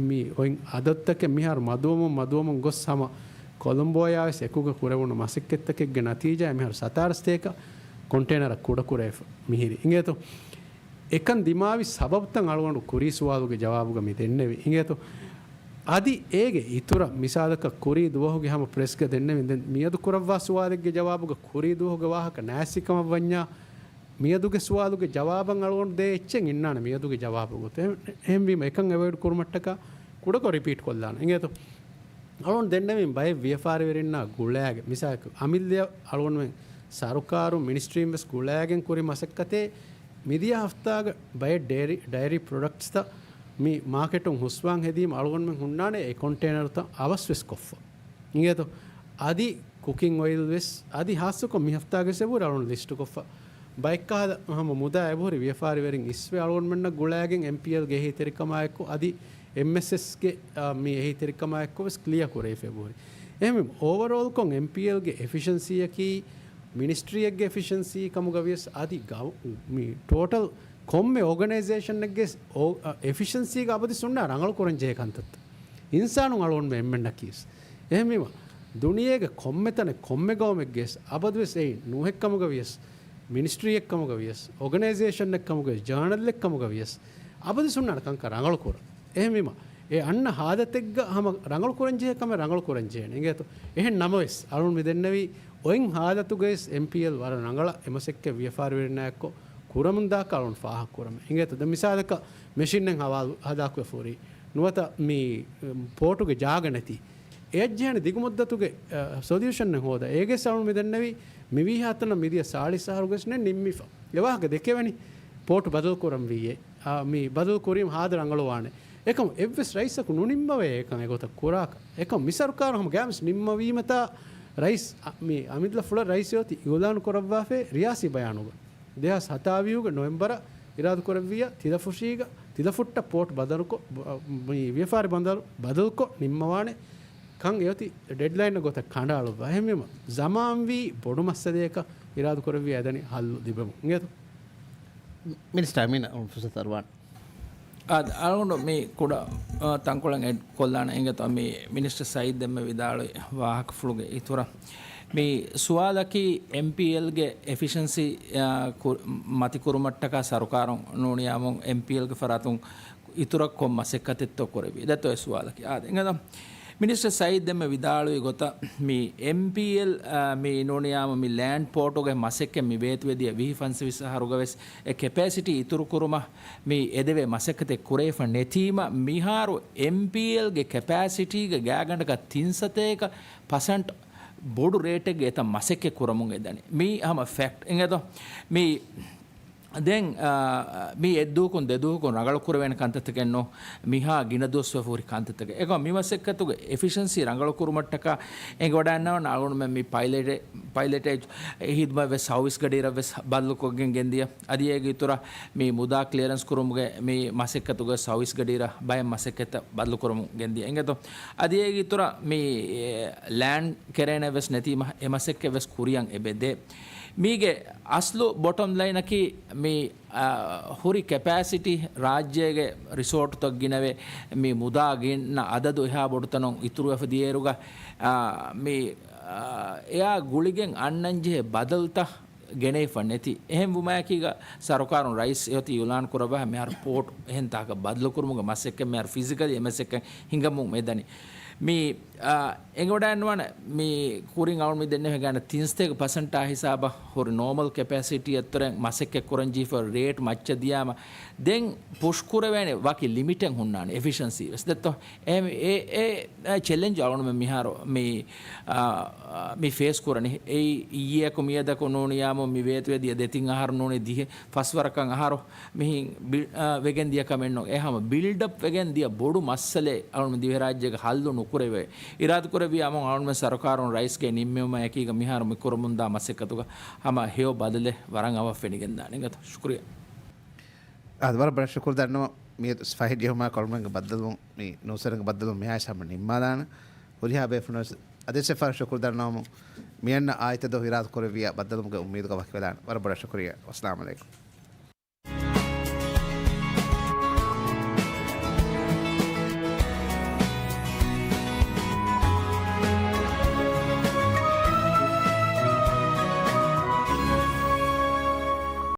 މި އޮތް އަދަދުތަކެއް މިހާރު މަދުވަމުން މަދުވަމުން ގޮސް ހަމަ ކޮލޮމްބޯއާ ވެސް އެކުގަ ކުރެވުނު މަސައްކަތްތަކެއްގެ ނަތީޖާއެއް މިހާރު ސަތާރަ ސަތޭކަ ކޮންޓޭނަރަށް ކުޑަކުރެވިފަ މިހިރި. އިނގޭތޯ؟ އެކަން ދިމާވި ސަބަބުތައް އަޅުގަނޑު ކުރީ ސުވާލުގެ ޖަވާބުގަ މި ދެންނެވި. އިނގޭތޯ؟ އަދި އޭގެ އިތުރަށް މިސާލަކަށް ކުރީ ދުވަހުގެ ހަމަ ޕްރެސްގަ ދެންނެވި. ދެން މިއަދު ކުރައްވާ ސުވާލެއްގެ ޖަވާބުގަ ކުރީ ދުވަހުގެ ވާހަކަ ނާއްސި ކަމަށް ވަންޏާ، މިއަދުގެ ސުވާލުގެ ޖަވާބަށް އަޅުގަނޑު ދޭ އެއްޗެއް އިންނާނެ މިއަދުގެ ޖަވާބު ގޮތެއް. އެހެންވީމަ އެކަން އެވޮއިޑް ކުރުމަށްޓަކާ ކުޑަކޮށް ރިޕީޓް ކޮށްލާނެ. އިނގޭތޯ؟ އަޅުގަނޑު ދެންނެވިން ބައެއް ވިޔަފާރިވެރިންނާ ގުޅާގެ، މިސާލަކަށް އަމިއްލަ އަޅުގަނޑުމެން ސަރުކާރު މިނިސްޓްރީން ވެސް ގުޅާގެން ކުރި މަސައްކަތޭ މިދިޔަ ހަފްތާގަ ބައެއް ޑައިރީ، ޑައިރީ ޕްރޮޑަކްޓްސްތައް މި މާކެޓުން ހުސްވާން ހެދީމަ އަޅުގަނޑުމެން ހުންނާނެ އެ ކޮންޓޭނަރުތައް އަވަސް ވެސް ކޮށްފަ. އިނގޭތޯ؟ އަދި ކުކިން އޮއިލް ވެސް އަދި ހާއްސަކޮށް މި ހަފްތާގެ ސެބުރި އަޅުން ލިސްޓުކޮށްފަ. ބައެއްކަހަލަ ހަމަ މުދާ އެބަހުރި ވިޔަފާރިވެރިން އިސްވެ އަޅުގަނޑުމެންނަށް ގުޅާގެން އެމްޕީއެލްގެ އެހީތެރިކަމާއެއްކޮށް އަދި އެމްއެސްއެސްގެ، އާ، މި އެހީތެރިކަމާއެއްކޮށް ވެސް ކްލިއަރ ކުރެވިފަ އެބަހުރި. އެހެންވީމަ އޯވަރޯލްކޮށް އެމްޕީއެލްގެ އެފިޝަންސީއަކީ މިނިސްޓްރީއެއްގެ އެފިޝަންސީ ކަމުގަ ވިޔަސް އަދި ގަ-، މި ޓޯޓަލް ކޮންމެ އޯގަނައިޒޭޝަންއެއްގެ އޯ-، އަ، އެފިޝަންސީގަ އަބަދު ސުންނާ ރަނގަޅު ކުރަން ޖެހޭ ކަންތައްތައް. އިންސާނުން އަޅުގަނޑުމެން އެންމެންނަކީވެސް. އެހެންވީމަ، ދުނިޔޭގެ ކޮންމެ ތަނެއް ކޮންމެ ގައުމެއްގެވެސް އަބަދުވެސް އެއީ ނޫހެއްކަމުގަ ވިޔަސް، މިނިސްޓްރީއެއްކަމުގަ ވިޔަސް، އޯގަނައިޒޭޝަންއެއްކަމުގަ ވިޔަސް، ޖާނަލްއެއްކަމުގަ ވިޔަސް، އަބަދު ސުންނާނެ ކަންކަން ރަނގަޅު ކުރަން. އެހެންވީމަ، އެ އަންނަ ހާލަތެއްގަ ހަމަ ރަނގަޅު ކުރަން ޖެހޭ ކަމެއް ރަނގަޅު ކުރަން ޖެހޭނެ. އިނގޭތޯ؟ އެހެން ނަމަވެސް، އަޅުން މި ދެންނެވީ އޮތް ހާލަތުގައިސް އެމްޕީއެލް ވަރަށް ރަނގަޅަށް އެމަސެއްކެ ވިޔަފާރިވެރިންނާއެއްކޮށް ކުރަމުންދާކަށް އަޅުން ފާހަގަކުރަމެ. އިނގޭތޯ؟ ދެން މިސާލަކަށް މެޝިންއެއް ހަވާލު ހަދާކުވެފަ ހުރީ ނުވަތަ މި، އެ، ޕޯޓުގެ ޖާގަ ނެތީ. އެއަށްޖެހޭނެ ދިގުމުއްދަތުގެ، އަ، ސޮލިއުޝަންއެއް ހޯދަ. އޭގެ ސައުން މި ދެންނެވީ މިވީހާތަނަށް މިދިޔަ ސާޅީސް އަހަރުގެސް ނެ ނިންމިފަ. އެ ވާހަކަ ދެކެވެނީ ޕޯޓު ބަދަލު ކުރަން ވީއޭ. އާ، މި ބަދަލު ކުރީމަ ހާދަ ރަނގަޅުވާނެ. އެކަމު އެއްވެސް ރައީސަކު ނުނިންމަވޭ އެކަން އެގޮތަށް ކުރާކަށް. އެކަމު މި ސަރުކާރު ހަމަ ގާމިސް ނިންމަވީމަތާ ރައީސް، އަ، މި އަމިއްލަ ފުޅަށް ރައީސް އޮތީ އިއުލާނު ކުރައްވާފައި ރިޔާސީ ބަޔާނުގަ. ދެހާސް ހަތާވީހުގެ ނޮވެމްބަރަށް އިރާދަކުރެއްވިއްޔާ ތިލަފުށީގަ، ތިލަފުއްޓަށް ޕޯޓް ބަދަލުކޮށް، މި ވިޔަފާރި ބަނދަރު ބަދަލުކޮށް ނިންމަވާނެ ކަން އެއޮތީ ޑެޑްލައިން ގޮތަށް ކަނޑައަޅުއްވާ. އެހެންވީމަ، ޒަމާންވީ ބޮޑު މައްސަލަޔަކަށް އިރާދަކުރެއްވިއްޔާ އެދަނީ ހައްލު ލިބެމުން. އިނގޭތޯ؟ މިނިސްޓަރ އަމީނަށް ފުރުސަތު އަރުވާނެ. އާދެ، އަޅުގަނޑު މި ކުޑަ، އާ، ތަންކޮޅެއް އެޑް ކޮށްލާނަ އިނގޭތޯ މި މިނިސްޓަރ ސައީދް ދެންމެ ވިދާޅުވި ވާހަކަފުޅުގެ އިތުރަށް. މި ސުވާލަކީ އެމްޕީއެލްގެ އެފިޝަންސީ، އާ، ކު-، މަތިކުރުމަށްޓަކާ ސަރުކާރުން ނޫނިޔާމުން އެމްޕީއެލްގެ ފަރާތުން އިތުރަށް ކޮން މަސައްކަތެއްތޯ ކުރެވި؟ ދެތޯ އެ ސުވާލަކީ. އާދެ، އިނގޭތޯ. މިނިސްޓަރ ސައީދް ދެންމެ ވިދާޅުވި ގޮތަށް މި އެމްޕީއެލް، އާ، މި ނޫނިޔާމު މި ލޭންޑް ޕޯޓުގެ މަސައްކަތް މި ވޭތުވެދިޔަ ވިހި ފަންސަވީސް އަހަރުގަވެސް އެ ކެޕޭސިޓީ އިތުރުކުރުމަށް މި އެދެވޭ މަސައްކަތެއް ކުރެވިފަ ނެތީމަ، މިހާރު އެމްޕީއެލްގެ ކެޕޭސިޓީގެ ގާގަނޑަކަށް ތިން ސަތޭކަ ޕަސެންޓް ބޮޑު ރޭޓެއްގެ އެތައް މަސައްކަތް ކުރަމުން އެދަނީ. މީ ހަމަ ފެކްޓް. އިނގޭތޯ؟ މި ދެން، އާ، މީ އެއްދުވަހަކުން ދެދުވަހަކުން ރަނގަޅު ކުރެވޭނެ ކަންތައްތަކެއް ނޫން. މިހާ ގިނަ ދުވަސްވެފަ ހުރި ކަންތައްތަކެއް. އެކަމަ މި މަސައްކަތުގެ އެފިޝަންސީ ރަނގަޅު ކުރުމަށްޓަކާ އެނގިވަޑައިގަންނަވަން އަޅުގަނޑުމެން މި ޕައިލެޓެއް، ޕައިލެޓެއް ހިދުމަތް ވެސް ސައުވީސް ގަޑިއިރަށް ވެސް ބަދަލުކޮށްގެން ގެންދިޔަ. އަދި އޭގެ އިތުރަށް މި މުދާ ކްލިއަރެންސް ކުރުމުގެ މި މަސައްކަތުގެ ސައުވީސް ގަޑިއިރަށް ބައެއް މަސައްކަތްތައް ބަދަލުކުރަމުން ގެންދިޔަ. އިނގޭތޯ؟ އަދި އޭގެ އިތުރަށް މި، އެ، ލޭންޑް ކެރޭނެއް ވެސް ނެތީމަ އެ މަސައްކަތް ވެސް ކުރިޔަށް އެބަދޭ. މީގެ އަސްލު ބޮޓޮމް ލައިނަކީ މި، އާ، ހުރި ކެޕޭސިޓީ ރާއްޖޭގެ ރިސޯޓުތައް ގިނަވެ، މި މުދާ ގިނަ އަދަދު އެހާ ބޮޑުތަނުން އިތުރުވެފަ ދިޔައިރުގަ، އާ، މި، އާ، އެއާ ގުޅިގެން އަންނަންޖެހޭ ބަދަލުތައް ގެނެވިފަ ނެތި. އެހެން ވުމާއެކީގަ ސަރުކާރުން ރައީސް އެއޮތީ އިއުލާން ކުރައްވާ މިހާރު ޕޯޓް އެހެން ތާކަށް ބަދަލުކުރުމުގެ މަސައްކަތް މިހާރު ފިޒިކަލީ އެ މަސައްކަތް ހިނގަމުން މެދަނީ. މި، އާ، އެނގިވަޑައިންނަވާނެ މި ކުރިން އަޅުން މި ދެންނެވި ގާނަ ތިންސަތޭކަ ޕަސެންޓާ ހިސާބަށް ހުރި ނޯމަލް ކެޕޭސިޓީ އަށްތުރެން މަސައްކަތް ކުރަން ޖީފަ ރޭޓް މައްޗަށް ދިޔާމަ ދެން ޕުޝް ކުރެވޭނެ ވަކި ލިމިޓެއް ހުންނާނެ އެފިޝަންސީ ވެސް ދެއްތޯ. އެ، އެ، އެ، އެ ޗެލެންޖް އަޅުން މިހާރު މި، އާ، މި ފޭސް ކުރަނީ. އެއީ އިއްޔެއަކު މިއަދަކު ނޫނިޔާމު މި ވޭތުވެ ދިޔަ ދެތިން އަހަރު ނޫނީ ދިހަ ފަސް ވަރަކަށް އަހަރު މިހިން ބި-، އާ، ވެގެން ދިޔަ ކަމެއް ނޫން. އެ ހަމަ ބިލްޑް އަޕް ވެގެން ދިޔަ ބޮޑު މައްސަލައެއް އަޅުން ދިވެހިރާއްޖޭގެ ހައްލު ނުކުރެވޭ. އިރާދަކުރެއްވިޔާމު އަޅުން ސަރުކާރުން ރައީސްގެ ނިންމެވުމާ އެކީގަ މިހާރު މި ކުރަމުންދާ މަސައްކަތުގަ ހަމަ ހެޔޮ ބަދަލެއް ވަރަށް އަވަށް ފެނިގެންދާނެ. އިނގޭތޯ. ޝުކުރިއްޔާ. އާދެ، ވަރަށް ބޮޑަށް ޝުކުރު ދަންނަވަން. މި ފަހެ ޖެހުމާ ކޮޅުމެންގެ ބައްދަލުވުން، މި ނޫސަރެންގެ ބައްދަލުވުން މިހާ ހިސާބަށް ނިންމާލާނެ. ހުރިހާ ބޭފުޅުން ވެސް އަދިވެސް އެއްފަހަރު ޝުކުރު ދަންނަވަމުން. މިއަންނަ އާއްތަ ދޮށް އިރާދަ ކުރެއްވިޔާ ބައްދަލުވުމުގެ އުއްމީދުގަ ވަކިވެލާނެ. ވަރަށް ބޮޑަށް ޝުކުރިއްޔާ. ވައްސަލާމް އަލައިކުމް.